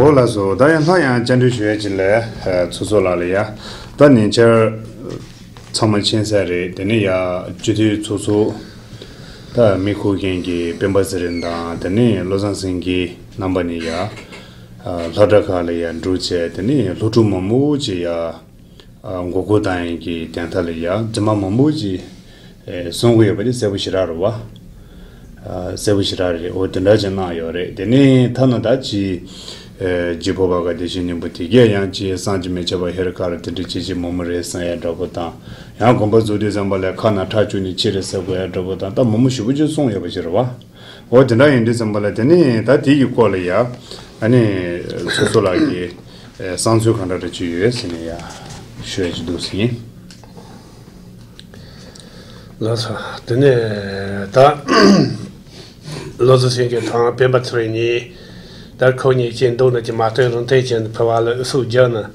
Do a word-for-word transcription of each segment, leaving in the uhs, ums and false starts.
འོ་ལགས་སོ། ད་ཡང་སླར་ཡང་བཅར་འདྲི་ཞུ་ཡ་ཅིག་ལས་ཚོགས་གཙོ་ལགས་ལ་ཡ། ད་ཉེ་ཆར་ཚང་མ་མཁྱེན་གསལ་རེད། དེ་ནས་ཡ་སྤྱི་འཐུས་ཚོགས་གཙོ་ད་མི་ཁུར་མཁན་གྱི་སྤེན་པ་ཚེ་རིང་དང་དེ་ནས་བློ་བཟང་སེང་གེ་རྣམ་པ་གཉིས་ཡ་སློབ་གྲྭ་ཁག་ལ་ཡ་འགྲོ་བྱས། དེ་ནས་སློབ་ཕྲུག་མང་པོ་ཅིག་ཡ་མགོ་སྐོར་བཏང་ཡས་ཀྱི་དོན་དག་ལ་ཡ་རྫུན་མ་མང་པོ་ཅིག་གསུང་གི་ཡོད་པ་དེ་གསལ་པོ་ཞེ་དྲག་རེད་བ། གསལ་པོ་ཞེ་དྲག་རེད། འོ་དེ་འདྲ་ཅིག་གནང་ཡོད་རེད། དེ་ནས་ཐ་ན་ད་ཅིག་རྗེ་ཕོ་བ་ག་བདེ་ཆེན་སྙིང་པོ་དེ་གས་ཡང་ཅིག་བསམ་གྱིས་མི་ཁྱབ་པ་ཧེ་རུ་ཀ་རུ་དེ་འདྲ་ཅིག་ཅིག་མོ་མོ་རེད་བསམ་ཡས་འདྲ་པོ་དང་། ཡང་དགོན་པ་བཙུགས་དུས་ཙམ་པ་ལ་ཁ་ནང་ཁྲག་བཅུག་ནས་ཕྱི་རེད་ཟེར་དགོས་ཡས་འདྲ་པོ་དང་། ད་མོ་མོ་ཞེ་པོ་ཅིག་གསུངས་ཡོད་པ་ཞིག་རེད་བ། འོ་དེ་འདྲ་ཡིན་དུས་ཙམ་པ་ལ་དེ་ནས་ད་དེ་ཡི་སྐོར་ལ་ཡ་ཨ་ནི་ཚོགས་གཙོ་ལགས་ཀྱི་བསམ་ཚུལ་གང་འདྲ་འདྲ་ཅིག་ཡོད་ཟེར་ནས་ཡ་ཞུ་ཡས་ཅིག་འདུག་ཟེར་ཡིན། ལགས་སོ། དེ་ནས་ད་བློ་བཟང་སེང་གེ་དང་སྤེན་པ་ཚེ་རིང་གཉིས་ད་ཁོ་གཉིས་ཀྱིས་འདུག་ན་ཅིག་མ་སྟོན་རུང་ཐེངས་ཅན་ཕུ་བ་ལ་ཨུ་སུ་རྒྱག་ན།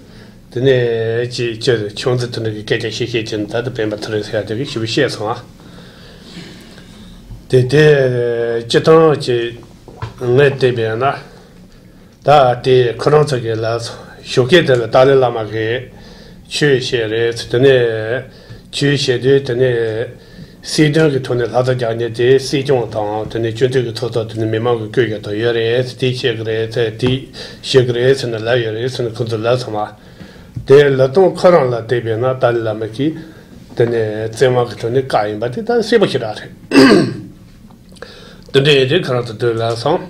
དེ་ནས་ཅིག་ཅིག་ཆུང་ཙི་དེ་འདྲ་གི་སྐད་ཆ་བཤད་བཤད་ཀྱིན་ད་དུ་སྤེན་པ་ཚེ་རིང་ཟེར་ཡ་དེ་གི་ཞིབ་བཤད་སོང་ཨ། དེ་དེ་སྤྱི་བཏང་གི་ངས་བལྟས་པས་ན། ད་དེ་ཁོ་རང་ཚོ་གི་ལ་ཞོགས་ཀས་དེ་ལ་ཏཱ་ལའི་བླ་མ་གི་ཆོས་བཤད་རེད། དེ་ནས་ཆོས་བཤད་དུས་དེ་ནས་སྲིད་དོན་གི་ཐོག་ནས་ལྷ་ས་རྒྱག་མཁན་དེ་སྲིད་སྐྱོང་དང་དེ་ནས་སྤྱི་འཐུས་ཀྱི་ཚོགས་གཙོ་དེ་ནས་མི་མང་གི་བཀོད་རྒྱ་དང་ཡོད་རེད། དེ་བཤད་གི་རེད། དེ་བཤད་གི་རེད་ཟེར་ནས་ལབ་ཡོད་རེད་ཟེར་ནས་ཁོ་ཚོ་ལབ་སོང་བ། དེ་ལ་དང་ཁོ་རང་ལ་བལྟས་པས་ན་ཏཱ་ལའི་བླ་མ་གིས་དེ་ནས་བཙན་དབང་གི་ཐོག་ནས་བཀག་ཡིན་པ་དེ་ད་གསལ་པོ་ཞེ་དྲག་རེད། དེ་འདྲ་ཡིན་དུས་ཁོ་རང་ཚོ་དུས་ལ་སོང་།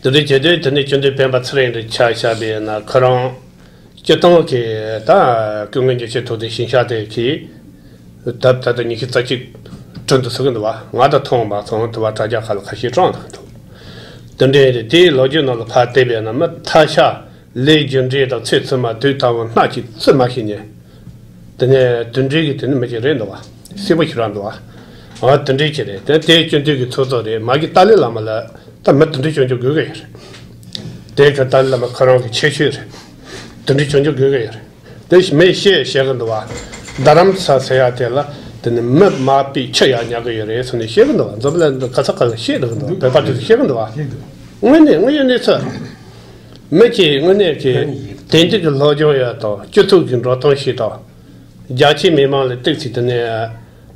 དེ་འདྲ་བྱེད་དུས་དེ་ནས་སྤྱི་འཐུས་སྤེན་པ་ཚེ་རིང་འདྲ་ཆ་བཞག་པས་ན་ཁོ་རང་སྤྱི་བཏང་གི་ད་སྐུ་ངོ་འགྱུར་བཅོས་ཐོག་དེ་ཞིང་ཆ་དེ་གི་ད་ད་ལྟ་ཉི་ཤུ་རྩ་གཅིག་བསྐྲུན་འདུག་ཟེར་གི་འདུག་བ། ང་ད་མཐོང་མ་སོང་། དུ་བ་དྲ་རྒྱ་ཁ་ལ་ཁ་ཤས་དྲངས་འདུག་འདུག་དེ་འདྲ་ཡིན་དུས་དེའི་ལོ་རྒྱུས་ནང་ལ་ཕར་བལྟས་པས་ན་མི་ཐ་ཤལ། ལས་རྒྱུ་འབྲས་དང་ཚེ་ཕྱི་མ་དུས་ད་བར་སྣ་གཅིག་རྩིས་མ་ཤེས་ནས། དེ་ནས་དེ་འདྲའི་གི་དེ་ནི་མི་ཅིག་རེད་འདུག་བ། གསལ་པོ་ཞིག་རང་འདུག་བ། འོ་དེ་འདྲའི་ཅིག་རེད། དེ་དེའི་སྤྱི་འཐུས་ཀྱི་ཚོགས་གཙོ་རེད། མ་གི་ཏཱ་ལའི་བླ་མ་ལ་ད་མི་དེ་འདྲའི་སྐྱོན་བརྗོད་དགོས་ཀྱི་ཡོད་རེད། དེ་གི་ཏཱ་ལའི་བླ་མ་ཁོ་རང་གི་ཁྱད་ཆོས་རེད། དེ་འདྲའི་སྐྱོན་བརྗོད་དགོས་ཀྱི་ཡོད་རེད། དེ་མི་བཤད་བཤད་གི་འདུག་བ། རྡ་རམ་ས་ཟེར་ཡ་དེ་ལ་དེ་ནི་མི་མ་པའི་ཁྱི་ཡ་ཉག་གི་ཡོད་རེད་ཟེར་ནས་བཤད་གི་འདུག་བ། འཛམ་བུ་གླིང་འདི་ག་ས་ག་ལ་བཤད་འདུག་གི་འདུག་བོད་པ་དེ་ཚོ་བཤད་གི་འདུག་བ། དངོས་གནས་དངོས་ཡོད་གནས་ཚུལ། མི་གཅིག་དངོས་གནས་ཀྱི་དེང་དུས་ཀྱི་སློབ་སྦྱོང་ཡོད་དང་སྤྱི་ཚོགས་ཀྱི་འགྲོ་སྟངས་ཤེས་དང་། རྒྱ་ཆེའི་མི་མང་ལ་ཏོག་ཙམ་དེ་ནས་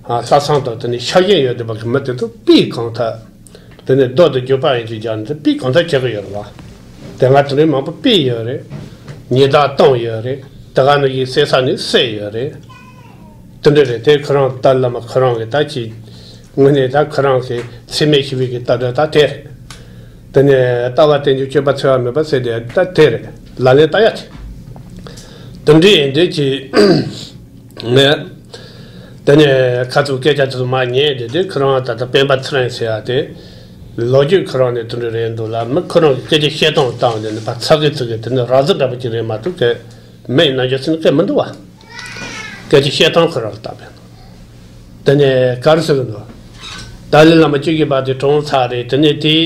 ལྷག་བསམ་དང་དེ་ནས་ཤ་ཞེན་ཡོད་བསྡད་པ་གི་མི་དེ་ཚོ་སྤུས་གང་ཐད། དེ་ནས་རྡོ་དང་རྒྱུག་པ་ཡིན་གྱི་རྒྱག་ནས་དེ་སྤུས་གང་ཐད་བྱེད་གི་ཡོད་རེད་བ། དེ་སྔ་དེ་འདྲའི་མང་པོ་སྤུས་ཡོད་རེད། ཉེས་རྡུང་བཏང་ཡོད་རེད། དེ་ག་ནང་བཞིན་བསད་ས་ནས་བསད་ཡོད་རེད། དེ་འདྲ་རེད། དེ་ཁོ་རང་ཏཱ་ལའི་བླ་མ་ཁོ་རང་གི་ད་ཅི། དངོས་གནས་ད་ཁོ་རང་གི་འཚེ་མེད་ཞི་བའི་གི་ལྟ་གྲུབ་ད་དེ་རེད། དེ་ནས་ལྟ་བ་རྟེན་འབྱུང་སྤྱོད་པ་འཚེ་བ་མེད་པ་ཟེར་དེ་ད་དེ་རེད། ལག་ལེན་བསྟར་ཡ་དེ། དེ་འདྲ་ཡིན་དུས་ཀྱི་ངས་དེ་ནས་ཁ་ཚུགས་སྐད་ཆ་དེ་ཚོ་མར་ཉན་དེ་དེ་ཁོ་རང་ད་ལྟ་སྤེན་པ་ཚེ་རིང་ཟེར་ཡ་དེ། ལོ་རྒྱུས་ཁོ་རང་ནས་དེ་འདྲ་རེད་འདུག་ལ། མི་ཁོ་རང་གི་སྐད་ཆ་བཤད་སྟངས་བཏང་དེ་ནི་ཕར་ཚ་གི་ཚིག་གི་དེ་ནི་ར་བཟི་འདྲ་པོ་ཅིག་རེད་མ་གཏོགས་སྐད་མི་ཡི་རྣམ་འགྱུར་ཟེར་ནི་སྐད་མི་འདུག་བ། སྐད་ཆ་བཤད་སྟངས་ཁོ་རང་ལ་བལྟས་པས་ན། དེ་ནས་ག་རེ་ཟེར་གི་འདུག་ཏཱ་ལའི་བླ་མ་གཅིག་གི་བར་དེ་གྲོངས་ཚར་རེད། དེ་ནས་དེའི་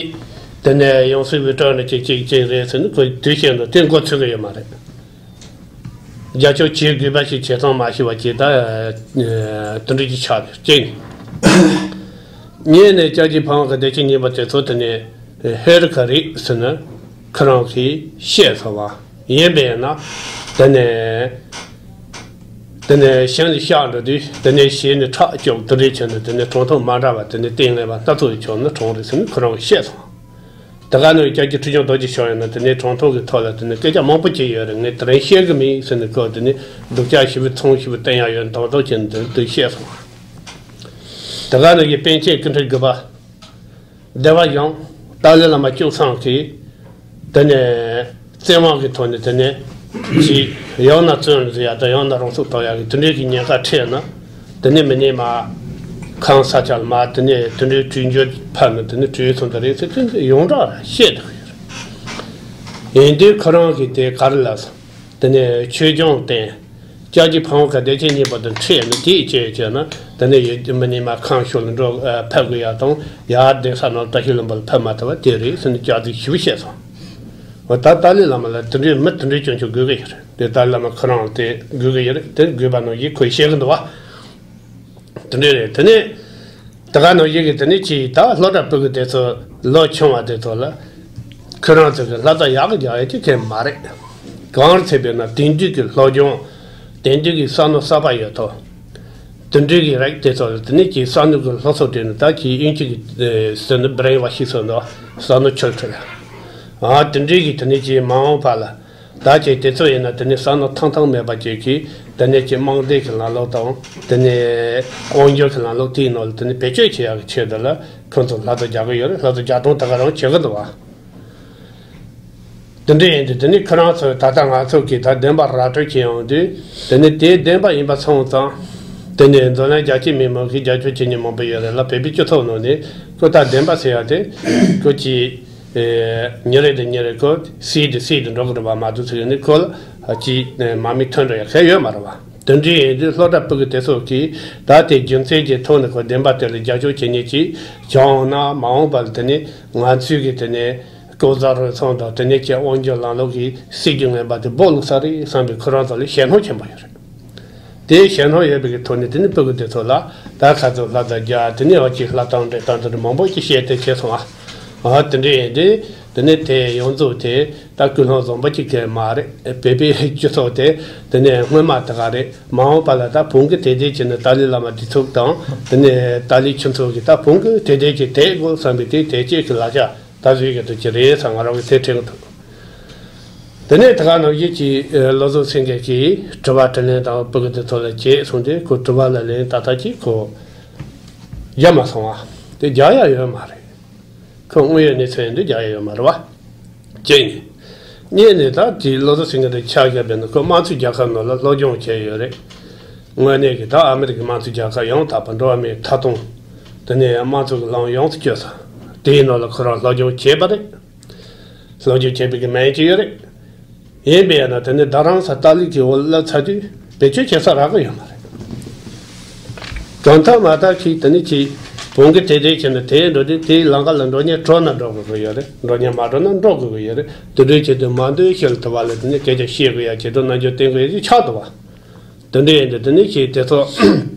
དེ་ནས་ཡང་སྲིད་འོས་སྤྲོད་ནས་གཅིག་གཅིག་གཅིག་རེད་ཟེར་ནས་ཁོས་དུས་བཤད་འདུག་དེ་མགོ་ཚོས་གི་ཡོད་མ་རེད། རྒྱབ་སྐྱོར་བྱེད་དགོས་པ་ཞིག་བྱེད་སྟངས་མ་ཤེས་པ་ཅིག་ད་དེ་འདྲ་ཅིག་ཆགས་རེད། གཅིག་ནས་སྐྱབས་རྗེ་ཕ་བོང་ཁ་བདེ་ཆེན་གཉིས་པ་དེ་ཚོ་དེ་ནས་ཧེ་རུ་ཀ་རེད་ཟེར་ནས་ཁོ་རང་གིས་བཤད་སོང་བ་ཡིན་པས་ན། དེ་ནས་དེ་ནས་གཞན་ལ་བཤད་འགྲོ་དུས་དེ་ནས་གཞན་ནས་ཁྲག་སྐྱོག་དེ་འདྲ་བྱས་ནས་དེ་ནས་གྲངས་ཐོ་མ་འདྲ་བ་དེ་ནས་བསྟན་ངེས་པ་སྣ་ཚོགས་ཀྱི་ཕྱོགས་ནས་གྲངས་རེད་ཟེར་ནས་ཁོ་རང་གིས་བཤད་སོང་། དེ་ག་ནས་སྐྱབས་རྗེ་ཁྲི་བྱང་རྡོ་རྗེ་ཤོར་ཡིན་ན་དེ་ནས་གྲངས་ཐོ་གི་ཐོག་ལ་དེ་ནས་སྐད་ཆ་མང་པོ་བྱས་ཡོད་རེད། ངས་དེ་རིང་བཤད་གི་མིན་ཟེར་ནས་ཁོ་དེ་ནས་སྡུག་ཅག་ཞེ་པོ་ཚོང་ཞེ་པོ་བསྟན་ཡ་ཡོད་མདོག་མདོག་བྱས་ནས་དེ་དེ་བཤད་སོང་། དེ་ག་ནས་ཀྱི་པཎ་ཆེན་སྐུ་ཕྲེང་དགུ་པ། བདེ་བ་བཞིན་ཏཱ་ལའི་བླ་མ་བཅུ་གསུམ་གྱིས་དེ་ནས་བཙན་དབང་གི་ཐོག་ནས་དེ་ནས་ཅིག་ཡང་ན་བཙོན་འཛུལ་ཡ་དང་ཡང་ན་རང་སྲོག་གཏོང་ཡ་གི་དེ་འདྲའི་གི་ཉེན་ཁ་འཕྲད་ན་དེ་ནས་མི་ཉན་མ་ཁང་ས་ཆ་ལ་མ་དེ་ནས་དེ་འདྲའི་བྲོས་བྱོལ་ཕར་ནས་དེ་ནས་བྲོས་སོང་ད་རེད་ཟེར་དེ་ཡོངས་གྲགས་བཤད་འདུག་ཡོད་རེད། ཡིན་དུས་ཁོ་རང་གིས་དེ་ག་རེ་ལབ་སོང་། དེ་ནས་ཆོས་སྐྱོང་བསྟེན། སྐྱབས་རྗེ་ཕ་བོང་ཁ་བདེ་ཆེན་གཉིས་པ་དང་འཕྲད་ནས་དེའི་རྗེས་བྱས་ན་དེ་ནས་ཡུལ་མི་ཉན་མ་ཁང་ཤོར་ལ་འགྲོ་ཕེབས་དགོས་ཡ་དང་ཡར་གདན་ས་ནང་བཀྲ་ཤིས་ལྷུན་པོ་ལ་ཕེབས་མ་ཐུབ་པ་དེ་རེད་ཟེར་ནས་སྐྱག་རྫུན་ཞེ་པོ་བཤད་སོང་། འོ་ད་ཏཱ་ལའི་བླ་མ་ལ་དེ་འདྲའི་མི་དེ་འདྲའི་སྐྱོན་ཆ་དགོས་ཀྱི་ཡོད་རེད། དེ་ཏཱ་ལའི་བླ་མ་ཁོ་རང་དེ་དགོས་ཀྱི་ཡོད་རེད། དེ་དགོས་པ་ནང་བཞིན་ཁོས་བཤད་གི་འདུག་བ། དེ་འདྲ་རེད། དེ་ནས་དེ་ག་ནང་བཞིན་གྱི་དེ་ནས་ཅིག་ད་སློབ་གྲྭ་ཕྲུ་གུ་དེ་ཚོ་ལོ་ཆུང་བ་དེ་ཚོ་ལ་ ཁོ་རང་ཚོ་གི་ལྷ་ས་ཡག་གི་རྒྱག་ཡ་ཅིག་གལ་མ་རེད། གང་རེད་ཟེར་བས་ན་དེང་དུས་ཀྱི་སློབ་སྦྱོང་། དེང་དུས་ཀྱི་བསམ་བློ་གསར་པ་ཡོད་དོ། དེ་འདྲའི་གི་རིགས་དེ་ཚོ་ལ་དེ་ནས་ཀྱི་བསམ་བློ་གི་སློབ་གསོ་སྤྲད་ནས་ད་ཀྱི་དབྱིན་ཇི་གི་ཟེར་ན་brainwash ཟེར་ན་བསམ་བློ་འཁྱོར་ཁྲིད། ཨ་དེ་འདྲའི་གི་དེ་ནས་ཀྱི་མ་འོངས་པ་ལ་ད་ཀྱི་དེ་ཚོ་ཡིན་ན་དེ་ནས་བསམ་བློ་ཐང་ཐང་མེད་པ་ཅིག་གིས་དེ་ནས་ཀྱི་དམངས་སྡེ་གི་ལམ་ལུགས་དང་དེ་ནས་དབང་སྒྱུར་གི་ལམ་ལུགས་དེའི་ནང་ལ་དེ་ནས་བེད་སྤྱོད་བྱེད་ཡག་གི་ཆེད་དུ་ལ་ཁོང་ཚོ་ལྷ་ས་རྒྱག་གི་ཡོད་རེད། ལྷ་ས་རྒྱག་སྟངས་ད་ག་རང་བྱེད་གི་འདུག་བ། དེ་འདྲ་ཡིན་དུས་དེ་ནི་ཁོ་རང་ཚོས་ད་ལྟ་ང་ཚོ་གིས་ད་བདེན་པ་ར་སྤྲོད་བྱེད་ཡོང་དུས་དེ་ནི་དེའི་བདེན་པ་ཡིན་པ་སོང་ཙང་། དེ་ནི་འཛམ་གླིང་རྒྱལ་སྤྱིའི་མི་མང་གིས་རྒྱབ་སྐྱོར་བྱེད་མཁན་མང་པོ་ཡོད་རེད་ལ། བོད་པའི་སྤྱི་ཚོགས་ནང་ནས་ཁོ་ད་བདེན་པ་ཟེར་ཡ་དེ་ཁོ་ཅིག་ཉིན་རེ་དང་ཉིན་རེ་ཁོ་སིལ་དུ་སིལ་དུ་འགྲོ་གི་རེད་པ་མ་གཏོགས་ཟེར་ནི་ཁོ་ལ་ཅིག་མ་མི་ཐོན་འགྲོ་ཡ་གལ་ཡོད་མ་རེད་པ། དེ་འདྲ་ཡིན་དུས་སློབ་གྲྭ་ཕྲུ་གུ་དེ་ཚོ་གིས་ད་དེ་རྒྱུ་མཚན་གྱི་ཐོག་ནས་ཁོ་བདེན་པ་དེ་ལ་རྒྱབ་སྐྱོར་བྱེད་མཁན་ཅིག་བྱུང་ན་མ་འོངས་པ་ལ་དེ་ནི་ང་ཚོའི་གི་དེ་ནི། ལྐོག་ཟ་རུལ་སུངས་དང་དེ་ནས་ཀྱི་དབང་སྒྱུར་ལམ་ལུགས་ཀྱི་སྲིད་ཇུས་ངན་པ་དེ་སྦོ་ལུག་ས་རེད་བསམ་པའི་ཁོ་རང་ཚོ་ལ་ཞེད་སྣང་ཆེན་པོ་ཡོད་རེད། དེའི་ཞེད་སྣང་ཡོད་པའི་ཐོག་ནས་དེ་ནི་ཕྲུ་གུ་དེ་ཚོ་ལ་ད་ཁ་ཚོ་ལྷ་ས་རྒྱ་དེ་ནས་འོ་ཅིག་ལྷ་དང་འདྲེ་དང་དེ་འདྲ་མང་པོ་ཅིག་བཤད་དེ་བྱས་སོང་ཨ། ཨ་དེ་འདྲ་ཡིན་དུས་དེ་ནས་དེ་ཡོངས་རྫོགས་དེ་ད་ཀུན་སློང་བཟང་པོ་ཅིག་གལ་མ་རེད། བོད་པའི་སྤྱི་ཚོགས་དེ་དེ་ནས་སྔོན་མ་དེ་ག་རེད། མ་འོངས་པ་ལ་ད་བོད་གི་དད་ལྡན་བྱས་ནས་ཏཱ་ལའི་བླ་མ་འདི་ཚོ་དང་དེ་ནས་ཏཱ་ལའི་ཁྱུ་ཚོ་གི་ད་བོད་གི་དད་ལྡན་གྱི་དད་དགོས་བསམ་པའི་དེ་དད་ཅན་གྱི་ལག་ཆ། ད་བཟོས་ཀྱི་འདུག་ཀྱི་རེད་ཟེར་ང་རང་གིས་དེ་དྲན་གྱི་འདུག་དེ་ནས་ད་ག་ནང་བཞིན་གྱི་བློ་བཟང་སེང་གེ་གིས་དྲི་བ་དྲིས་ལན་དང་ཕྲུ་གུ་དེ་ཚོ་ལ་བྱས་སོང་སྟེ་ཁོ་དྲི་བ་ལ་ལན་ཏག་ཏག་ཅིག་ཁོ་རྒྱག་མ་སོང་བ། དེ་རྒྱག་ཡ་ཡོད་མ་རེད། ཁོ་དངོས་ཡོད་གནས་ཚུལ་ཡིན་དུས་རྒྱག་ཡ་ཡོད་མ་རེད་བ། གཅིག་ནས། གཉིས་ནས་ད་དེ་བློ་བཟང་སེང་གེ་དེ་ཆ་བཞག་པས་ན་ཁོ་དམངས་གཙོའི་རྒྱལ་ཁབ་ནང་ལ་སློབ་སྦྱོང་བྱས་ཡོད་རེད། དངོས་གནས་ཀྱི་ད་ཨ་མི་རི་ཀའི་དམངས་གཙོའི་རྒྱལ་ཁབ་ཡང་དག་པ་འགྲོ་བ་མིའི་ཐོབ་ཐང་། དེ་ནས་དམངས་གཙོ་གི་ལམ་ཡོངས་སུ་བསྐྱོད་ས། དེའི་ནང་ལ་ཁོ་རང་སློབ་སྦྱོང་བྱས་པ་རེད། སློབ་སྦྱོང་བྱས་པའི་གི་མིང་ཅིག་ཡོད་རེད། ཡིན་པས་ན་དེ་ནི་རྡ་རམ་ས་ཏཱ་ལའི་གི་འོག་སླེབས་ཚར་དུས་བེད་སྤྱོད་བྱེད་ས་རག་གི་ཡོད་མ་རེད། གང་ལྟར་མ་ལྟར་གྱིས་དེ་ནི་གྱིས་བོད་གི་དེ་དེ་བྱས་ན་དེ་འགྲོ་དུས་དེའི་ལམ་ཁ་ལ་འགྲོ་མཁན་འགྲོ་ན་འགྲོ་དགོས་ཀྱི་ཡོད་རེད། འགྲོ་མཁན་མ་འགྲོ་ན་འགྲོ་དགོས་ཀྱི་ཡོད་རེད། དེ་འདྲའི་ཆེད་དུ་མ་འདོད་ཤེས་ལ་དུ་བ་ལ་དེ་ནི་སྐད་ཆ་བཤད་དགོས་ཡ་བྱེད་དུ་རྣམ་འགྱུར་བསྟན་དགོས་ཡ་ཅིག་ཆགས་འདུག་བ། དེ་འདྲ་ཡིན་དུས་དེ་ནི་ཞིག་དེ་ཚོ་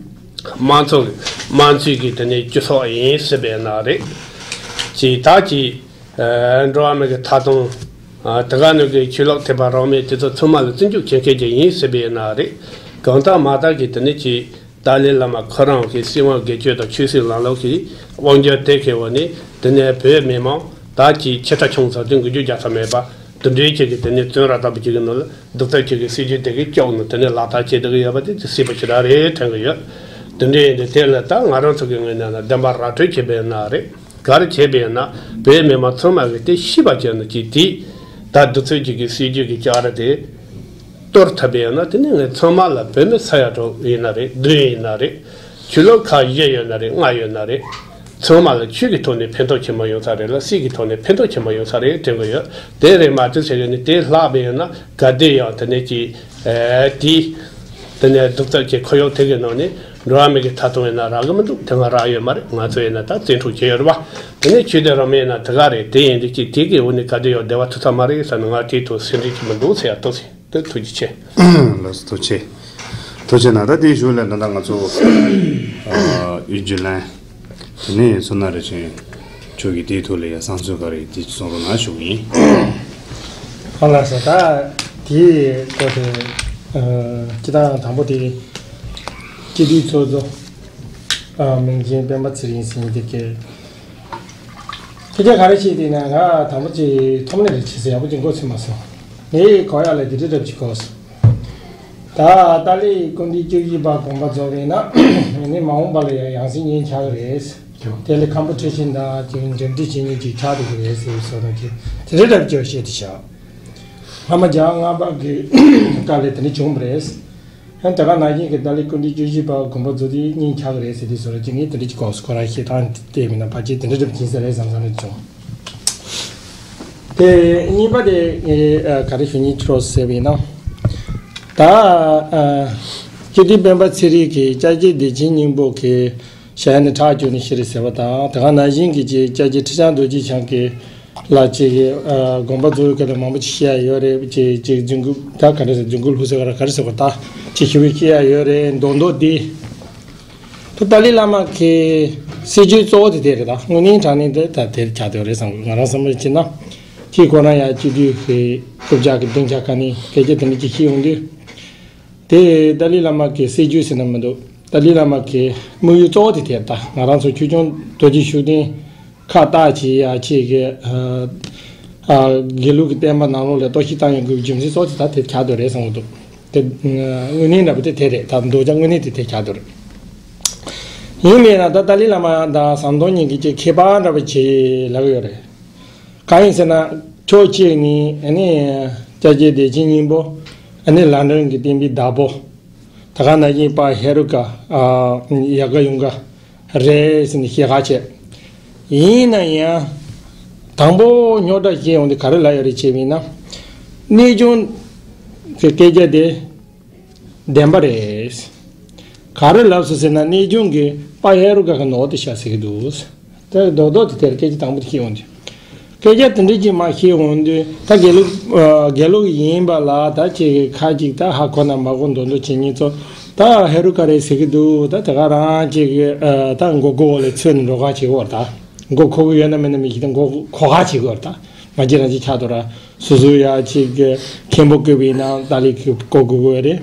དམངས་གཙོ་གི་དམངས་གཙོའི་གི་དེ་ནི་སྤྱི་ཚོགས་ཡིན་སྲིད་པའི་ནང་རེད། ཅིག་ད་ཅིག་འགྲོ་བ་མི་གི་ཐོབ་ཐང་། དེ་ག་ནང་གི་ཆོས་ལུགས་ཐེག་པ་རང་མོས་དེ་ཚོ་ཚང་མ་ལ་བརྩི་འཇོག་བྱེད་མཁན་ཅིག་ཡིན་སྲིད་པའི་ནང་རེད། གང་ལྟར་མ་ལྟར་གི་དེ་ནི་ཅིག་ཏཱ་ལའི་བླ་མ་ཁོ་རང་གི་སྲིད་དབང་སྒེར་གཅོད་དང་ཆོས་སྲིད་ལམ་ལུགས་ཀྱི་དབང་སྒྱུར་དེ་གའི་འོག་ནས་དེ་ནས་བོད་མི་མང་ད་ཅིག་ཆེ་ཕྲ་ཆུང་ཙག་དེ་འགུལ་སྐྱོད་རྒྱག་ས་མེད་པ། དེ་འདྲའི་ཆེད་ཀྱི་དེ་ནས་བཙོན་ར་ལྟ་བུ་ཅིག་གི་ནང་ལ་གདུག་རྩུབ་ཅིག་གི་སྲིད་ཇུས་དེ་གི་སྐྱོག་ནས་དེ་ནས་ལག་བསྟར་བྱེད་བསྡད་ཀྱི་ཡོད་པ་དེ་དེ་སྲིད་པ་ཞེ་དྲག་རེད་དྲན་གྱི་ཡོད། དེ་འདྲ་ཡིན་དུས་དེ་ལ་ད་ང་རང་ཚོ་གི་ངོས་ནས་ན་བདེན་པ་ར་སྤྲོད་བྱེད་པའི་ན་རེད། ག་རེ་བྱེད་པའི་ན་བོད་མི་མང་ཚང་མ་གི་དེ་ཤེས་པ་བྱས་ན་ཅིག་དེ་ད་གདུག་རྩུབ་ཅིག་གི་སྲིད་ཇུས་ཀྱི་ལྕགས་ར་དེ་གཏོར་ཐུབ་པའི་ན་དེ་ནི་ངས་ཚང་མ་ལ་བོད་མི་ས་ཡ་དྲུག་ཡིན་ན་རེད། བདུན་ཡིན་ན་རེད། ཆོས་ལུགས་ཁག་བཞི་ཡོད་ན་རེད། ལྔ་ཡོད་ན་རེད། ཚང་མ་ལ་ཆོས་ཀྱི་ཐོག་ནས་ཕན་ཐོགས་ཆེན་པོ་ཡོང་ས་རེད་ལ། སྲིད་ཀྱི་ཐོག་ནས་ཕན་ཐོགས་ཆེན་པོ་ཡོང་ས་རེད་དྲན་གྱི་ཡོད། དེ་རེད་མ་གཏོགས་ཟེར་གྱི་ནི་དེ་ལྷག་པའི་ཡོད་ན་ག་དུས་ཡང་དེ་ནས་ཀྱི་དེ་དེ་ནས་གདུག་རྩུབ་ཀྱི་ཁོར་ཡུག་དེ་གའི་ནང་ནས་འགྲོ་བ་མི་གི་ཐོབ་ཐང་ཡིན་ན་རག་གི་མི་འདུག་དེ་སྔ་རག་ཡོད་མ་རེད། ང་ཚོ་ཡིན་ན་ད་བཙན་འཕྲོག་བྱས་ཡོད་རེད་བ། དེ་ནས་ཆོས་དད་རང་མོས་ཡིན་ན་དེ་ག་རེད། དེ་ཡིན་དུས་ཀྱི་དེ་གའི་འོག་ནས་ག་དུས་ཡང་བདེ་བ་ཐོབ་ས་མ་རེད་བསམ་ནས་ང་དེའི་ཐོག་སེམས་ཁྲལ་བྱེད་མི་འདུག་ཟེར་ཡ་ཏོག་ཙམ། ད་ཐུགས་རྗེ་ཆེ། ལགས་སོ། ཐུགས་རྗེ་ཆེ། ཐུགས་རྗེ་གནང་། ད་དེའི་གཞུག་ལ་ད་ལྟ་ང་ཚོ་ཨ་ཡུལ་རྒྱུན་ལས་དེ་ནས་བསོད་ནམས་རིན་ཆེན་མཆོག་གིས་དེའི་ཐོག་ལ་ཡ་བསམ་ཚུལ་ག་རེ་དེ་གསུང་རོགས་གནང་ཞུ་གི་ཡིན། ཨ་ལགས་སོ། ད་དེའི་སྐོར་དེ་ཨ་སྤྱི་བཏང་དང་པོ་དེ་སྤྱི་འཐུས་ཚོགས་གཙོ་ཨ་མིང་ཆེན་སྤེན་པ་ཚེ་རིང་ཟེར་མཁན་དེ་གས། ཁྱེད་ཅག་ག་རེ་བྱེད་དེ་ན་ང་དང་པོ་ཅིག་ཐོམ་ནས་རེ་བྱེད་ཟེར་ཡག་པོ་ཅིག་མགོ་ཚོས་མ་སོང་། ངས་གོ་ཡག་ལ་དེ་འདྲ་འདྲ་ཅིག་གོ་སོང་། ད་ཏཱ་ལའི་སྐུ་ཕྲེང་བཅུ་བཞི་པ་དགོངས་པ་རྫོགས་པས་ན་ངས་ནི་མ་འོངས་པ་ལ་ཡང་ཡང་སྲིད་གཉིས་ཆགས་ཀྱི་རེད། དེ་ལས་ཁམ་པོ་ཁྲེ་ཆིན་དང་ཅིག་འབྲེལ་འདྲིས་བྱེད་མཁན་ཅིག་ཆགས་འགྲོ་གི་རེད་ཟེར་བཟོ་འདྲ་ཅིག་དེ་འདྲ་འདྲ་ཅིག་བཤད་དེ་བཞག་སྔ་མ་བརྒྱ་ལྔ་པ་གི་སྐབས་ལ་དེ་འདྲ་བྱུང་བ་རེད། ཡང་དེ་ག་ནང་བཞིན་གྱི་ཏཱ་ལའི་སྐུ་ཕྲེང་བཅུ་བཞི་པ་དགོངས་པ་རྫོགས་དུས་གཉིས་ཆགས་ཀྱི་རེད་ཟེར་དུས་སོ་ར་ཅིག་ངས་དེ་འདྲ་ཅིག་གོ་སོང་། ཁོ་རང་བཤད་སྟངས་དེ་མིན་ན་ཕལ་ཆེར་དེ་འདྲ་འདྲ་ཅིག་ཡིན་ས་རེད་བསམ་བསམ་རེ་བྱུང་། དེ་གཉིས་པ་དེ་ངས་ག་རེ་ཞུ་སྙིང་བྲོ་ཟེར་བས་ན། ད་སྤྱི་འཐུས་སྤེན་པ་ཚེ་རིང་གིས་སྐྱབས་རྗེ་བདེ་ཆེན་སྙིང་པོ་གི་ཞལ་ནས་ཁྲག་སྐྱུག་ནས་ཤི་རེད་ཟེར་བ་དང་། དེ་ག་ནང་བཞིན་གྱི་ཅིག་སྐྱབས་རྗེ་ཁྲི་བྱང་རྡོ་རྗེ་འཆང་གི་ལ་ཅིག་ཨ་དགོངས་པ་རྫོགས་ཡོད་སྐད་དང་མང་པོ་ཅིག་བཤད་ཡ་ཡོད་རེད། ཅིག་ཅིག་རྫུན་རྐུབ་ད་ག་འདྲ་ཟེར། རྫུན་རྐུབ་ལྷུག་ཟེར་བ་ར་ག་རེ་ཟེར་བ། ད་ཅིག་ཞུ་བའི་བཤད་ཡ་ཡོད་རེད། མདོག་མདོག་འདི་ད་ཏཱ་ལའི་བླ་མ་གི་སྲིད་ཇུས་གཙོ་བོ་དེ་དེ་རེད། ད་དངོས་གནས་དྲང་གནས་དེ་ད་དེར་ཆགས་བསྡད་ཡོད་རེད་བསམ་གི། ང་རང་བསམ་བློ་བྱས་ན། ཁྱེད་ཁོ་རང་ཡང་སྤྱི་འཐུས་ཀྱི་རྐུབ་བཀྱག་གི་སྡིངས་ཆ་ག་ནས་སྐད་ཆ་དེ་འདྲ་ཅིག་བཤད་ཡོང་དུས། དེ་ཏཱ་ལའི་བླ་མ་གི་སྲིད་བྱུས་ཟེར་ན་མི་འདུག་ཏཱ་ལའི་བླ་མ་གི་དམིགས་ཡུལ་གཙོ་བོ་དེ་དེ་ད་ང་རང་ཚོ་ཆོས་སྐྱོང་རྡོ་རྗེ་ཤུགས་ལྡན་ཁ་བཏགས་བྱས་ཡ་ཆེད་ཀྱི་དགེ་ལུགས་ཀྱི་བསྟན་པ་ནང་ལོགས་ལ་གཏོར་བཤིག་བཏང་ཡོང་དགོས་པའི་རྒྱུ་མཚན་གཙོ་བོ་དེ་ད་དེ་ཆགས་འདུག་རེད་བསམ་གྱི་འདུག་དེ་དངོས་གནས་འདྲ་པོ་དེ་དེ་རེད། ད་མདོ་རྒྱ་དངོས་གནས་དེ་དེ་ཆགས་འདུག་རེད། ཡིན་མིན་ན་ད་ཏཱ་ལའི་བླ་མ་དང་ཟམ་གདོང་གཉིས་ཀྱི་ཅིག་ཁྱད་པར་འདྲ་པོ་བྱས་ལབ་ཀྱི་ཡོད་རེད། གང་ཡིན་ཟེར་ན། ཕྱོགས་གཅིག་ནས་ཨ་ནི་སྐྱབས་རྗེ་བདེ་ཆེན་སྙིང་པོ། ཨ་ནི་ལམ་རིམ་གྱི་བསྟན་པའི་བདག་པོ། ད་ག་ནང་བཞིན་དཔལ་ཧེ་རུ་ཀ་ཡ་ག་ཡུངས་ཀ་རེད་ཟེར་ནས་བཤད་ཁ་བྱས། ཡིན་ན་ཡང་། དང་པོ་རྙོག་དྲ་བཤད་ཡོང་དུས་ག་རེ་ལབ་ཡོད་རེད་བྱས་པས་ན། གནས་ཆུང་གི་སྐད་ཆ་དེ། བདེན་པ་རེད། ག་རེ་ལབ་སོང་ཟེར་ན་གནས་ཆུང་གི་དཔལ་ཧེ་རུ་ཀ་གི་ནོར་དེ་བཞག་ཟེར་གྱི་འདུག་དེ་རྡོག་རྡོག་དེ་དེར་སྐད་ཆ་དང་པོ་དེ་བཤད་ཡོང་དུས། སྐད་ཆ་དེ་འདྲ་ཅིག་མ་བཤད་ཡོང་དུས་ད་དགེ་ལུགས་དགེ་ལུགས་ཡིན་པ་ལ་ད་ཅིག་ཁ་ཅིག་ད་ཧ་གོ་ན་མ་གོ་མདོག་མདོག་བྱེད་མཁན་ཚོ་ད་ཧེ་རུ་ཀ་རེད་ཟེར་གྱི་འདུག་ད་དེ་ག་རང་ཅིག་ད་མགོ་སྐོར་ལ་ཚུད་ནས་འགྲོ་ཁ་བྱེད་གོ་ད་མགོ་འཁོར་གི་ཡོད་ན་མེད་ན་མི་ཤེས་ད་མགོ་འཁོར་ཁ་བྱེད་གོ་ད་ང་ཅི་རང་ཅིག་ཆགས་འདུག་ར། སོ་སོའི་ཡ་ཅིག་གི་མཁན་པོ་བསྐོས་པ་ཡིན་ན་ཏཱ་ལའི་གི་བསྐོ་དགོས་ཀྱི་རེད།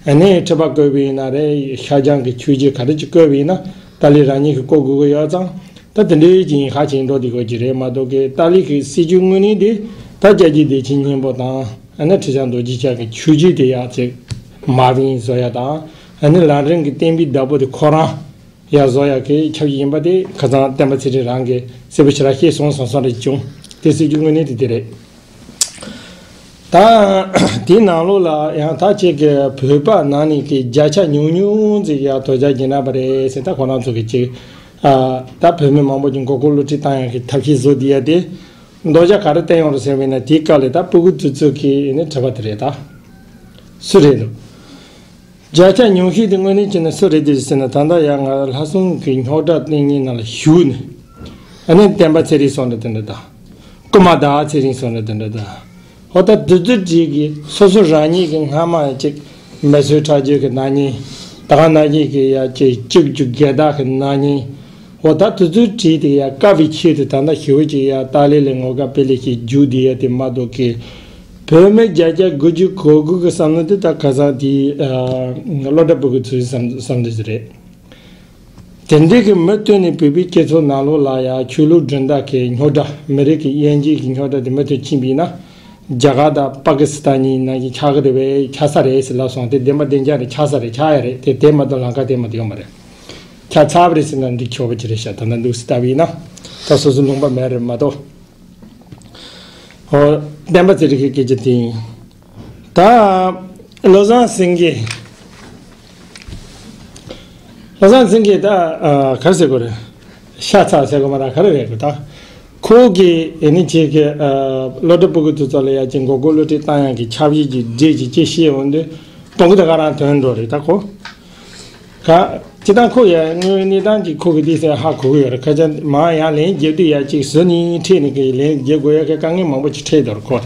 ཨ་ནི་ཁྲི་པ་བསྐོས་པ་ཡིན་ན་རེད། ཤར་བྱང་གི་ཆོས་རྗེ་ག་རེ་ཅིག་བསྐོས་པ་ཡིན་ན་ཏཱ་ལའི་རང་ཉིད་ཀྱིས་བསྐོ་དགོས་ཀྱི་ཡོད་ཙང་ད་དེ་འདྲའི་ཅིག་ཡིན་ཁ་ཅིག་འགྲོ་བསྡད་དགོས་ཀྱི་རེད་མ་གཏོགས་ཀི་ཏཱ་ལའི་གི་སྲིད་བྱུས་དངོས་གནས་དེ་ད་སྐྱབས་རྗེ་བདེ་ཆེན་སྙིང་པོ་དང་ཨ་ནི་ཁྲི་བྱང་རྡོ་རྗེ་འཆང་གི་ཆོས་རྗེ་དེ་ཡ་ཅིག་མ་བིན་བཟོ་ཡ་དང་ཨ་ནི་ལམ་རིམ་གྱི་བསྟན་པའི་བདག་པོ་དེ་ཁོ་རང་། ཡ་བཟོ་ཡག་གི་ཁྱབ་ཡིན་པ་དེ་ཁ་སང་བསྟན་པ་ཚེ་རིང་རང་གིས་གསལ་པོ་ཞེ་དྲག་བཤད་སོང་བསམ་སོང་རེད་བྱུང་། དེ་སྲིད་ཇུས་དངོས་གནས་དེ་དེ་རེད། ད་དེའི་ནང་ལོགས་ལ་ཡང་ད་ཅིག་གི་བོད་པ་ནང་ནས་ཀྱི་བརྒྱ་ཆ་ཉུང་ཉུང་ཅིག་ཡ་དོལ་རྒྱལ་རྒྱ་ནག་པ་རེད་ཟེར། ད་ཁོ་རང་ཚོ་གི་ཅིག་ད་བོད་མི་མང་པོ་ཅིག་མགོ་སྐོར་བསླུ་བྲིད་བཏང་ཡག་གི་ཐབས་ཤེས་བཟོ་བསྡད་ཡ་དེ་དོལ་རྒྱལ་ག་རེ་བསྟན་ཡོང་རེད་ཟེར་བས་ན་དེའི་སྐབས་ལ་ད་སྤུ་གུ་དེ་ཚོ་གི་ནི་དྲི་བ་དེ་རེད། ད་སུ་རེད་འདུག་བརྒྱ་ཆ་ཉུང་ཤོས་དེ་དངོས་གནས་བྱས་ན་སུ་རེད་དེ་ཟེར་ན་ད་ལྟ་ཡང་ང་ལྷ་སྲུང་གི་རྙོག་དྲ་གླེང་མཁན་ནང་ལ་ཞུགས་ནས་ཨ་ནི་བསྟན་པ་ཚེ་རིང་སོང་འདྲ་དེ་འདྲ་དང་རྐུན་མ་ཟླ་བ་ཚེ་རིང་སོང་འདྲ་དེ་འདྲ་དང་། ཧོ་ད་དེ་ཚོ་གྲས་ཀྱིས་སོ་སོ་རང་ཉིད་ཀྱི་སྔ་མ་ཅིག་མེ་གསོད་ཁྲག་སྦྱོར་གྱི་ནག་ཉེས་ད་ག་ནང་བཞིན་གྱི་ཡ་ཅིག་བཅུ་བཅུ་དགེ་བདག་གི་ནག་ཉེས། འོ་ད་དེ་ཚོའི་གྲས་དེ་ཡ་བཀག་པའི་ཆེད་དུ་ད་ལྟ་ཞེ་པོ་ཅིག་ཡ་ཏཱ་ལའི་ལ་ངོ་དགའ་དཔེ་ལེགས་ཤིག་རྒྱུགས་བསྡད་ཡ་དེ་མ་གཏོགས་ཀི། བོད་མི་བརྒྱ་ཆ་དགུ་བཅུ་གོ་དགུ་གི་བསམ་བློ་དེ་ད་ཁ་སང་དེའི་སློབ་གྲྭ་སྤུ་གུ་ཚོའི་བསམ་བསམ་བློ་ཞིག་རེད། དེ་འདྲའི་གི་མུ་མཐུད་ནས་བོད་པའི་སྤྱི་ཚོགས་ནང་ལོགས་ལ་ཡ་ཆོས་ལུགས་སྒྲིག་འདག་གི་རྙོག་དྲ་མི་རིགས་ཀྱི་དབྱེ་འབྱེད་ཀྱི་རྙོག་དྲ་དེ་མུ་མཐུད་ཕྱིན་པ་ཡིན་ན། རྒྱ་གར་དང་པ་ཀི་སི་ཐན་གཉིས་ནང་བཞིན་ཆགས་ཀྱི་རེད་པས་ཆགས་ས་རེད་ཟེར་ལབ་སོང་། དེ་བདེན་པ་བདེན་རྐྱང་རེད། ཆགས་ས་རེད། ཆགས་ཡ་རེད། དེ་དེ་མ་གཏོགས་ལམ་ཁ་དེ་མ་གཏོགས་ཡོད་མ་རེད། ཆ་ཚང་བ་རེད་ཟེར་ན་འགྲིག་ཆོག་པ་ཅིག་རེད་ཤག་ད་ལྟ་འདུག་སེ་ལྟ་བ་ཡིན་ན་ད་སོ་སོ་ལུང་པ་མེད་རེད་མ་གཏོགས། ཨོ། བསྟན་པ་ཚེ་རིང་གི་སྐད་ཆ་དེ་ཡིན། ད་བློ་བཟང་སེང་གེ། བློ་བཟང་སེང་གེ་ད་ག་རེ་ཟེར་དགོས་རེད། ཤ་ཚ་ཟེར་དགོས་མ་རེད། ག་རེ་རེད་དགོས་ད། ཁོ་གི་ཨེ་ནི་ཅིག་གི་སློབ་གྲྭ་སྤུ་གུ་དེ་ཚོ་ལ་ཡ་ཅིག་མགོ་སྐོར་བསླུ་བྲིད་བཏང་ཡག་གི་ཆབ་ཡིག་གི་འབྲས་ཀྱི་ཅིག་བཤད་འོང་དུས་སྤུ་གུ་དེ་ག་རང་ཐོན་འགྲོ་རེད་ད་ཁོ། ག་སྤྱིར་བཏང་ཁོ་ཡ་དངོས་གནས་སྟངས་ཀྱི་ཁོ་གི་དེ་ཚོ་ཧ་གོ་གི་ཡོད་རེད། ཁ་ཅིག་མ་ཡང་ལན་རྒྱབ་དུས་ཡ་གཅིག་ཟུར་ནས་ཁྲིད་ནས་གི་ལན་རྒྱབ་དགོས་ཡ་གི་དཀའ་ངལ་མང་པོ་ཅིག་འཕྲད་འདུག་ཁོ།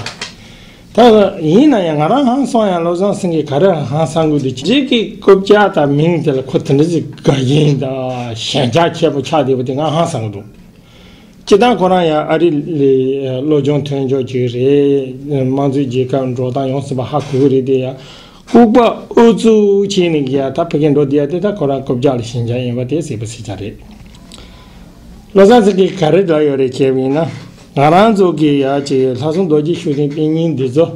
ད་ཡིན་ན་ཡང་ང་རང་ཧང་སང་ཡང་བློ་བཟང་སེང་གེ་ག་རེ་ཧང་སང་དགོས་འདུག་རྗེས་ཀྱི་རྐུབ་བཀྱག་དང་མིང་དེ་ལ་ཁོ་དེ་འདྲ་ཅིག་དགའ་ཞེན་དང་ཞེན་ཆགས་ཆེན་པོ་ཆགས་བསྡད་པ་དེ་ང་ཧང་སང་གི་འདུག་སྤྱིར་བཏང་ཁོ་རང་ཡང་ཨ་རི་ལ་བློ་སྦྱོང་ཐོན་ཆོག་ཅིག་རེད། དམངས་གཙོའི་རྒྱལ་ཁབ་འགྲོ་སྟངས་ཡོངས་སུ་པ་ཧ་གོ་གི་རེད་དེ་ཡང་ལྐུགས་པ་ཨུ་ཚུགས་བྱས་ནས་ཀྱི་ཡ་ད་ཕ་གི་འགྲོ་བསྡད་ཡ་དེ་ད་ཁོ་རང་རྐུབ་བཀྱག་ལ་ཞེན་ཆགས་ཡིན་པ་དེ་གསལ་པོ་གསལ་ཆགས་རེད། བློ་བཟང་སེང་གེ་ག་རེ་འདྲ་ཡོད་རེད་བྱས་པ་ཡིན་ན་ང་རང་ཚོ་གི་ཡ་ཅིག་ལྷ་སྲུང་རྡོ་རྗེ་ཤུགས་ལྡན་དཔེ་རྙིང་འདི་ཚོ་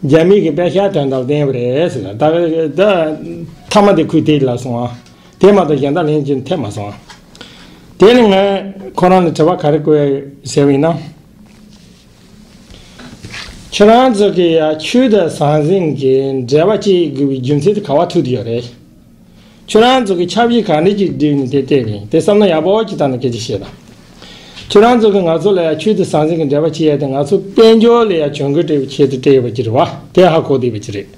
རྒྱ་མི་གི་པད་ཤག་དོན་དག་བསྟན་པ་རེད་ཟེར་ད་ད་མཐའ་མ་དེ་ཁུལ་དེ་ལ་སོང་ཨ། དེ་མ་གཏོགས་གཞན་དག་ལན་གཅིག་ཐེབས་མ་སོང་། དེ་ནི་ངས་ཁོ་རང་ལ་དྲི་བ་ག་རེ་བཀོད་ཟེར་བ་ཡིན་ན། ཁྱོད་རང་ཚོ་གི་ཡ་ཆོས་དང་ཟང་ཟིང་གི་འབྲེལ་བ་བཅད་དགོས་པའི་རྒྱུ་མཚན་དེ་ག་བ་ཐུག་བསྡད་ཡོད་རེད། ཁྱོད་རང་ཚོ་གི་ཆབ་ཡིག་ག་འདྲ་ཅིག་བསྒྲིགས་ནས་དེ་བལྟས་པ་ཡིན། དེ་བསམ་བློ་ཡག་པོ་ཅིག་བཏང་ནས་སྐད་ཆ་བཤད་དང་། ཁྱོད་རང་ཚོ་གི་ང་ཚོ་ལ་ཡ་ཆོས་དང་ཟང་ཟིང་གི་འབྲེལ་བ་བཅད་ཡ་དེ་ང་ཚོ་དཔལ་འབྱོར་ལ་ཡ་གྱོང་གུན་སྤྲད་པའི་ཆེད་དུ་སྤྲད་ཡོད་པ་ཅིག་རེད་བ། དེ་ཧ་གོ་བསྡད་པ་ཅིག་རེད།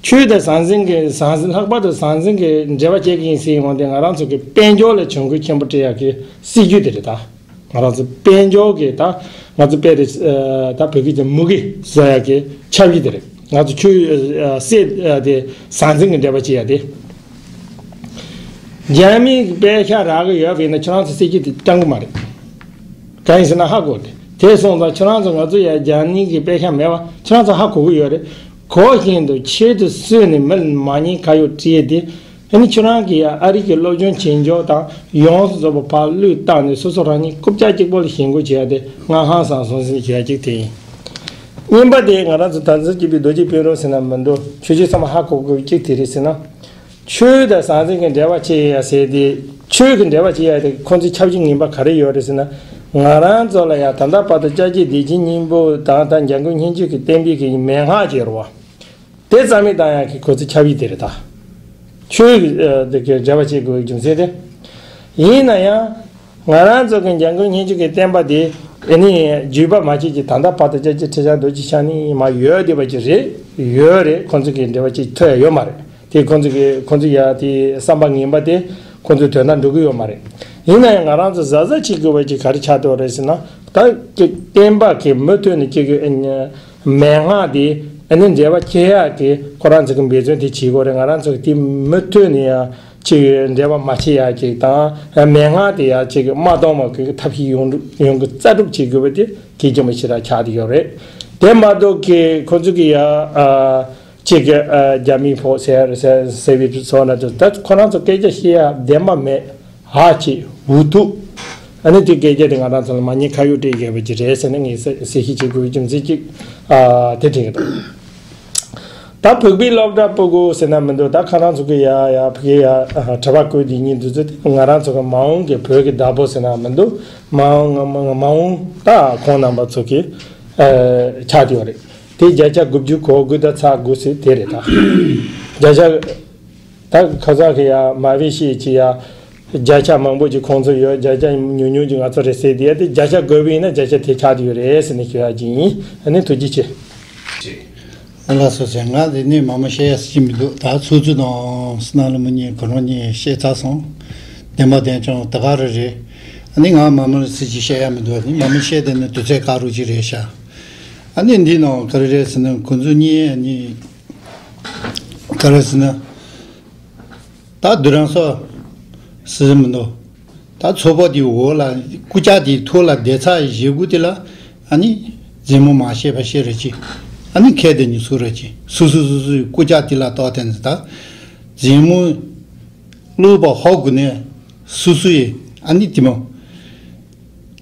ཆོས་དང་ཟང་ཟིང་གི་ཟང་ཟིང་ལྷག་པར་དུ་ཟང་ཟིང་གི་འབྲེལ་བ་བཅད་ཀྱི་ཡིན་ཟེར་ཡོང་དེ་ང་རང་ཚོ་གི་དཔལ་འབྱོར་ལ་གྱོང་གུན་ཆེན་པོ་སྤྲད་ཡག་གི་སྲིད་ཇུས་དེ་རེད་ད། ང་རང་ཚོ་དཔལ་འབྱོར་གི་ད་ང་ཚོ་དཔེ་རེད་ད་བོད་སྐད་ཀྱི་མུ་གེ་བཟོ་ཡག་གི་ཆབ་ཡིག་དེ་རེད། ང་ཚོ་ཆོས་སྲིད་དེ་ཟང་ཟིང་གི་འབྲེལ་བ་བཅད་ཡག་དེ། རྒྱ་མིའི་པད་ཤག་རག་གི་ཡོད་པ་ཡིན་ན་ཁྱེད་རང་ཚོ་སྲིད་ཇུས་དེ་སྤྲང་གི་མ་རེད། གང་ཡིན་ཟེར་ན་ཧ་གོ་སྟེ། དེ་སོང་ཙང་ཁྱོད་རང་ཚོ་ང་ཚོ་ཡ་རྒྱ་ནིང་གི་དཔེ་ཆ་མེད་པ་ཁྱོད་རང་ཚོ་ཧ་གོ་གི་ཡོད་རེད། གོ་བཞིན་དུ་ཆེད་དུ་བཟོས་ནས་མི་མ་ཉེས་ཁ་གཡོག་སྤྲད་དེ། ཨ་ནི་ཁྱོད་རང་གིས་ཡ་ཨ་རི་གི་སློབ་སྦྱོང་བྱེད་འཇོག་དང་ཡོངས་སུ་རྫོགས་པ་ཕར་བློས་བཏང་ནས་སོ་སོ་རང་ཉིད་རྐུབ་བཀྱག་གཅིག་པོ་ལ་ཞེན་ཁོག་བྱེད་ཡ་དེ་ང་ཧང་སང་སོང་ཟེར་ཞུ་ཡ་གཅིག་དེ་ཡིན། གཉིས་པ་དེ་ང་རང་ཚོ་དར་འཛིན་སྐྱིད་པའི་རྡོ་རྗེ་དཔོན་རོགས་ཟེར་ན་མི་འདུག་ཆོས་བརྒྱུད་ཚང་མ་ཧ་གོ་དགོས་གཅིག་དེ་རེད་ཟེར་ན། ཆོས་དང་ཟང་ཟིང་གི་འབྲེལ་བ་ཕྱེ་ཡ་ཟེར་ཏེ། ཆོས་ཀྱི་འབྲེལ་བ་ཕྱེ་ཡ་དེ་ཁོང་ཚོའི་ཁྱབ་བྱེད་ངན་པ་ག་རེ་ཡོད་རེད་ཟེར་ན། ང་རང་ཚོ་ལ་ཡང་ད་ལྟ་བར་དུ་སྐྱབས་རྗེ་བདེ་ཆེན་སྙིང་པོ་དང་ད་འཇམ་མགོན་སྙན་བརྒྱུད་ཀྱི་བསྟན་པའི་གི་མན་ངག་ཅེས་རོ། དེ་རྩ་མེད་བཏང་ཡ་གི་ཁོ་ཚོའི་ཁྱབ་ཡིག་དེ་རེད་ད། ཆོས་ཀྱི་ཨ་དེ་གི་འབྲེལ་བ་བྱེད་དགོས་པའི་རྒྱུ་མཚན་དེ། ཡིན་ན་ཡང་། ང་རང་ཚོ་གི་འཇམ་མགོན་སྙན་བརྒྱུད་ཀྱི་བསྟན་པ་དེ་ཨེ་ནི་བརྒྱུད་པ་མ་ཆད་ཀྱི་ད་ལྟ་བར་དུ་སྐྱབས་རྗེ་ཁྲི་བྱང་རྡོ་རྗེ་འཆང་ནས་མར་ཡོད་བསྡད་པ་ཅིག་རེད། ཡོད་རེད། ཁོང་ཚོ་གི་འབྲེལ་བ་ཅིག་ཐོན་ཡ་ཡོད་མ་རེད། དེ་ཁོང་ཚོ་གི་ཁོང་ཚོ་ཡ་དེ་བསམ་པ་ངན་པ་དེ་ཁོང་ཚོའི་དོན་དག་འགྲོ་གི་ཡོད་མ་རེད། ཡིན་ན་ཡང་ང་རང་ཚོ་གཟབ་གཟབ་བྱེད་དགོས་པ་ཅིག་ག་རེ་ཆགས་བསྡད་པ་རེད་ཟེར་ན། ད་ཀྱི་བསྟན་པ་གི་མུ་མཐུད་ནས་ཀྱི་གི་ཨེ་ནི་མན་ངག་དེ་ཨེ་ནི་འབྲེལ་བ་ཕྱེ་ཡ་གི་ཁོ་རང་ཚོ་གི་འབད་བརྩོན་དེ་བྱེད་དགོས་རེད། ང་རང་ཚོ་གི་དེ་མུ་མཐུད་ནས་ཡང་ཅིག་འབྲེལ་བ་མ་བྱེད་ཡ་ཅིག་དང་མན་ངག་དེ་ཡ་ཅིག་མ་གཏོང་བ་གི་ཐབས་ཤེས་ཡོང་ཡོང་གི་རྩལ་སྤྲུགས་བྱེད་དགོས་པ་དེ་གལ་ཆེན་པོ་ཞེ་དྲག་ཆགས་བསྡད་ཡོད་རེད། དེ་མ་གཏོགས་ཀྱི་ཁོ་ཚོ་གི་ཡ་ཨ་ཅིག་གི་ཨ་རྒྱ་མིའི་ཕོགས་ཟེར་ཟེར་ཟེར་བའི་བཟོ་ན་དེ་ད་ཁོ་རང་ཚོ་སྐད་ཆ་བཤད་ཡ་བདེན་པ་མེད། ཧ་ཅིག་འུ་ཐུག་ཨ་ནི་དེ་སྐད་ཆ་དེ་ང་རང་ཚོ་ལ་མ་ཉེས་ཁ་གཡོག་སྤྲད་ཡོད་པ་ཅིག་རེད་ཟེར་ནས་ངས་གསལ་གསལ་བཤད་བྱེད་དགོས་རྒྱུ་མཚན་ཅིག་ཨ་དེ་དྲན་གི་འདུག་ད་བོད་པའི་སློབ་གྲྭ་སྤུ་གུ་ཟེར་ན་མི་འདུག་ད་ཁ་རང་ཚོ་གི་ཡ་ཡ་ཕ་གི་ཡ་གྲྭ་པ་བསྐོས་དེ་གཉིས་འདུག་ཚོད་དེ་ང་རང་ཚོ་གི་མ་འོངས་ཀྱི་བོད་ཀྱི་བདག་པོ་ཟེར་ན་མི་འདུག་མ་འོངས་མ་འོངས་ད་ཁོང་རྣམ་པ་ཚོ་གི་ཨ་ཆགས་ཡོད་རེད། དེ་བརྒྱ་ཆ་དགུ་བཅུ་གོ་དགུ་དང་ཚེག་དགུ་ཟེར་དེ་རེད་ད། བརྒྱ་ཆ། ད་ཁ་སང་གི་ཡ་མ་བི་ཤེས་ཀྱི་ཡ། བརྒྱ་ཆ་མང་པོ་ཅིག་ཁོང་ཚོ་ཡོད། བརྒྱ་ཆ་ཉུང་ཉུང་ཅིག་ང་ཚོ་རེད་ཟེར་དེ་ཡ་དེ་བརྒྱ་ཆ་དགོས་པ་ཡིན་ན་བརྒྱ་ཆ་དེ་ཆགས་ཀྱི་ཡོད་རེད་ཟེར་ནས་ཞུ་ཡ་ཅིག་ཡིན། ཨ་ནི་ཐུགས་རྗེ་ཆེ། ཨ་ལགས་སོ་ཟེར། ང་དེ་ནས་མང་མང་བཤད་ཡ་ཟེར་གྱི་མི་འདུག་ད་ཚོགས་གཙོ་དང་བསོད་ནམས་ལྷ་མོ་གཉིས་ཁོ་རང་གཉིས་བཤད་ཚར་སོང་། བདེན་པ་བདེན་ཀྱང་ད་ག་རེ་རེད། ཨ་ནི་ང་མང་མང་ཟེར་གྱི་བཤད་ཡ་མི་འདུག་ཨ་ནི་མང་མང་བཤད་དེ་ནི་དུས་ཚོད་བཀག་རོགས་ཅིག་རེད་ཤག་ཨ་ནི་འདི་ནང་ག་རེ་རེད་ཟེར་ན་ཁོ་ཚོ་གཉིས་ཨ་ནི། ག་རེ་ཟེར་ན། ད་བསྡུ་རང་སོགས་ཟེར་མི་འདུག་ད་ཚོགས་པ་དེའི་འོག་ལ་རྐུབ་བཀྱག་དེའི་ཐོག་ལ་བསྡད་ཚར་བཞེས་དགོས་དེ་ལ་ཨ་ནི་རྫུན་མ་མ་བཤད་པ་བཤད་རོགས་གྱིས། ཨ་ནི་ཁྱེད་དེ་ནི་སུ་རོགས་གྱིས་སུ་སུ་སུ་སུའི་རྐུབ་བཀྱག་དེ་ལ་གཏོགས་དེ་ནི་ད་རྫུན་མ་བླུགས་པ་ཧ་གོ་ནས་སུ་སུ་ཡིས་ཨ་ནི་དེ་མོ།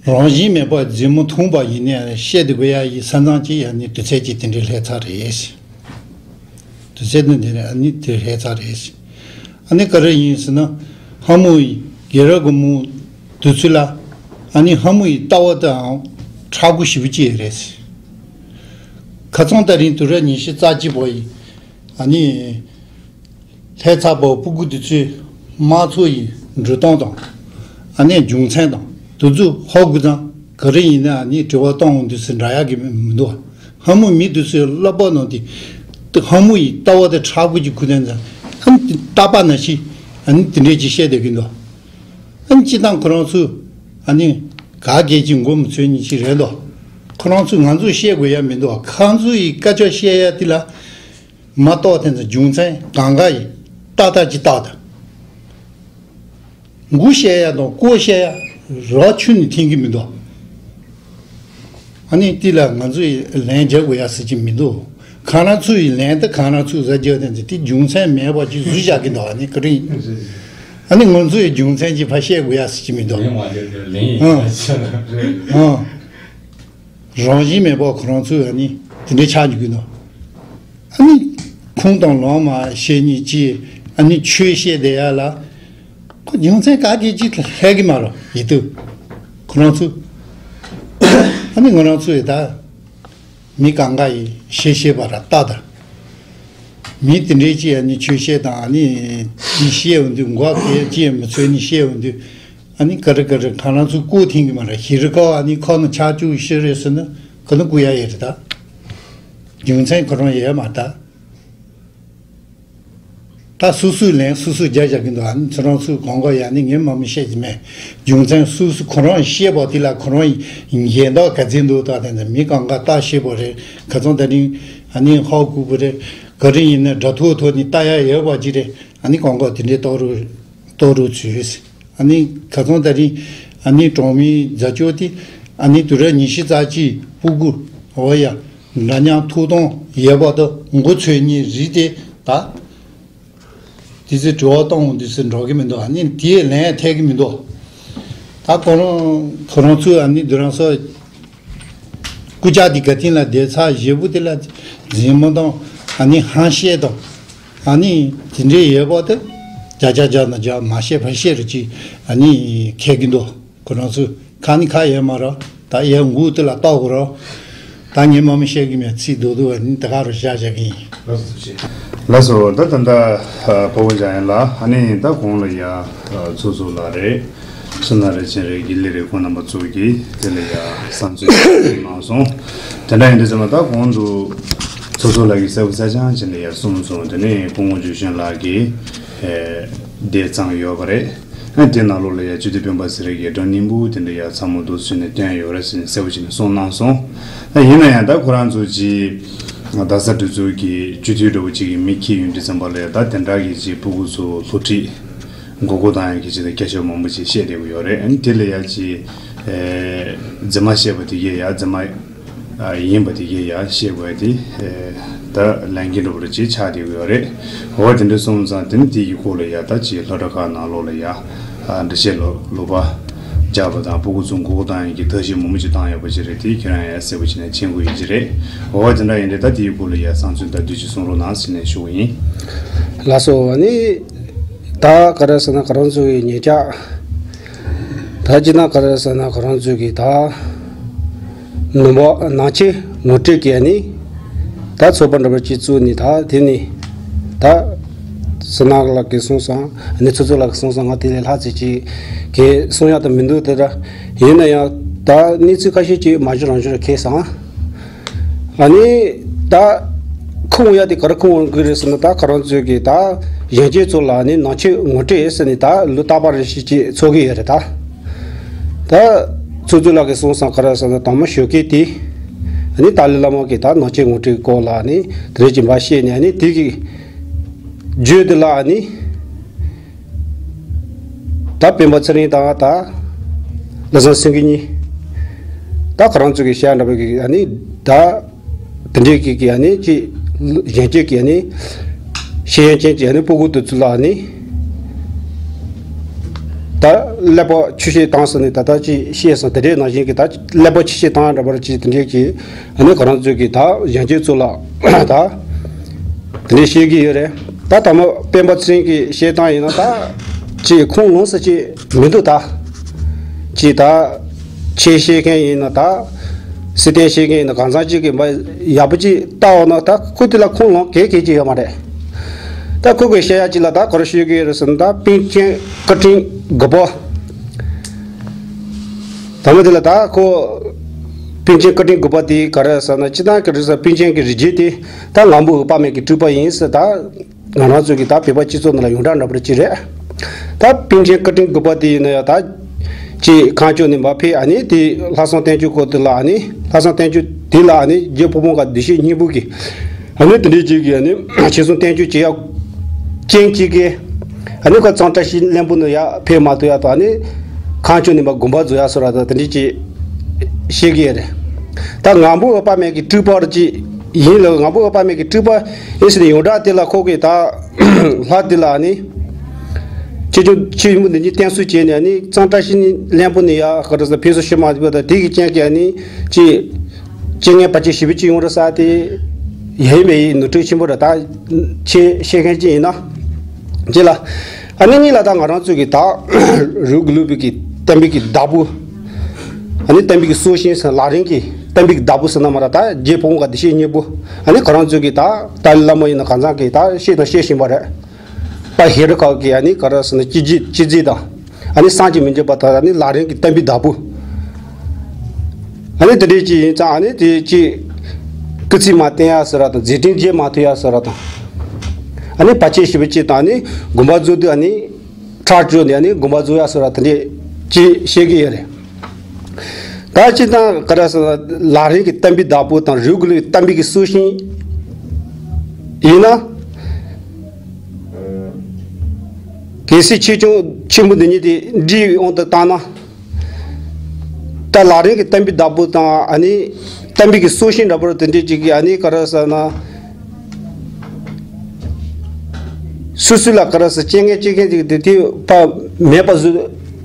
རང་བཞིན་མེད་པར་རྫུན་མ་འཐུང་པ་ཡིན་ནའི་བཤད་དེ་དགོས་ཡ་ཡི་ས་མཚམས་ཀྱི་ཡ་ནི་དུས་ཚོད་ཀྱི་དེ་འདྲའི་སླེབས་ཚར་རེད། དུས་ཚོད་ནི་དེ་རེད། ཨ་ནི་དེ་སླེབས་ཚར་རེད། ཨ་ནི་ག་རེ་ཡིན་ཟེར་ན། ལྷ་མོ་ཡི་རྒན་རབས་གོང་མོ་དུས་ཚོད་ལ་ཨ་ནི་ལྷ་མོ་ཡི་ལྟ་བ་དང་ཁྲ་གུ་ཞིབ་ཅིག་རེད། ཁ་སང་ད་རིང་དུས་རབས་ཉི་ཤུ་རྩ་གཅིག་པ་ཡི་ཨ་ནི། ལྷ་ཚ་པོ་སྤུ་གུ་དེ་ཚོས་དམངས་གཙོ་ཡི་འགྲོ་སྟངས་དང་། ཨ་ནི་རྒྱུ་མཚན་དང་དེ་ཚོ་ཧ་གོ་ཙང་ག་རེ་ཡིན་ན་ཨ་ནི་དྲི་བ་བཏང་འོང་དུས་སུ་འདྲ་ཡག་གི་མི་འདུག་ལྷ་མོ་མི་དེ་ཚོའི་བསླབ་པ་ནང་དེ་ལྷ་མོ་ཡི་ལྟ་བ་དེ་ཁྲ་བོ་གི་ཁུ་ལྡན་ཙང་ཨ་ནི་རྟག་པ་ན་ཤི་ཨ་ནི་དེ་འདྲས་ཀྱི་བཤད་བསྡད་ཀྱི་འདུག་ཨ་ནི་སྤྱི་བཏང་ཁོ་རང་ཚོ་ཨ་ནི་ག་གེ་ཅིག་མགོ་མི་ཚོས་ཉིན་ཅིག་རེད་འདུག་ཁོ་རང་ཚོས་ང་ཚོས་བཤད་དགོས་ཡ་མི་འདུག་ཁོ་ཚོ་ཡི་སྐད་ཆ་བཤད་ཡ་དེ་ལ། མ་གཏོགས་དེ་ཚོ་རྒྱུ་མཚན་གང་ག་ཡིན་ཏག་ཏག་ཅིག་བཏགས་དང་། མགོ་བཤད་ཡ་དང་ལྐོག་བཤད་ཡ་རོགས་ཁྱོན་ནས་འཐེན་གི་མི་འདུག་ཨ་ནི་དེ་ལ་ང་ཚོ་ཡི་ལན་རྒྱག་དགོས་ཡ་ཟེར་གྱི་མི་འདུག་ཁོ་རང་ཚོ་ཡི་ལན་དེ་ཁོ་རང་ཚོས་ཟ་རྒྱུ་དེ་ཚོ་དེ་རྒྱུ་མཚན་མེད་པ་ཅིག་བཟོས་བཞག་གི་འདུག་ཨ་ནི་ཀ་རིང་ཨ་ནི་ང་ཚོ་ཡི་རྒྱུ་མཚན་ཅིག་ཕར་བཤད་དགོས་ཡ་ཟེར་གྱི་མི་འདུག་ལན་མ་རྒྱག་དེ་ལན་ཡིན་ཨ་ཨ། རང་བཞིན་མེད་པ་ཁོ་རང་ཚོས་ཨ་ནི་དེ་འདྲའི་ཆགས་འཇུག་གི་འདུག་ཨ་ནི་ཁུངས་དང་ལུང་མ་བཤད་ཉིད་ཀྱིས་ཨ་ནི་ཆོས་བཤད་བསྡད་ཡ་ལ་ཁོ་རྒྱུ་མཚན་ག་གེ་ཅིག་ལྷད་གི་མ་རེད་ཡིན་དུས་ཁོ་རང་ཚོས་ཨ་ནི་ང་རང་ཚོས་ད་མི་གང་ག་ཡིས་བཤད་ཤེས་པ་ར་ལྟ་ད། མི་དེ་འདྲའི་ཅིག་ཨ་ནི་ཆོས་བཤད་དང་ཨ་ནི་ཅིག་བཤད་འོང་དུས་མགོ་སྐད་ཅིག་མི་ཚོས་ནི་བཤད་འོང་དུས་ཨ་ནི་ག་རེ་ག་རེ་ཁ་རང་ཚོ་ལྐོག་འཐེན་གི་མ་རེད། ཤི་རི་ཁ་ཨ་ནི་ཁ་ནང་ཆག་བཅུག་ཤི་རེད་ཟེར་ན་ག་ནི་ལྐོག་ཡ་ཡོད་རེད་ད། རྒྱུ་མཚན་ཁོ་རང་ཡོད་མ་རེད་ད། ད་སུ་སུས་ལན་སུ་སུས་རྒྱག་བཞག་གི་འདུག་ཨ་ནི་ཁྱོད་རང་ཚོས་གང་ག་ཡ་ནི་ངས་མ་མི་བཤད་ཀྱི་མེད། རྒྱུ་མཚན་སུ་སུ་ཁོ་རང་བཤད་པ་དེ་ལ་ཁོ་རང་ཡིན་གཞན་དག་ག་ཚོད་འདུག་ད་དེ་ཚོ་མི་གང་ག་ལྟ་ཤེས་པ་རེད། ཁ་སང་ད་རིང་ཨ་ནི་ཧ་གོ་པ་རེད། ག་རེ་ཡིན་ན་དྲ་ཐོག་ཐོག་ནས་ལྟ་ཡ་ཡོད་པ་ཅིག་རེད། ཨ་ནི་གང་ག་དེ་འདྲའི་རྟོགས་རོགས་རྟོགས་རོགས་བྱོས། ཨ་ནི་ཁ་སང་ད་རིང་ཨ་ནི་གྲོང་མིའི་མཛའ་གཅོག་དེ་ ཨ་ནི་དུས་རབས་ཉི་ཤུ་རྩ་གཅིག་སྤུ་གུ་འོ་ཡ་འདྲ་མཉམ་ཐུགས་དམ་ཡོད་པ་དང་མགོ་ཚོས་མཁན་རིགས་དེ་ད་དེ་ཚོས་དྲི་བ་གཏོང་འོང་དུས་སུ་འགྲོ་གི་མི་འདུག་ཨ་ནི་དེའི་ལན་ཐེབས་ཀྱི་མི་འདུག་ད་ཁོ་རང་ཁོ་རང་ཚོས་ཨ་ནི་དུས་རང་སོ་སྐུ་ཅག་དེ་ག་སྟེང་ལ་བསྡད་ཚར་བཞེས་པོ་དེ་ལ་འཛིན་མོ་དང་ཨ་ནི་ཧང་བཤད་དང་ཨ་ནི་དེ་འདྲའི་ཡོད་པ་དེ་བརྒྱ་ཆ་བརྒྱ་དང་བརྒྱ་མ་བཤད་ཕར་བཤད་རུ་ཅིག་ཨ་ནི་ཁེལ་གི་འདུག་ཁོ་རང་ཚོ་ཁ་ནི་ཁ་ཡོད་མ་རེད། ད་ཡར་འགུག་དེ་ལ་བལྟ་དགོས་རེད། ད་ངས་མང་མང་བཤད་གི་མེད། ཚིག་རྡོག་རྡོག་ཨ་ནི་དེ་ག་རུ་བཞག་བཞག་གི་ཡིན། ལགས་སོ། ད་ད་ལྟ་ཕ་བོ་འཇམ་དབྱངས་ལགས་ཨ་ནི་ད་གོང་ལ་ཡ་ཚོགས་གཙོ་ལགས་རེད། བསོད་ནམས་རིན་ཆེན་རེད། དགེ་ལེགས་རེད། ཁོང་རྣམ་པ་ཚོ་གིས་དེ་ལ་ཡ་བསམ་ཚུལ་གནང་སོང་། དེ་འདྲ་ཡིན་དུས་ཙམ་པ་ད་གོང་དུ་ཚོགས་གཙོ་ལགས་ཀྱིས་གསལ་པོ་གསལ་རྐྱང་བྱས་ནས་ཡ་གསུངས་སོང་། དེ་ནས་སྐུ་ངོ་འཇུ་ཆེན་ལགས་ཀྱིས་ཨེ་དེ་བརྩམས་ཡོད་པ་རེད། ཨ་དེ་ནང་ལོགས་ལ་ཡ་སྤྱི་འཐུས་སྤེན་པ་ཚེ་རིང་གིས་སྒྲ་སྙན་པོ་དེ་འདྲ་ཡ་ཚ་མོ་རྡོ་སོན་ནས་བསྟན་ཡོད་རེད་ཟེར་ནས་གསལ་པོ་བྱས་ནས་གསུངས་གནང་སོང་། ཨ་ཡིན་ན་ཡང་ད་ཁོ་རང་ཚོ་ཅིག་རྡ་ས་གྲོས་ཚོགས་ཀྱི་སྤྱི་འཐུས་འདྲ་བོ་ཅིག་གི་མི་འཁྱེར་ཡོང་དུས་ཙམ་པ་ལ་ཡ་ད་དེ་འདྲ་གི་ཅིག་སྤུ་གུ་ཚོ་སློབ་ཁྲིད་མགོ་སྐོར་བཏང་ཡག་གི་ཆེད་དུ་སྐད་ཆ་མང་པོ་ཅིག་བཤད་བསྡད་ཀྱི་ཡོད་རེད། ཨ་ནི་དེ་ལ་ཡ་ཅིག་ཨེ་རྫུན་མ་བཤད་པ་དེ་གས་ཡ་རྫུན་མ་ཨ་ཡིན་པ་དེ་གས་ཡ་བཤད་དགོས་ཡ་དེ་ཨེ་ད་ལས་འགན་འདྲ་པོ་རེ་ཅིག་ཆགས་བསྡད་ཀྱི་ཡོད་རེད། འོ་དེ་འདྲ་སོང་ཙང་དེ་ནི་དེ་གི་སྐོར་ལ་ཡ་ད་ཅིག་སློབ་གྲྭ་ཁག་ནང་ལོགས་ལ་ཡ་ཨ་འགྲེལ་བཤད་ལོ་ལོ་པ་རྒྱག་པ་དང་སྤུ་གུ་ཚོ་མགོ་སྐོར་བཏང་ཡག་གི་ཐབས་ཤེས་མང་པོ་ཅིག་བཏང་ཡོད་པ་ཅིག་རེད། དེ་ཁྱེད་རང་ཡ་གསལ་པོ་བྱས་ནས་མཁྱེན་དགོས་ཡ་ཅིག་རེད། འོ་དེ་འདྲ་ཡིན་དུས་ད་དེ་གི་སྐོར་ལ་ཡ་བསམ་ཚུལ་ད་བསྡུས་ཅིག་གསུང་རོགས་གནང་ཟེར་ནས་ཞུ་གི་ཡིན། ལགས་སོ། ཨ་ནི། ད་ག་རེ་ཟེར་ན་ཁོ་རང་ཚོ་གི་ཉེ་ཆར། ད་སྤྱིར་ན་ག་རེ་ཟེར་ན་ཁོ་རང་ཚོ་གི་ད་ནང་པ་ནང་ཆོས་ངོ་སྤྲོད་ཀྱི་ཨ་ནི་ད་ཚོགས་པ་འདྲ་པོ་ཅིག་བཙུགས་ནས། ད་དེ་ནི་ད་བསོད་ནམས་ལགས་ཀྱིས་གསུངས་སོང་། ཨ་ནི་ཚོགས་གཙོ་ལགས་ཀྱིས་གསུངས་སོང་། ང་དེ་ལས་ལྷག་ཙམ་ཅིག་གི་གསུང་ཡག་ད་མི་འདུག་དེ་འདྲ་ཡིན་ན་ཡང་ད་གནས་ཚུལ་ཁ་ཤས་ཅིག་མ་འགྱུར་རང་འགྱུར་ཁེལ་སོང་། ཨ་ནི་ད་ཁུངས་ཡ་དེ་ག་རེ་ཁུངས་དགོས་རེད་ཟེར་ན། ད་ཁོ་རང་ཚོས་ཀྱི་ད་གཞོན་སྐྱེས་ཚོ་ལ་ནི་ནང་ཆོས་ངོ་སྤྲོད་ཟེར་ནས་ད་ལོ་རྟག་པ་རེ་བཞིན་ཅིག་ཚོགས་ཀྱི་ཡོད་རེད། ད་ད་ཚོགས་གཙོ་ལགས་ཀྱིས་གསུངས་སོང་། ག་རེ་ཟེར་ན་དང་པོ་ཞོགས་ཀས་དེ་ཨ་ནི་ཏཱ་ལའི་བླ་མ་གི་ད་ནང་ཆོས་ངོ་སྤྲོད་སྐོར་ལ་ནི་དེ་རེ་ཅིག་འབའ་བཤད་ནས། ཨ་ནི་དེ་གི་བརྗོད་དེ་ལ་ཨ་ནི། ད་སྤེན་པ་ཚེ་རིང་དང་ད་བློ་བཟང་སེང་གེ་གཉིས། ད་ཁོ་རང་ཚོ་གི་བཤད་འདྲ་པོ་གི་ཨ་ནི་ད་དེ་འདྲའི་གི་གི་ཨ་ནི་ཅི་གཞོན་སྐྱེས་ཀྱི་ཨ་ནི་ཤེས་ཡོན་ཅན་གྱི་ཨ་ནི་སྤུ་གུ་དེ་ཚོ་ལ་ཨ་ནི་ད་ཀླད་པ་ཆུ་བཤད་བཏང་ཟེར་ནས་ད་ལྟ་ཅི་བཤད་སོང་། དེ་འདྲའི་ནང་བཞིན་གི་ད་ཀླད་པ་ཆུ་བཤད་བཏང་འདྲ་པོ་ཅི་དེ་འདྲའི་གི་ཨ་ནི་ཁོ་རང་ཚོས་ཀྱི་ད་གཞོན་སྐྱེས་ཚོ་ལ་ད་དེ་འདྲ་བཤད་ཀྱི་ཡོད་རེད། ད་དང་པོ་སྤེན་པ་ཚེ་རིང་གི་བཤད་སྟངས་ཡིན་ན་ད་ཅིག་ཁུངས་ལོངས་ས་ཅིག་མི་འདུག་ད་ཅིག་ད་ཆོས་བཤད་མཁན་ཡིན་ན་ད་སྲིད་དོན་བཤད་མཁན་ཡིན་ན་གང་ཟག་ཅིག་གི་མ་ཡག་པོ་ཅིག་ལྟ་འོང་ན་ད་ཁོ་དེ་ལ་ཁུངས་ལོངས་གང་གང་ཅིག་ཡོད་མ་རེད། ད་ཁོ་གི་བཤད་ཡ་ཅིག་ལ་ད་ག་རེ་ཤོད་ཀྱི་ཡོད་རེད་ཟེར་ན། ད་པཎ་ཆེན་བཀའ་དྲིན་དགུ་པ། དང་པོ་དེ་ལ་ད་ཁོ་པཎ་ཆེན་བཀའ་དྲིན་དགུ་པ་དེ་ག་རེ་ཟེར་ན། སྤྱིར་བཏང་གི་རེད་ཟེར། པཎ་ཆེན་གྱི་རིགས་རྒྱུད་དེ་ད་ངང་པོ་འོད་དཔག་མེད་ཀྱི་སྤྲུལ་པ་ཡིན་ཟེར། ད་ང་རང་ཚོ་གི་ད་བོད་པ་སྤྱི་ཚོགས་ནང་ལ་ཡོངས་གྲགས་འདྲ་པོ་ཅིག་རེད། ད་པཎ་ཆེན་བཀའ་དྲིན་དགུ་པ་དེ་ཡིན་ན་ཡང་ད་ཅིག་ཁ་ཕྱོགས་ནས་མར་ཕེབས། ཨ་ནི་དེ་ལྷག་བསམ་བསྟན་བཅོས་སྐོར་དེ་ལ་ཨ་ནི་ལྷག་བསམ་བསྟན་བཅོས་དེ་ལ་ཨ་ནི་རྗེ་ཕོ་བྲང་དགའ་བདེ་གཤེགས་སྙིང་པོ་གིས་ཨ་ནི་དེ་འདྲའི་ཅིག་གི་ཨ་ནི་ཆོས་སྲུང་བསྟན་བཅོས་བྱེད་ཡག་རྐྱེན་གཅིག་གིས། ཨ་ནི་ཁོ་གཙང་བཀྲ་ཤིས་ལྷུན་པོ་ནང་ཡར་ཕེབས་མ་ཐུབ་ཡག་དང་། ཨ་ནི་ཁ་ཕྱོགས་ནས་མར་དགོངས་པ་རྫོགས་ཡག་སོགས་ར་དང་དེ་འདྲའི་ཅིག་བཤད་ཀྱི་ཡོད་རེད། ད་ངང་པོ་འོད་དཔག་མེད་ཀྱི་སྤྲུལ་པ་ཅིག་ཡིན་ལ། ངང་པོ་འོད་དཔག་མེད་ཀྱི་སྤྲུལ་པ་ཡིན་ཟེར་ནས་ཡོངས་གྲགས་དེ་ལ་ཁོ་གིས་ད་ལྷ་དེ་ལ་ཨ་ནི་ཆོས་སྐྱོང་ཆོས་ཡུམ་འདི་གཉིས་བསྟེན་གསོལ་བྱས་ནས། ཨ་ནི་གཙང་བཀྲ་ཤིས་ལྷུན་པོ་ནང་ཡར་ག་རེ་ཟེར་ཕེབས་བསུ་ཞུ་མ་ཐུབ་པ་དང་། དེ་གི་རྐྱེན་གྱིས་ཨ་ནི་ཅིག་རྐྱེན་ངན་བར་ཆད་ཞེ་པོ་ཅིག་ཡོང་རེད་ཟེར། དེ་ཡིན་མིན་ནོར་འཁྲུལ་ཆེན་པོ་རེད། ད་ཆོས་བཤད་མཁན་ཅིག་ཡིན་ན་ཅིག་ལ། ཨ་ནི་གཉིས་ལ་ད་ང་རང་ཚོ་གི་ད་རིའུ་ལུགས་པའི་གི་བསྟན་པའི་གི་བདག་པོ། ཨ་ནི་བསྟན་པའི་གི་སྲོག་ཤིང་ཟེར། ལག་ལེན་གི་བསྟན་པའི་གི་བདག་པོ་ཟེར་ན་མ་ར། ད་རྗེ་ཕོ་བྲང་དགའ་བདེ་གཤེགས་སྙིང་པོ། ཨ་ནི་ཁོ་རང་ཚོ་གི་ད་ཏཱ་ལའི་བླ་མ་ཡིན་ན་གང་ཟག་གི་ད་བཤད་དང་བཤད་བཞིན་པ་རེད། དཔལ་ཤེས་རབ་འཁོར་གྱི་ཨ་ནི་ག་རེ་ཟེར་ན་སྤྱི་རྗེ་སྤྱི་རྗེ་དང་། ཨ་ནི་བསམ་གྱིས་མི་ཁྱབ་པ་དང་། ཨ་ནི་ལག་ལེན་གྱི་བསྟན་པའི་བདག་པོ། ཨ་ནི་དེ་འདྲའི་ཅིག་ཡིན་ཙང་། ཨ་ནི་དེ་ཅིག་སྐུ་ཚེ་མར་བརྟན་ཡག་ཟེར་ར་དང་། མཛད་འཕྲིན་རྒྱས་མ་ཐུབ་ཡག་ཟེར་ར་དང་། ཨ་ནི་བར་ཆད་ཞེ་པོ་ཅིག་དང་། ཨ་ནི་དགོངས་པ་རྫོགས་དུས་ཨ་ནི་ཁྲག་སྦྱོར་ནས་ཨ་ནི་དགོངས་པ་རྫོགས་ཡག་ཟེར་ར་དེ་འདྲའི་ཅིག་བཤད་ཀྱི་ཡོད་རེད། ད་སྤྱིར་བཏང་ག་རེ་ཟེར་ན་ལག་ལེན་གྱི་བསྟན་པའི་བདག་པོ་དང་རིའུ་ལུགས་བསྟན་པའི་གི་སྲོག་ཤིང་ཡིན་ན། གལ་སྲིད་ཆོས་སྐྱོང་ཆེན་པོ་འདི་གཉིས་དེ་འདྲིས་དབང་དུ་བཏང་ན། ད་ ད་ལག་ལེན་གྱི་གཏན་འབེབས་བདག་པོ་དང་ཨ་ནི་གཏན་འབེབས་ཀྱི་སྲོག་ཤིང་འདྲ་པོ་དེ་འདྲས་ཅིག་གིས་ཨ་ནི་ག་རེ་ཟེར་ན། སོ་སོ་ལ་ག་རེ་ཟེར་རྐྱེན་ངན་བྱེད་མཁན་ཅིག་དེ་དེ་ཕ་མེད་པ་བཟོ་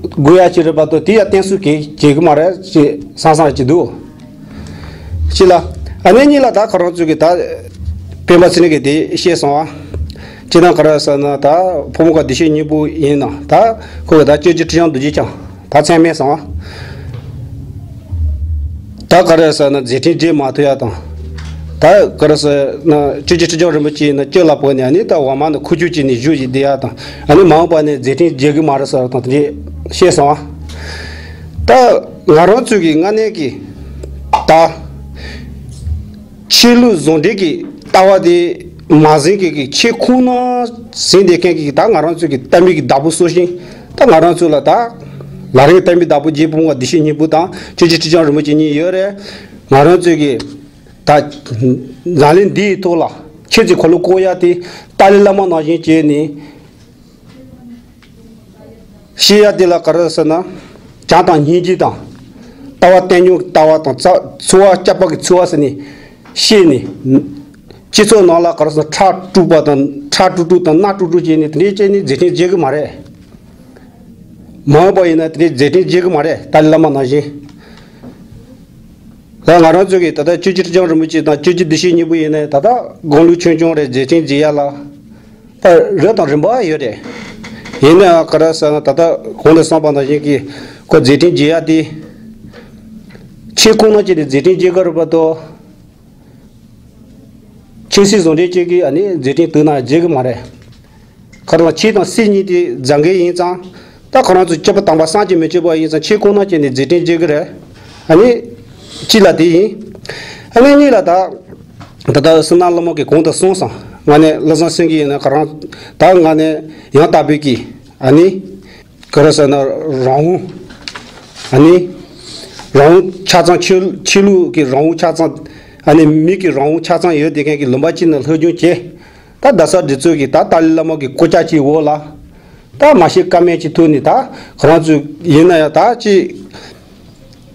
དགོས་ཡ་ཅིག་རེད་པ་དང་དེ་ཡ་བསྟེན་གསོལ་གྱི་བྱེད་ཀྱི་མ་རེད་ཅེས་བསམ་བསམ་ཅིག་འདུག་ཅི་ལ། ཨ་ནེ་གཉིས་ལ་ད་ཁོ་རང་ཚོས་ཀྱི་ད་སྤེན་པ་ཚེ་རིང་གིས་དེ་བཤད་སོང་བ། ཅི་དང་ག་རེ་ཟེར་ན་ད་ཕོ་མོ་ཁ་བདེ་གཤེགས་སྙིང་པོ་ཡིན་ན་ད་ཁོ་གི་ད་སྤྱོད་བརྒྱུད་ཁྲི་བྱང་རྡོ་རྗེ་འཆང་ད་མཚན་མེད་སོང་བ། ད་ག་རེ་ཟེར་ན་མཛད་འཕྲིན་རྒྱས་མ་ཐུབ་ཡ་དང་། ད་ག་རེ་ཟེར་ན་སྤྱོད་བརྒྱུད་ཁྲི་བྱང་རིན་པོ་ཆེ་ཡིན་ན་སྤྱོད་ལ་བབས་ནས་ཨ་ནི་ད་འོག་མ་ནས་ཁུ་བྱུག་བྱས་ནས་བཞུགས་བཞིན་བསྡད་ཡ་དང་ཨ་ནི་མ་འོངས་པ་ནས་མཛད་འཕྲིན་རྒྱས་ཀྱི་མ་རེད་ཟེར་བ་དང་དེ་འདྲས་བཤད་སོང་བ། ད་ང་རང་ཚོས་ཀྱི་སྔ་ནས་ཀྱི་ད། ཆོས་ལུགས་ཟུང་འབྲེལ་གྱི་ལྟ་བ་དེ་མ་ཟིན་གྱི་གི་ཆོས་ཁུངས་ན་ཟིན་བསྡད་མཁན་གྱི་ད་ང་རང་ཚོའི་གི་གཏན་འབེབས་ཀྱི་བདག་པོ་སྲོག་ཤིང་ད་ང་རང་ཚོ་ལ་ད་ལག་ལེན་གཏན་འབེབས་བདག་པོ་རྗེ་ཕོ་མོ་བདེ་གཤེགས་སྙིང་པོ་དང་སྤྱོད་བརྒྱུད་ཁྲི་བྱང་རིན་པོ་ཆེ་གཉིས་ཡོད་རེད། ང་རང་ཚོའི་གི་ད་ལག་ལེན་འདིའི་ཐོག་ལ་ཁྱེད་ཀྱི་འཁོར་ལོ་བསྐོར་ཡ་དེ་ཏཱ་ལའི་བླ་མ་ནང་བཞིན་བྱས་ནས། བཤད་ཡ་དེ་ལ་ག་རེ་ཟེར་ན། བྱམས་དང་སྙིང་རྗེ་དང་། ལྟ་བ་བསྟན་སྙིང་གི་ལྟ་བ་དང་རྩ་འཚོ་བ་སྐྱབས་པ་གི་འཚོ་བ་ཟེར་ནས་བཤད་ནས། སྤྱི་ཚོགས་ནང་ལ་ག་རེ་ཟེར་ན་ཁྲག་དཀྲུགས་པ་དང་ཁྲག་དཀྲུག་དཀྲུག་དང་མནའ་དཀྲུག་དཀྲུག་བྱས་ནས་དེ་འདྲའི་བྱས་ནས་མཛད་འཕྲིན་རྒྱས་གི་མ་རེད། མ་འོངས་པ་ཡིན་ན་དེ་འདྲའི་མཛད་འཕྲིན་རྒྱས་གི་མ་རེད་ཏཱ་ལའི་བླ་མ་ནང་བཞིན། ད་ང་རང་ཚོ་གི་ད་ལྟ་སྤྱོད་བརྒྱུད་ཁྲི་བྱང་རིན་པོ་ཆེ་དང་སྤྱོད་བརྒྱུད་བདེ་གཤེགས་སྙིང་པོ་ཡིན་ན་ད་ལྟ་དགུང་ལོ་ཆུང་ཆུང་རེད་མཛད་འཕྲིན་རྒྱས་ཡ་ལ། ད་རབས་དང་རིམ་པ་ཡོད་རེད། ཡིན་ནའང་ག་རེ་ཟེར་ན་ད་ལྟ་གོང་དུ་གསུངས་པ་ནང་བཞིན་གྱི་ཁོ་མཛད་འཕྲིན་རྒྱས་ཡ་དེ། ཆོས་ཁུངས་ན་ཅི་སྟེ་མཛད་འཕྲིན་རྒྱས་ག་རེད་པ་དོ། ཆོས་སྲིད་ཟུང་འབྲེལ་བཅས་ཀྱི་ཨ་ནི་མཛད་འཕྲིན་དུ་ན་རྒྱས་གི་མ་རེད། ཁ་རང་ཆོས་དང་སྲིད་གཉིས་དེ་རྫ་འགེལ་ཡིན་ཙང་། ད་ཁོ་རང་ཚོ་སྤྱོད་པ་དམ་པ་བསམ་གྱིས་མི་ཁྱབ་པ་ཡིན་ཙང་ཆོས་ཁུངས་ན་ཅི་སྟེ་མཛད་འཕྲིན་རྒྱས་གི་རེད། ཨ་ནི། གཅིག་ལ་དེ་ཡིན། ཨ་ནི་གཉིས་ལ་ད། ད་ལྟ་བསོད་ནམས་བླ་མ་གིས་གོང་དུ་གསུངས་སོང་། ང་ནི་བློ་བཟང་སེང་གེ་ཡིན་ན་ཁོ་རང་། ད་ང་ནི་ཡང་དག་པའི་གི་ཨ་ནི། ག་རེ་ཟེར་ན་རང་དབང་། ཨ་ནི། རང་དབང་ཆ་ཚང་ཆོས་ཆོས་ལུགས་ཀྱི་རང་དབང་ཆ་ཚང་། ཨ་ནི་མི་གི་རང་དབང་ཆ་ཚང་ཡོད་བསྡད་མཁན་གྱི་ལུང་པ་གཅིག་ནས་སློབ་སྦྱོང་བྱས། ད་རྡ་ས་འདི་ཚོ་གི་ད་ཏཱ་ལའི་བླ་མ་གི་སྐུ་ཕྱག་གི་འོག་ལ། ད་མ་ཤེས་ཀ་མེད་ཅིག་ཐུག་ནས་ད་ཁོ་རང་ཚོ་ཡིན་ན་ཡང་ད་ཅི།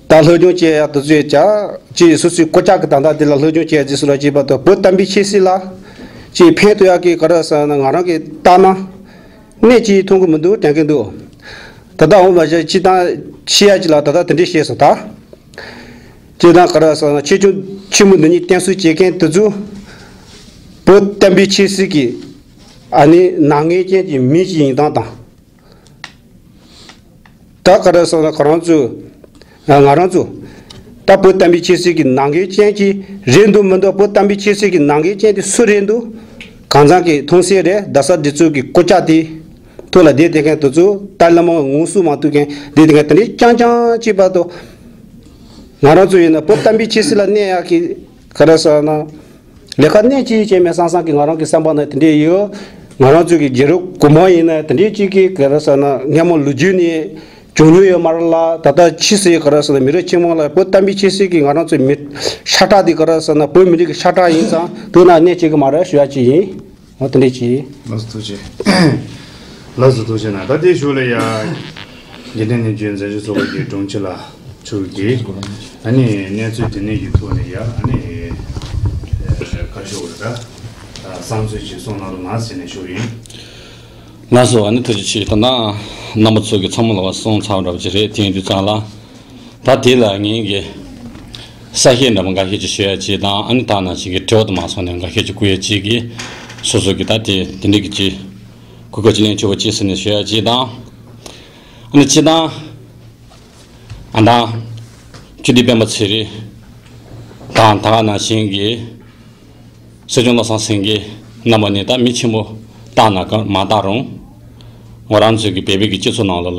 ད་སློབ་སྦྱོང་བྱས་ཡ་དེ་ཚོས་ཀྱང་ཅི་སོ་སོའི་སྐུ་ཕྱག་གི་ད་ལྟ་འདི་ལ་སློབ་སྦྱོང་བྱས་རྗེས་སུ་ལ་བྱས་པ་དང་བོད་བསྟན་པའི་ཆོས་སྲིད་ལ་ཅི་ཕན་ཐོགས་ཡག་གི་ག་རེ་ཟེར་ན་ང་རང་གིས་བལྟས་ན་གནད་ཅིག་མཐོང་གི་མི་འདུག་དྲན་གི་འདུག་ད་ལྟ་འོ་མ་བྱས་སྤྱི་བཏང་ཤེས་ཡ་ཅིག་ལ་ད་ལྟ་དེ་འདྲས་བཤད་སོང་ད། སྤྱི་བཏང་ག་རེ་ཟེར་ན་ཆོས་སྐྱོང་ཆེན་མོ་འདི་ཉིད་བསྟེན་གསོལ་བྱེད་མཁན་དེ་ཚོ་བོད་བསྟན་པའི་ཆོས་སྲིད་ཀྱི་ཨ་ནི་ནག་ཉེས་ཅན་གྱི་མི་ཞིག་ཡིན་སྟངས་དང་། ད་ག་རེ་ཟེར་ན་ཁོ་རང་ཚོས། ང་རང་ཚོ། ད་བོད་བསྟན་པའི་ཆོས་སྲིད་ཀྱི་ནང་འགལ་ཅན་གྱི་རེད་འདུག་མི་འདུག་བོད་བསྟན་པའི་ཆོས་སྲིད་ཀྱི་ནང་འགལ་ཅན་དེ་སུ་རེད་འདུག་གང་ཟག་གི་མཐོང་གསལ་རེད་རྡ་ས་འདི་ཚོ་གི་སྐུ་ཕྱག་དེ། ཐུགས་ལ་བསྡད་བསྡད་མཁན་དེ་ཚོ་ཏཱ་ལའི་བླ་མ་ངོ་སྲུང་མ་ཐུབ་མཁན་བསྡད་བསྡད་མཁན་དེ་འདྲའི་རྐྱང་རྐྱང་གཅིག་པ་དོ། ང་རང་ཚོ་ཡིན་ན་བོད་བསྟན་པའི་ཆོས་སྲིད་ལ་གནས་ཡག་གི་ག་རེ་ཟེར་ན། ལས་ཀ་གནད་ཅིག་བྱས་མེད་བསམ་བསམ་གི་ང་རང་གི་བསམ་པ་ན་དེ་འདྲས་ཡོད། ང་རང་ཚོ་གི་རྒྱལ་རབས་གོང་མ་ཡིན་ན་དེ་འདྲས་ཅིག་གི་ག་རེ་ཟེར་ན་སྔ་མོ་ལོ་རྒྱུས་ནས་བྱུང་མྱོང་ཡོད་མ་རེད་ལ་ད་ལྟ་ཕྱིས་སུ་ག་རེ་ཟེར་ན་མི་རབས་ཆེན་མོ་ལ་བོད་བསྟན་པའི་ཆོས་སྲིད་ཀྱི་ང་རང་ཚོའི་མི་ཤ་ཁྲག་དེ་ག་རེ་ཟེར་ན་བོད་མི་རིགས་ཀྱི་ཤ་ཁྲག་ཡིན་ཙང་དེ་ན་གནད་བྱེད་ཀྱི་མ་རེད་ཞུ་ཡ་ཅིག་ཡིན། འོ་དེ་འདྲས་ཅིག་ལགས་སོ་ཐུགས་རྗེ། ལགས་སོ་ཐུགས་རྗེ་གནང་། ད་དེའི་གཞུག་ལ་ཡ། དགེ་ལྡན་ནི་རྗེ་མཛད་བཞུགས་ཚོགས་པ་གི་དྲུང་ཆེ་ལགས་མཆོག་གིས་ཨ་ནི་གནས་ཚུལ་དེ་ནས་ཀྱི་ཐོག་ནས་ཡ་ཨ་ནི་བཀའ་ཤོག་རེད་ད་བསམ་ཚུལ་ཅིག་གསུང་གནང་རོགས་གནང་ཟེར་ནས་ཞུ་ཡིན། ལགས་སོ་ཨ་ནི་ཐུགས་རྗེ་ཆེ། ད་ནང་རྣམ་པ་ཚོ་གི་ཚང་མ་ལ་བ་གསུང་ཚར་བ་འདྲ་བ་ཅིག་རེད། དེ་ཡིན་དུས་ཙང་ལ། ད་དེ་ལ་ངེད་ཀྱི་གསལ་བཤད་འདྲ་མོ་འགའ་ཤས་ཅིག་ཞུ་ཡ་ཅིག་དང་ཨ་ནི་ད་ནང་བཞིན་གྱི་དྲི་བ་དུ་མ་སོང་ནས་འགའ་ཤས་ཅིག་བསྐུར་ཡ་ཅིག་གིས་སོ་སོ་གི་ད་དེ་དེ་འདྲས་ཀྱི་ཅིག་གོ་སྐབས་ཅིག་ལེན་ཆོག་པ་ཅིག་ཟེར་ནས་ཞུ་ཡ་ཅིག་དང་། ཨ་ནི་སྤྱི་བཏང་ཨ་ད་སྤྱི་འཐུས་སྤེན་པ་ཚེ་རིང་དང་ད་ག་ནང་བཞིན་གྱི་སྲིད་སྐྱོང་བློ་བཟང་སེང་གེ་རྣམ་པ་ནི་ད་མི་ཆེན་པོ་བཏང་ན་མ་བཏང་རུང་ང་རང་ཚོའི་གི་བོད་པའི་གི་སྤྱི་ཚོགས་ནང་ལོགས་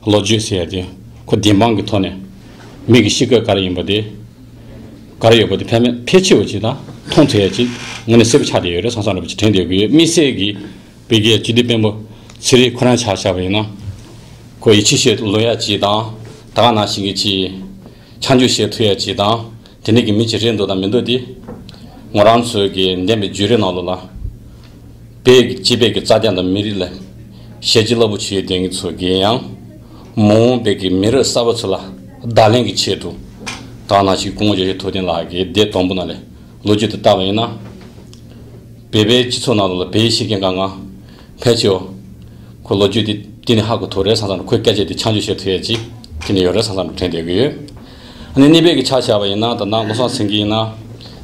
ལ་ལོ་རྒྱུས་ཟེར་ཡ་དེ་ཁོ་བདེན་དཔང་གི་ཐོག་ནས་མི་གི་གཤིས་ཀ་ག་རེ་ཡིན་པ་དེ་ག་རེ་ཡོད་པ་དེ་ཕལ་མེད་ཕལ་ཆེ་བ་ཅིག་དང་མཐོང་ཐུབ་ཡ་ཅིག་ངོས་ནས་གསལ་པོ་ཆགས་བསྡད་ཡོད་རེད། སང་སང་རེད་པ་ཅིག་དྲན་བསྡད་ཡོད་ཀྱི་ཡོད། དམིགས་བསལ་གྱི་བོད་ཀྱི་སྤྱི་འཐུས་སྤེན་པ་ཚེ་རིང་ཁོ་རང་ཆ་བཞག་པ་ཡིན་ན་ཁོ་ཡིད་ཆེས་བྱེད་ལོང་ཡ་ཅིག་དང་ད་ག་ནང་བཞིན་གྱི་ཅིག་ཆ་འཇོག་བྱེད་ཐུབ་ཡ་ཅིག་དང་། དེ་འདྲ་གི་མི་ཅིག་རེད་འདུག་དང་མི་འདུག་དེ། ང་རང་ཚོའི་གི་འདས་པའི་བརྒྱུད་རིམ་ནང་ལོགས་ལ། བོད་ཀྱི་སྤྱི་པའི་གི་རྩ་དོན་དང་མི་རིགས་ལ་ཞེ་ཅིག་རླབས་པོ་ཆེའི་དོན་གྱི་ཚོ་གི་ཡང་། མ་འོངས་པའི་གི་མི་རབས་གསར་པ་ཚོ་ལ་ བརྡ་ལན་གྱི་ཆེད་དུ་ད་ག་ནང་བཞིན་སྐུ་ངོ་རྒྱལ་གཞུང་ཐུབ་བསྟན་ལགས་ཀྱིས་སྡེ་དང་པོ་ནང་ལས་ལོ་རྒྱུས་དེ་བལྟས་པ་ཡིན་ན། བོད་པའི་སྤྱི་ཚོགས་ནང་ལོགས་ལ་བོད་ཡིག་ཤེས་མཁན་གང་ག་ཕལ་ཆེར་ཁོ་ལོ་རྒྱུས་དེ་དེ་ནས་ཧ་གོ་ཐུབ་རེད་བསམ་བསམ་ཁོའི་སྐད་ཆ་དེ་ཆ་འཇོག་བྱེད་ཐུབ་ཡས་ཅིག་དེ་ནས་ཡོད་རེད་བསམ་བསམ་དྲན་བསྡད་ཀྱི་ཡོད། ཨ་ནི་གནས་བབ་ཀྱི་ཆ་བཞག་པ་ཡིན་ན་ད་ལྟ་བློ་བཟང་སེང་གེ་ཡིན་ན་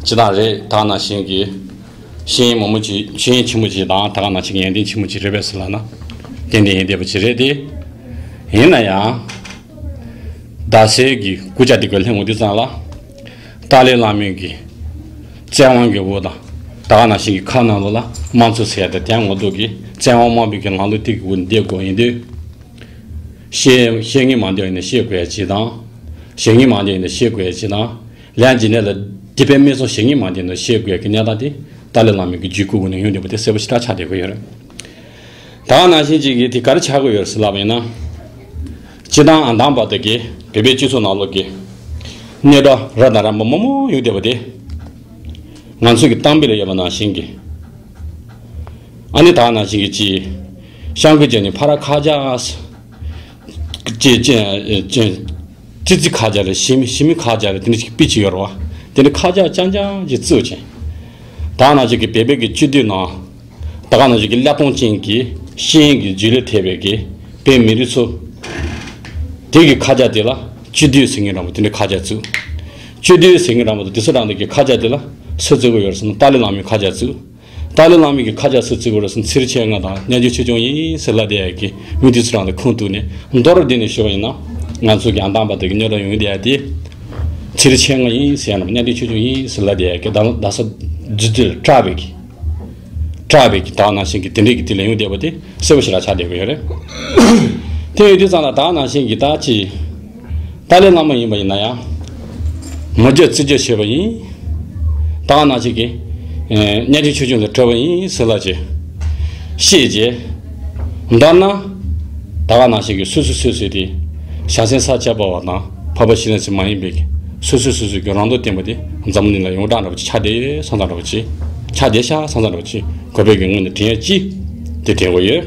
སྤྱི་བཏང་རེད། ད་ག་ནང་བཞིན་གྱི་ཤེས་ཡོན་མང་པོ་ཅིག་ཤེས་ཡོན་ཆེན་པོ་ཅིག་དང་ད་ག་ནང་བཞིན་གྱི་ཡོན་ཏན་ཆེན་པོ་ཅིག་རེད་པས་ཟེར་ལབ་ན་ཏན་ཏན་ཡིན་བསྡད་པ་ཅིག་རེད་དེ། ཡིན་ན་ཡང་རྡ་སའི་གི་སྐུ་ཕྱྭ་དེ་ག་སླེབས་འོང་དུས་ཙམ་ལ་ཏཱ་ལའི་བླ་མའི་གི་བཙན་དབང་གི་འོག་དང་ད་ག་ནང་བཞིན་གྱི་ཁ་ནང་ལོགས་ལ་དམངས་གཙོ་ཟེར་ཡ་དེ་དེ་ངོ་ཐོག་གི་བཙན་དབང་དམར་པོའི་གི་ལམ་ལུགས་དེ་གི་འོག་བསྡད་དགོས་ཡིན་དུས། ཤེས་ཤེས་ངེས་མ་འདོད་ཡིན་ན་ཤེས་དགོས་ཡ་ཅིག་དང་། ཤེས་ངེས་མ་འདོད་ཡིན་ན་ཤེས་དགོས་ཡ་ཅིག་དང་། ལན་ཇི་ནས་ལ་དེ་པའི་མི་ཚོ་ཤེས་ངེས་མ་འདོད་ཡིན་ན་ཤེས་དགོས་ཡ་གི་གནས་སྟངས་དེ་ཏཱ་ལའི་བླ་མའི་གི་བརྒྱུད་སྐུལ་འོག་ནས་ཡོང་བསྡད་པ་དེ་གསལ་པོ་ཞེ་དྲག་ཆགས་བསྡད་ཀྱི་ཡོད་རེད། ད་ག་ནང་བཞིན་ཅིག་གིས་དེ་ག་རེ་ཆགས་ཀྱི་ཡོད་རེད་ཟེར་ལབ་པ་ཡིན་ན། སྤྱི་བཏང་ཨ་དམ་པ་དེ་གིས་བོད་པའི་སྤྱི་ཚོགས་ནང་ལོགས་ཀྱི་གནས་སྟངས་རབ་དང་རིམ་པ་མང་པོ་ཡོང་བསྡད་པ་དེ། ང་ཚོ་གི་གཏམ་དཔེ་ལ་ཡོད་པ་ནང་བཞིན་གྱི། ཨ་ནི་ད་ག་ནང་བཞིན་གྱི་ཅིག་ཤང་ཀི་ཅན་ནི་ཕ་ར་ཁ་ཇག་ཅེས་ཅེས་ཅེས་ཙི་ཙི་ཁ་ཇག་རེད། ཞི་མི་ཞི་མི་ཁ་ཇག་རེད། དེ་འདྲ་ཞིག་དཔེ་ཅིག་ཡོད་རེད་བ། དེ་འདྲ་ཁ་ཇག་རྐྱང་རྐྱང་ཅིག་བརྩི་བ་ཅན། ད་ག་ནང་བཞིན་གྱི་བོད་པའི་གི་སྤྱི་འཐུས་ནང་ད་ག་ནང་བཞིན་གྱི་བླ་བཏང་ཅན་གྱི་ཤེས་ཡོན་གྱི་རྒྱུས་ལས་ཐེབས་པའི་གི་བོད་མི་རིགས་ཚོ། དེ་གི་ཁ་ཇག་དེ་ལ་སྤྱི་འཐུས་ཟེར་མཁན་རང་པོ་དེ་འདྲ་ཁ་ཇག་བརྩི། སྤྱི་འཐུས་ཟེར་མཁན་རང་པོ་དེ་དེ་ཚོ་རང་དེ་གི་ཁ་ཇག་དེ་ལ་སུ་བརྩི་གི་ཡོད་རེད་ཟེར་ན་ཏཱ་ལའི་བླ་མའི་ཁ་ཇག་བརྩི། ཏཱ་ལའི་བླ་མའི་གི་ཁ་ཇག་སུ་བརྩི་དགོས་རེད་ཟེར་ན་ཚེ་རིང་མཆེད་ལྕམ་དང་གཉའ་ཆེན་ཆོས་སྐྱོང་ཡིན་ཟེར་ལབ་བསྡད་ཡ་གི་མི་དེ་ཚོ་རང་ལ་ཁུངས་གཏུགས་ནས་མདོར་བསྡུས་ནས་ཞུ་བ་ཡིན་ན། ང་ཚོ་གི་ཨ་དམ་པ་དེ་གི་རྙོག་དྲ་ཡོང་གི་བསྡད་ཡ་དེ། ཚེ་རིང་མཆེད་ལྕམ་ཡིན་ཟེར་ཡ་ནམ་གཉའ་ཆེན་ཆོས་སྐྱོང་ཡིན་ཟེར་ལབ་བསྡད་ཡ་གི་རྡ་རྡ་ས་འཛུལ་དུས་སྐྲག་པའི་གི་སྐྲག་པའི་གི་ད་ག་ནང་བཞིན་གི་དེ་འདྲའི་གི་དེ་ལ་ཡོང་བསྡད་པ་དེ་གསལ་པོ་ཞེ་དྲག་ཆགས་བསྡད་ཀྱི་ཡོད་རེད། དེ་ཡོད་དུས་ཙམ་ལ་ད་ག་ནང་བཞིན་གི་ད་ཅི། ཏཱ་ལའི་བླ་མ་ཡིན་པ་ཡིན་ན་ཡང་། ངོ་རྒོལ་བརྩི་བརྗོད་བྱས་པ་ཡིན། ད་ག་ནང་བཞིན་གྱི། ཨེ་གཉའ་ཆེན་ཆོས་སྐྱོང་དང་འབྲེལ་བ་ཡིན་ཟེར་ལབ་བྱས། བཤད་བྱས། མདོར་ན། ད་ག་ནང་བཞིན་གྱི་སོ་སོ་སོ་སོའི་དེ། བྱང་སེམས་ས་སྐྱ་པ་བ་དང་འཕགས་པ་སྤྱན་རས་གཟིགས་མ་ཡིན་པའི་གི་སོ་སོ་སོ་སོའི་གི་རང་མདོག་བསྟན་པ་དེ་འཛམ་བུ་གླིང་ལ་ཡོངས་གྲགས་འདྲ་པོ་ཅིག་ཆགས་བསྡད་བསམ་བསམ་འདྲ་པོ་ཅིག་ཆགས་བསྡད་ཤག་བསམ་བསམ་འདྲ་པོ་ཅིག་གོ་བའི་གི་ངོས་ནས་དྲན་ཡས་ཅིག་དེ་དྲན་དགོས་ཡོད།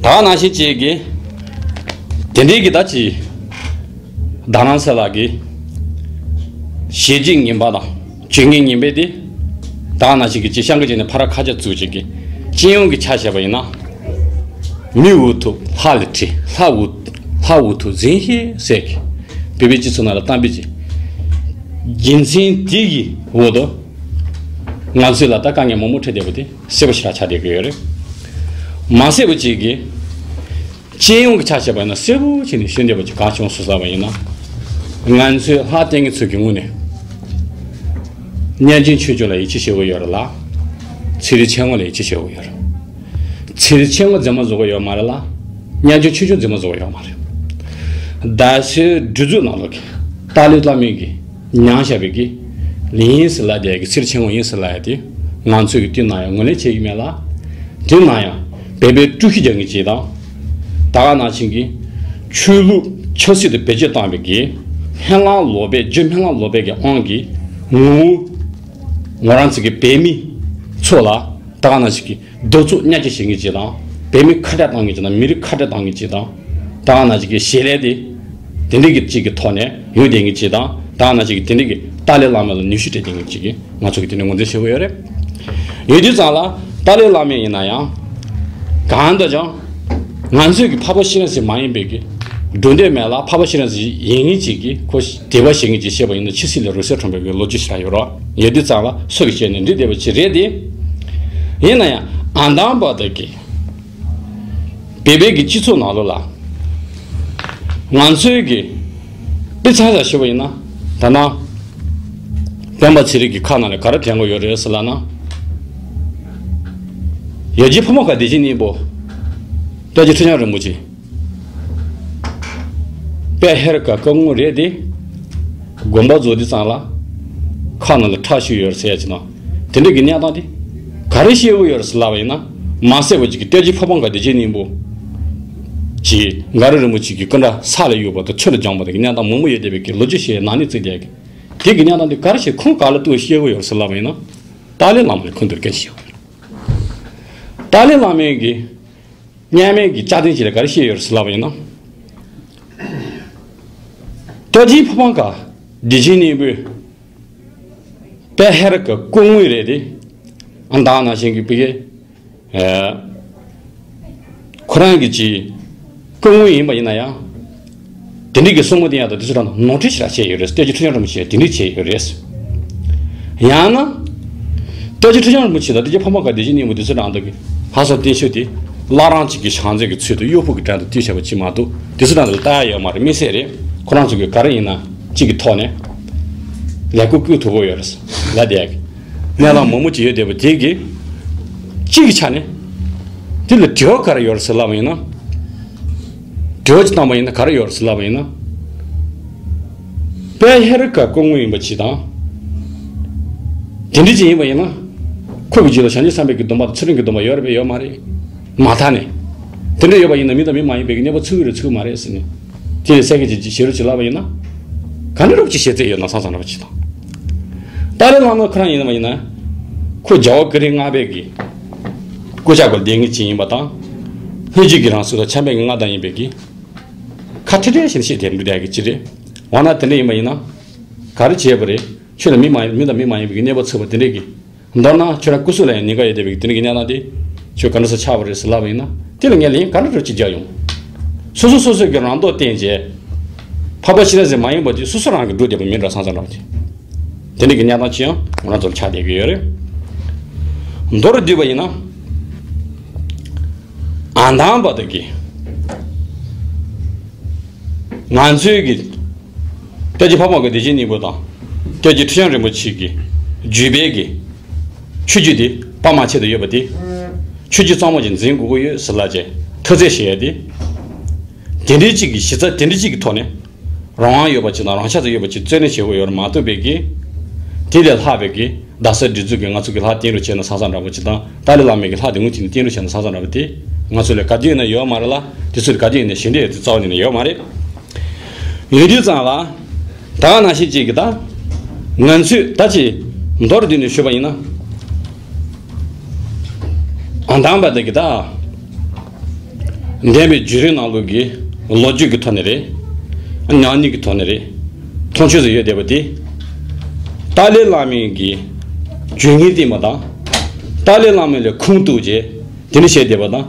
ད་ག་ནང་བཞིན་ཅིག་གི། དེ་འདྲའི་གི་ད་ཅི། རྡ་རམ་ས་ལ་གི་ཞལ་གྱིས་ངན་པ་དང་ཇུས་ངན་ངན་པའི་དེ། ད་ག་ནང་བཞིན་གྱི་ཅི་ཤང་གི་ཅི་ནས་ཕ་ར་ཁ་ཆ་བཙུགས་ཅིག་གི་སྤྱི་ཡོངས་ཀྱི་ཆ་བཞག་པ་ཡིན་ན། མི་འུ་ཐུག་ལྷ་ལ་ཁྲི། ལྷ་འུ་ལྷ་འུ་ཐུག་འཛིན་ཤེས་ཟེར་གི། བོད་པའི་སྤྱི་ཚོགས་ནང་ལ་གཏམ་དཔེ་ཅིག་རྒྱུ་མཚན་དེ་གི་འོག་ཏུ། ང་ཚོས་ལ་ད་དཀའ་ངལ་མང་པོ་འཕྲད་བསྡད་པ་དེ་གསལ་པོ་ཞེ་དྲག་ཆགས་བསྡད་ཀྱི་ཡོད་རེད། མ་གསལ་པོ་ཅིག་གི་སྤྱི་ཡོངས་ཀྱི་ཆ་བཞག་པ་ཡིན་ན་གསལ་པོ་བྱས་ནས་ཤོད་འདོད་པ་ཅིག་གང་བྱུང་སོང་ཟེར་བ་ཡིན་ན། ང་ཚོའི་ལྷ་བསྟེན་མཁན་ཚོ་གི་ངོས་ནས། གཉའ་ཆེན་ཆོས་སྐྱོང་ལ་ཡིད་ཆེས་བྱེད་དགོས་ཡོད་རེད་ལ། ཚེ་རིང་མཆེད་ལྕམ་ལ་ཡིད་ཆེས་བྱེད་དགོས་ཡོད་རེད། ཚེ་རིང་མཆེད་ལྕམ་འཛིན་མ་བཟོ་གི་ཡོད་མ་རེད་ལ། གཉའ་ཆེན་ཆོས་སྐྱོང་འཛིན་མ་བཟོ་གི་ཡོད་མ་རེད། རྡ་སའི་སྒྲིག་འཛུགས་ནང་ལོགས་ཀྱི་ཏཱ་ལའི་བླ་མའི་གི་མྱངས་བཞག་པའི་གི་ལིན་ཟེར་ལབ་བསྡད་ཀྱི་ཚེ་རིང་མཆེད་ལྕམ་ཡིན་ཟེར་ལབ་ཡ་དེ་ང་ཚོས་ཀྱི་དེ་ནང་ཡང་ངོས་ལེན་བྱེད་ཀྱི་མེད་ལ། དེ་ནང་ཡང་བོད་པའི་དཀྲུག་ཤིང་རྒྱག་མཁན་ཅིག་དང་། ད་ག་ནང་བཞིན་གྱི་ཆོས་ལུགས་ཆབ་སྲིད་དུ་བེད་སྤྱོད་བཏང་བའི་གི་སྨོན་ལམ་ལོག་པའི་རྒྱུ་སྨོན་ལམ་ལོག་པའི་གི་དབང་གིས་ངོ་བོ་ངོ་རང་ཚོ་གི་བོད་མི་ཚོ་ལ་ད་ག་ནང་བཞིན་གྱི་གདུག་རྩུབ་བརྙས་བཅོས་བྱེད་མཁན་ཅིག་དང་། བོད་མི་ཁ་བྲལ་བཏང་མཁན་ཅིག་དང་། མི་རིགས་ཁ་བྲལ་བཏང་མཁན་ཅིག་དང་། ད་ག་ནང་བཞིན་གྱི་བྱེད་ལས་དེ་དེ་འདྲའི་གི་ཅིག་གི་ཐོག་ནས་ཡོང་བསྡད་མཁན་ཅིག་དང་། ད་ག་ནང་བཞིན་གྱི་དེ་འདྲའི་གི་ཏཱ་ལའི་བླ་མ་ལ་ནུས་ཤུགས་སྤྲད་བསྡད་མཁན་ཅིག་གི་ང་ཚོ་གི་དེ་འདྲ་ངོས་འཛིན་བྱེད་དགོས་ཡོད་རེད། ཡོད་དུས་ཙང་ལ་ཏཱ་ལའི་བླ་མ་ཡིན་ན་ཡང་། གང་ལྟར་ཀྱང་། ང་ཚོས་ཀྱི་འཕགས་པ་སྤྱན་རས་གཟིགས་མ་ཡིན་པའི་གི་འགྲོ་འདོད་མེད་ལ། འཕགས་པ་སྤྱན་རས་གཟིགས་ཡིན་མཁན་ཅིག་གིས་ཁོ་དད་པ་བྱེད་མཁན་ཅིག་བཤད་པ་ཡིན་ན་ཕྱི་སྲིད་ལ་རུ་སེར་ཁྲོམ་པའི་གི་ལོ་རྒྱུས་ཤིག་ཡོད་རོགས། ཡོད་དུས་ཙང་ལ་སུ་གིས་བཤད་ནས་འགྲིག་བསྡད་པ་ཅིག་རེད་དེ། ཡིན་ན་ཡང་ཨ་དམ་པ་དག་གིས་བོད་པའི་གི་སྤྱི་ཚོགས་ནང་ལོགས་ལ་ང་ཚོའི་གི་དཔེ་ཆ་ལ་ཞུ་བ་ཡིན་ན། ད་ནང་སྤེན་པ་ཚེ་རིང་གི་ཁ་ནང་ལ་ག་རེ་དྲན་གྱི་ཡོད་རེད་ཟེར་ལབ་ན། ཡ་རྗེ་ཕོ་མོ་ཁ་བདེ་ཆེན་སྙིང་པོ། རྟ་རྒྱུག་ཁྲི་བྱང་རིན་པོ་ཆེ། དཔེ་ཧེར་ཀ་སྐུ་ངོ་རེད་དེ། དགོན་པ་བཟོ་དུས་ཙང་ལ། ཁ་ནང་ལ་ཁྲག་ཤུགས་ཡོད་ཟེར་ཡ་ཅིག་ན། དེ་འདྲ་གི་གནས་སྟངས་དེ། ག་རེ་བཤད་ཀྱི་ཡོད་ཟེར་ལབ་པ་ཡིན་ན། མ་གསལ་བ་ཅིག་གི་རྟ་རྒྱུག་ཕོ་བྲང་ག་བདེ་ཆེན་སྙིང་པོ། ཅིག་མགར་རིན་པོ་ཆེ་གི་སྐུ་འདྲ་ས་ལ་གཡུགས་པ་དང་ཆུ་ལ་བརྒྱངས་པ་དང་གི་གནས་སྟངས་མང་པོ་ཡོད་བསྡད་པའི་གི་ལོ་རྒྱུས་ཤིག་ནང་ནས་བརྩིས་བསྡད་གི། དེ་གི་གནས་སྟངས་དེ་ག་རེ་བྱས་ཁུངས་ག་ལ་གཏུགས་བཤད་ཀྱི་ཡོད་ཟེར་ལབ་པ་ཡིན་ན། ཏཱ་ལའི་བླ་མ་ལ་ཁུངས་གཏུགས་སྐད་ཆ་ཡོད། ཏཱ་ལའི་བླ་མའི་གི། མཉམ་མེད་ཀྱི་བཅའ་དོན་ཅིག་ལ་ག་རེ་བཤད་ཡོད་རེད་ཟེར་ལབ་པ་ཡིན་ན། རྟ་མགྲིན་ཕ་བོང་ཁ་བདེ་ཆེན་སྙིང་པོའི་དཔལ་ཧེ་རུ་ཀ་སྐུ་དངོས་རེད་དེ། ཨ་ད་ནང་བཞིན་གྱི་བི་གེ་ཨ། ཁོ་རང་གི་ཅི་སྐུ་དངོས་ཡིན་པ་ཡིན་ན་ཡང་། དེ་འདྲའི་གི་གསུང་མོ་དེ་ཡང་ད་དེ་ཚོ་རང་ནོར་འཁྲུལ་ཞིག་བྱས་ཡོད་རེད། རྟ་མགྲིན་ཁྲི་བྱང་རིན་པོ་ཆེ་དེ་འདྲའི་བྱས་ཡོད་རེད། ཡང་ན། རྟ་མགྲིན་ཁྲི་བྱང་རིན་པོ་ཆེ་དང་རྟ་མགྲིན་ཕ་བོང་ཁ་བདེ་ཆེན་སྙིང་པོ་དེ་ཚོ་རང་ད་གི་ལྷ་ས་བསྟན་ཆོས་དེ་བླ་བྲང་གཅིག་གི་ཕྱག་མཛོད་ཀྱི་ཚུལ་དུ་གཡོག་པོ་གི་གྲལ་དུ་བསྡུས་བྱས་པ་ཅིག་མ་གཏོགས་དེ་ཚོ་རང་ད་ལྟ་ཡོད་མ་རེད། དམིགས་བསལ་རེད། ཁོ་རང་ཚོ་གི་ག་རེ་ཡིན་ན་གཅིག་གི་ཐོག་ནས་ལས་འགུལ་བསྐུལ་ཐུབ་ཀྱི་ཡོད་རེད། ལ་དེ་གནས་སྟངས་མང་པོ་ཅིག་ཡོད་བསྡད་པ་དེ་གི་གཅིག་གི་ཆ་ནས་དེ་ལ་འབྲེལ་བ་ག་རེ་ཡོད་རེད་ཟེར་ལབ་པ་ཡིན་ན། འབྲེལ་བ་ཅིག་བཏང་པ་ཡིན་ན་ག་རེ་ཡོད་རེད་ཟེར་ལབ་པ་ཡིན་ན། དཔལ་ཧེ་རུ་ཀ་སྐུ་དངོས་ཡིན་པ་ཅིག་དང་། དེ་འདྲ་ཅིག་ཡིན་པ་ཡིན་ན། ཁོ་གི་རྗེས་ལ་བྱང་ཆུབ་སེམས་དཔའི་གི་སྡོམ་པ་དང་ཚུལ་ཁྲིམས་ཀྱི་སྡོམ་པ་ཡོད་རེད་པས་ཡོད་མ་རེད། མ་མཐའ་ནས། དེ་འདྲ་ཡོད་པ་ཡིན་ན་མི་དང་མི་མ་ཡིན་པའི་གི་གནོད་པ་ཚུགས་ཀྱི་རེད་ཚུགས་མ་རེད་ཟེར་ནས། དེ་ལ་གསལ་ཁ་ཅིག་ཅིག་བྱེད་རོགས་ཅིག་ལབ་པ་ཡིན་ན། ག་འདྲ་རོགས་ཅིག་བྱེད་རྩིས་ཡོད་ན་བསམ་བསམ་འདྲ་པོ་ཅིག་དང་། ཏཱ་ལའི་བླ་མ་ཁོ་རང་ཡིན་པ་ཡིན་ན། ཁོ་རྒྱལ་བ་ཀུན་རིག་ལྔ་པའི་གི་སྐུ་ཕྱྭ་སྐོར་ལྡེང་ངེས་ཅིག་ཡིན་པ་དང་། ལྷན་སྐྱེས་ཀྱི་རང་གཟུགས་དང་ཆབ་མེད་ཀྱི་མངའ་བདག་ཡིན་པའི་གི་ཁ་ཐེ་ཐེ་བཞིན་བཤད་དེ་འདུག་བསྡད་ཀྱི་ཅི་རེད། འོ་ན་དེ་འདྲ་ཡིན་པ་ཡིན་ན། ག་རེ་བྱས་པ་རེད། ཁྱོད་ལ་མི་མ་མི་དང་མི་མ་ཡིན་པའི་གི་གནོད་པ་ཚུགས་པ་དེ་འདྲའི་གི། མདོར་ན་ཁྱོད་རང་སྐུ་གཟུགས་ལ་ཡང་ཉེན་ཁ་ཡོད་བསྡད་པའི་གི་དེ་འདྲའི་གི་གནས་སྟངས་དེ། ཁྱོད་ག་འདྲ་སེ་ཆགས་པ་རེད་ཟེར་ལབ་པ་ཡིན་ན། དེ་ལ་ངས་ལན་ག་འདྲ་འདྲ་ཅིག་རྒྱག་ཡོང་། སོ་སོ་སོ་སོའི་གི་རང་མདོག་བསྟན་བྱས། འཕགས་པ་སྤྱན་རས་གཟིགས་མ་ཡིན་པ་དེ་སོ་སོ་རང་གི་འགྲོ་བསྡད་པ་མིན་འགྲོ་བསམ་བསམ་འདྲ་པོ་དེ། དེ་འདྲའི་གི་གནས་སྟངས་ཅིག་ཡང་ང་རང་ཚོར་ཆགས་བསྡད་ཀྱི་ཡོད་རེད། མདོར་བསྡུས་པ་ཡིན་ན། ཨ་དང་པ་དག་གིས་ང་ཚོའི་གི་རྟ་མགྲིན་ཕ་བོང་ཁ་བདེ་ཆེན་སྙིང་པོ་དང་རྟ་མགྲིན་ཁྲི་བྱང་རིན་པོ་ཆེ་གི་བརྒྱུད་པའི་གི་ཆོས་བརྒྱུད་དེ་དཔའ་མ་ཆེ་དུ་ཡོད་པ་དེ་ཆོས་བརྒྱུད་གཙང་མ་ཅིག་འཛིན་དགོས་ཀྱི་ཡོད་ཟེར་ལབ་བྱས་ཐུགས་རྗེ་ཆེ་ཡ་དེ། དེ་འདྲའི་གཅིག་གི་གཞི་རྩ་དེ་འདྲའི་གཅིག་གི་ཐོག་ནས། རང་དབང་ཡོད་པ་ཅིག་དང་རང་ཆས་སུ་ཡོད་པ་ཅིག་རྩོད་ལེན་བྱེད་དགོས་ཡོད་རེད་མ་གཏོགས་པའི་གི། དེ་ལས་ལྷག་པའི་གི་རྡ་སའི་སྒྲིག་འཛུགས་ཀྱི་ང་ཚོ་གི་ལྷ་བསྟེན་རོགས་བྱས་ན་བསམ་བསམ་འདྲ་པོ་ཅིག་དང་ཏཱ་ལའི་བླ་མའི་གི་ལྷ་དེ་ངོས་ཐིག་ནས་བསྟེན་རོགས་བྱས་ན་བསམ་བསམ་འདྲ་པོ་དེ། ང་ཚོ་ལ་ག་དུས་ཡིན་ན་ཡོད་མ་རེད་ལ། དེ་ཚོ་ག་དུས་ཡིན་ན་ཞི་འགྲིག་ཡོད་དེ་རྩ་བ་ནས་ནས་ཡོད་མ་རེད། ཡོད་དུས་ཙང་ལ། ད་ག་ནང་བཞིན་ཅིག་གི་ད། ང་ཚོས་ད་ཅི། མདོར་བསྡུས་ནས་ཞུས་པ་ཡིན་ན། ཨ་དང་པ་དེ་གི་ད། འདས་པའི་བརྒྱུད་རིམ་ནང་ལོགས་ཀྱི་ལོ་རྒྱུས་ཀྱི་ཐོག་ནས་རེད། ཉམས་ཉེས་ཀྱི་ཐོག་ནས་རེད། མཐོང་ཆོས་སུ་ཡོད་བསྡད་པ་དེ། ཏཱ་ལའི་བླ་མའི་གི་བརྒྱུད་ངན་བསྟེན་པ་དང་། ཏཱ་ལའི་བླ་མ་ལ་ཁུངས་གཏུགས་རྗེས་དེ་འདྲ་བྱས་བསྡད་པ་དང་།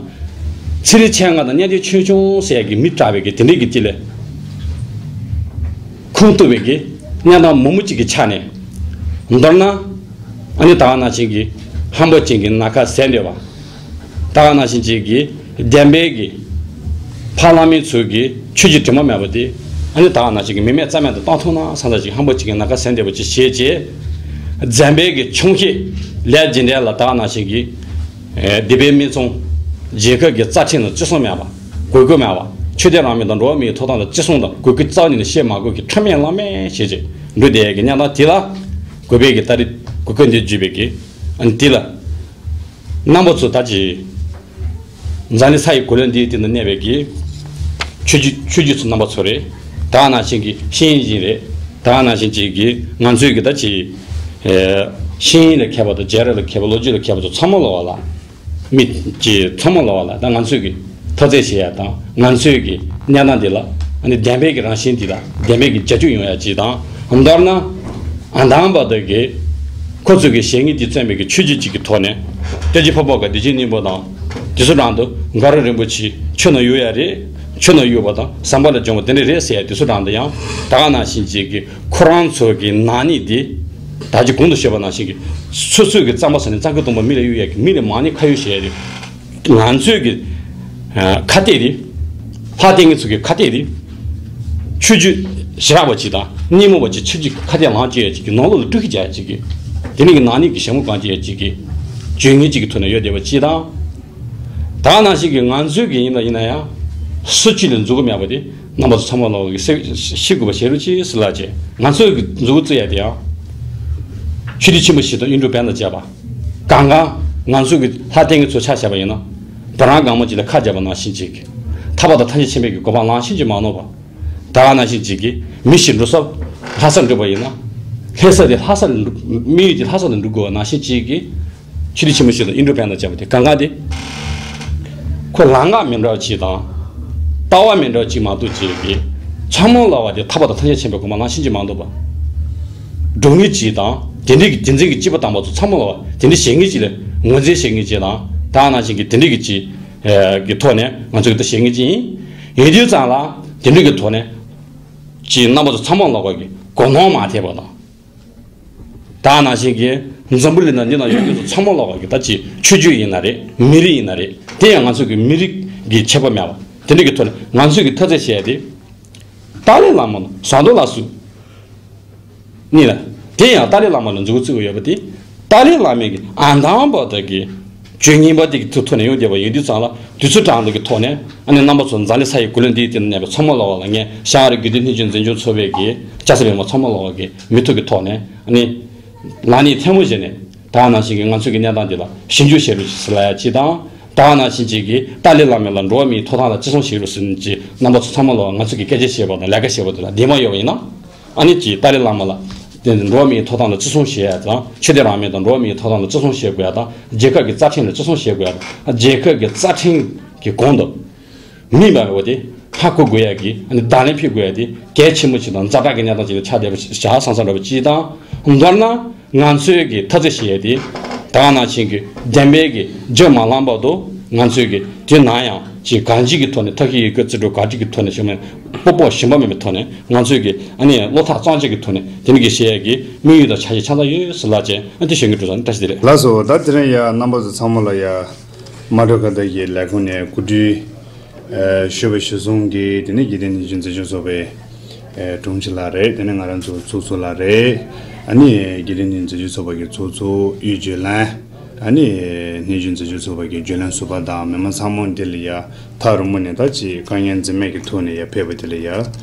ཚེ་རིང་མཆེད་ལྔ་དང་གཉའ་ཁྲི་ཆོས་སྐྱོང་ཟེར་ཡ་གི་མི་དྲག་པའི་གི་དེ་འདྲའི་གི་དེ་ལས་ཁུངས་གཏུགས་པའི་གི་གནས་སྟངས་མང་པོ་ཅིག་གི་ཆ་ནས། མདོར་ན། ཨ་ནི་ད་ག་ནང་བཞིན་གྱི་ཧམ་པ་ཅན་གྱི་ན་ཁ་ཟས་འདོད་པ། ད་ག་ནང་བཞིན་ཅིག་གི་བདེན་པའི་གི་ཕ་བླ་མའི་ཚུལ་གྱི་ཆོས་ཀྱི་དྲི་མ་མེད་པ་དེ། ཨ་ནི་ད་ག་ནང་བཞིན་གྱི་མི་མེད་རྩ་མེད་དུ་བཏང་ཐུབ་ན་བསམ་ས་ཅིག་ཧམ་པ་ཅན་གྱི་ན་ཁ་ཟས་འདོད་པ་ཅིག་བྱས་རྗེས། བདེན་པའི་གི་ཆུང་ཤེས་ལས་ཇི་འདྲ་ལ་ད་ག་ནང་བཞིན་གྱི་སྡིག་པའི་མི་ཚང་རྒྱལ་ཁབ་ཀྱི་རྩ་ཁྲིམས་དང་བརྩི་སྲུང་མེད་པ། དགོས་མཁོ་མེད་པ། ཆོས་དད་རང་མོས་དང་འགྲོ་བ་མིའི་ཐོབ་ཐང་དང་བརྩི་སྲུང་དང་དགོས་མཁོ་རྩ་བ་ཉིད་ནས་བཤད་མ་དགོས་ཀྱི་ཁྲིམས་མེད་ལམ་མེད་བྱས་རྗེས་འགྲོ་བསྡད་ཡས་ཀྱི་གནས་སྟངས་དེ་ལ། དགོས་པའི་གི་ད་རེས་གོ་སྐབས་འདི་བརྒྱུད་པའི་གི་ཨ་ནི་དེ་ལ། རྣམ་པ་ཚོ་ད་ཅི། འཛམ་གླིང་ས་ཡི་གོ་ལ་འདིའི་སྟེང་དུ་གནས་པའི་གི་ཆོས་བརྒྱུད་ཆོས་བརྒྱུད་ཚོ་རྣམ་པ་ཚོ་རེད། ད་ག་ནང་བཞིན་གྱི་ཤེས་ཡོན་ཅན་རེད། ད་ག་ནང་བཞིན་ཅིག་གི་ང་ཚོའི་གི་ད་ཅི། ཤེས་ཡོན་ལ་མཁས་པ་དང་རྒྱལ་རབས་ལ་མཁས་པ་ལོ་རྒྱུས་ལ་མཁས་པ་ཚོ་ཚང་མ་ལ་བ་ལ། མི་ཅི་ཚང་མ་ལ་བ་ལ་ད་ང་ཚོས་ཀྱི་ཐག་གཅོད་བྱེད་ཡ་དང་ང་ཚོས་ཀྱི་གནས་སྟངས་འདི་ལ་ཨ་ནི་བདེན་པའི་གི་རང་བཞིན་འདི་དང་བདེན་པའི་གི་རྒྱབ་སྐྱོར་ཡོང་ཡ་ཅིག་དང་མདོར་ན་ཨ་དང་པ་དེ་གི་ཁོ་ཚོས་ཀྱི་ཞལ་ངན་འདི་བཙོན་པའི་གི་ཆོས་བརྒྱུད་ཅིག་གི་ཐོག་ནས་རྟ་མགྲིན་ཕ་བོང་ཁ་བདེ་ཆེན་སྙིང་པོ་དང་དེ་ཚོ་རང་དུ་མགར་རིན་པོ་ཆེ་ཆོས་ནང་ཡོད་ཡ་རེད། ཆོས་ནང་ཡོད་པ་དང་ཟམ་པ་ལ་སྦྱོང་བ་དེ་འདྲ་རེད་ཟེར་ཡ་དེ་ཚོ་རང་དུ་ཡང་ད་ག་ནང་བཞིན་ཅིག་གི་ཁོ་རང་ཚོ་གི་ནག་ཉེས་འདི་ད་ཅི་གོང་དུ་བཤད་པ་ནང་བཞིན་གྱི་སོ་སོའི་གི་རྩམ་པ་ཟ་ནས་རྩམ་ཁ་སྟོང་པ་མི་ལ་གཡུག་ཡས་ཀྱི་མི་ལ་མང་ཉེས་ཁ་གཡོགས་བྱས་ཏེ་ང་ཚོའི་གི་ཁ་གཏད་དེ་ལྷ་བསྟེན་མཁན་ཚོ་གི་ཁ་གཏད་དེ་ཆོས་བརྒྱུད་ཞི་རགས་པ་ཅིག་དང་སྙིང་མོ་བ་ཅིག་ཆོས་བརྒྱུད་ཁ་གཏད་ལངས་བཅོས་ཡས་ཅིག་གི་ནང་ལོགས་ལ་དཀྲུག་ཤིང་རྒྱག་ཡས་ཅིག་གི་དེ་ནི་གི་ནག་ཉེས་ཀྱི་ཞྭ་མོ་གང་བཅོས་ཡས་ཅིག་གི་བརྗོད་ངན་ཅིག་གི་ཐོག་ནས་ཡོད་བསྡད་པ་ཅིག་དང་། ད་ག་ནང་བཞིན་གྱི་ང་ཚོའི་གི་ཡིན་ལ་ཡིན་ན་ཡང་སུ་གཅིག་ལ་འཛུགས་གི་མེད་པ་དེ་རྣམ་པ་ཚོ་ཚང་མ་ལ་གི་སེ་ཤེས་དགོས་པ་བྱེད་རོགས་གྱིས་ཟེར་ལབ་བྱས་ང་ཚོའི་གི་འཛུགས་རྩིས་ཡ་དེ་ཡང་ཆོས་སྡེ་ཆེན་པོ་ཞིག་དང་གཡུང་དྲུང་བོན་དང་བཅས་པ་གང་གང་ང་ཚོའི་གི་ལྷ་བསྟེན་མཁན་ཚོ་ཆ་བཞག་པ་ཡིན་ན་བུ་རམ་སྒང་མོ་གཅིག་ལ་ཁ་བརྒྱབ་པ་ནང་བཞིན་གཅིག་གི་ཐར་པ་དང་ཐམས་ཅད་མཁྱེན་པའི་གི་གོ་འཕང་ལེན་ཤེས་ཀྱི་མ་ནོར་བ། ད་ག་ནང་བཞིན་གཅིག་གི་མི་ཞིག་འགྲོ་ས་ལྷ་སར་འགྲོ་བ་ཡིན་ན་ལྷ་ས་དེ་ལྷ་ས་ལ་འགྲོ་དམིགས་ཡུལ་དེ་ལྷ་ས་ལ་འགྲོ་དགོས་པ་ནང་བཞིན་གཅིག་གི་ཆོས་སྡེ་ཆེན་མོ་ཞིག་དང་གཡུང་དྲུང་བོན་དང་བཅས་པ་དེ་གང་ག་དེ། ཁོ་ལམ་ཁ་མི་འདྲ་བ་ཅིག་དང་། ལྟ་བ་མི་འདྲ་བ་ཅིག་མ་གཏོགས་ཅིག་གི་ ཚང་མ་ལ་བ་དེ་ཐར་པ་དང་ཐམས་ཅད་མཁྱེན་པའི་གོ་འཕང་ནང་ཕྱིན་གྱི་མ་འདུག་པ། འགྲོ་ངེས་ཅིག་དང་དེ་འདྲའི་གི་དེ་འཛིན་གྱི་སྐྱེས་བུ་དམ་པ་ཚོ་ཚང་མ་ལ་བ་དེ་འདྲའི་བཞེད་ངེས་ཅིག་ལས་ངོས་འཛིན་བྱེད་ངེས་ཅིག་དང་ད་ནང་བཞིན་གྱི་དེ་འདྲའི་གི་ཅིག་གི་ཐོག་ནས་ང་ཚོ་གི་ད་བཞེད་ངེས་ཅིག་ཡིན། ཡིན་དུས་ཙང་ལ་དེ་འདྲའི་གི་ཐོག་ནས་ཅིག་རྣམ་པ་ཚོ་ཚང་མ་ལ་བ་གི་གོ་ནོར་མ་ཐེབས་པ་དང་། ད་ནང་བཞིན་གྱི་འཛམ་བུ་གླིང་ན་འདི་ན་ཡོད་མཁན་ཚོ་ཚང་མ་ལོག་གི་ད་ཅི་ཆོས་བརྒྱུད་ཡིན་ན་རེད། མི་རིགས་ཡིན་ན་རེད། དེ་ཡང་ང་ཚོ་གི་མི་རིགས་ཀྱི་ཁྱད་པར་མེད་པ་དེ་འདྲ་གི་ཐོག་ནས་ང་ཚོ་གི་ཐ་ཚིག་བཤད་དེ། ཏཱ་ལའི་བླ་མ་ལ་ཟམ་གདོང་ལགས་སུ་ནི་ལ། དེ་ཡང་ཏཱ་ལའི་བླ་མ་ལ་མཛུབ་གུ་བཙུགས་ཡོད་པ་དེ། ཏཱ་ལའི་བླ་མའི་གི་ཨ་དང་པོ་དག་གི་བཅོས་ཉིན་པ་དེ་གི་ཐོག་ནས་ཡོང་བསྡད་པ་ཡིན་དུས་ཙང་ལ་དུས་ཚོད་གྲངས་འདི་གི་ཐོག་ནས་ཨ་ནི་རྣམ་པ་ཚོ་འཛམ་གླིང་ས་ཡི་གུ་ལུན་འདིའི་སྟེང་ན་གནས་པའི་ཚང་མ་ལོག་ལ་ངས་ཤར་རི་དགེ་ལྡན་སྣོད་བཅུད་འཛིན་སྐྱོང་ཚོགས་པའི་གི་ལྕགས་ཟམ་པའི་མ་ཚང་མ་ལོག་གི་མི་ཐུག་གི་ཐོག་ནས་ཨ་ནི་ལག་གཉིས་ཐལ་མོ་སྦྱར་ནས་ད་ག་ནང་བཞིན་གི་ང་ཚོ་གི་གནས་སྟངས་འདི་ལ་ཞིབ་འཇུག་བྱེད་རོགས་ཞེས་ཟེར་ལ་ཡ་གཅིག་དང་། ད་ག་ནང་བཞིན་གཅིག་གིས་ཏཱ་ལའི་བླ་མ་ལ་འགྲོ་བ་མིའི་ཐོབ་ཐང་ལ་བརྩི་སྲུང་བྱེད་རོགས་ཟེར་ནས་ཀྱི་རྣམ་པ་ཚོ་ཚང་མ་ལོག་ང་ཚོ་གི་སྐད་ཆ་བཤད་པ་དང་ལས་ཀ་བྱེད་པ་དེ་ལ་འདི་མ་ཡོད་པ་ཡིན་ན། ཨ་ནི་ཅིག་ཏཱ་ལའི་བླ་མ་ལ་དེ་འགྲོ་བ་མིའི་ཐོབ་ཐང་ལ་བརྩི་སྲུང་བྱེད་ཡ་དང་ཆོས་དད་རང་མོས་དང་འགྲོ་བ་མིའི་ཐོབ་ཐང་ལ་བརྩི་སྲུང་བྱེད་དགོས་ཡ་དང་རྒྱལ་ཁབ་ཀྱི་རྩ་ཁྲིམས་ལ་བརྩི་སྲུང་བྱེད་དགོས་ཡ་དང་རྒྱལ་ཁབ་ཀྱི་རྩ་ཁྲིམས་ཀྱི་གོང་དུ་མི་འབའ་བ་དེ་ཧ་གོ་དགོས་ཡ་གི་ཨ་ནི་བརྡ་ལན་ཕུལ་དགོས་ཡ་དེ་གལ་ཆེན་པོ་ཅིག་དང་ཛ་དྲག་གི་གནས་སྟངས་ཅིག་ལ་ཆགས་བསྡད་པ་ཞིག་བྱ་བསམ་བསམ་འདྲ་བ་ཅིག་དང་། མདོར་ན་ང་ཚོའི་གི་ཐ་ཚིག་བཤད་ཡ་དེ་ད་ག་ནང་བཞིན་གི་བདེན་པའི་གི་རྒྱུ་མ་ལངས་བར་དུ་ང་ཚོའི་གི་དེ་ནང་ཡང་ཅིག་གང་ཅིག་གི་ཐོག་ནས་ཐབས་ཤེས་ཡོད་རྒུ་རྩིས་སྤྲོད་ག་ཅིག་གི་ཐོག་ནས་བྱུང་མེད་སྤོབས་པ་ཞུམ་པ་མེད་པའི་ཐོག་ནས་ང་ཚོའི་གི་ཨ་ནི་བློ་ཐག་གཙང་བཅད་ཀྱི་ཐོག་ནས་དེ་ནི་གི་བཤད་ཡ་གི་དམིགས་ཡུལ་དང་འཆར་གཞི་ཆ་ཚང་ཡོད་ཟེར་ལབ་བྱས་ཨ་དེ་ཞུ་གི་འགྲོ་ས་ནི་བཀྲ་ཤིས་བདེ་ལེགས། ལགས་སོ། ད་དེ་རིང་ཡ་རྣམ་པ་ཚོ་ཚང་མ་ལ་ཡ་མ་འགྲོ་ཁ་བརྡ་གི་ལས་ཁུངས་ནས་གོ་སྒྲིག་ཨ་ཞུ་བ་ཞུ་སོང་གི་དེ་ནི་དགེ་ལྡན་ནི་རྒྱུན་འཛིན་སྐྱོང་ཚོགས་པའི་ཨ་དྲུང་ཆེ་ལགས་རེད། དེ་ནི་ང་རང་ཚོ་ཚོགས་གཙོ་ལགས་རེད། ཨ་ནི་དགེ་ལྡན་ནི་རྒྱུན་འཛིན་སྐྱོང་ཚོགས་པ་གི་ཚོགས་གཙོ་གཡུ་ལྗོན་ལགས། ཨ་ནི་ནི་རྒྱུན་འཛིན་སྐྱོང་ཚོགས་པ་གི་རྒྱུན་ལས་ཟུར་པ་དང་མི་མང་ཚང་མ་འདི་ལ་ཡ་ཐག་རིང་མོ་ནས་ད་ཅི་དཀའ་ངལ་འཛེམས་མེད་ཀྱི་ཐོག་ནས་ཡ་ཕེབས་པ་དེ་ལ་ཡ་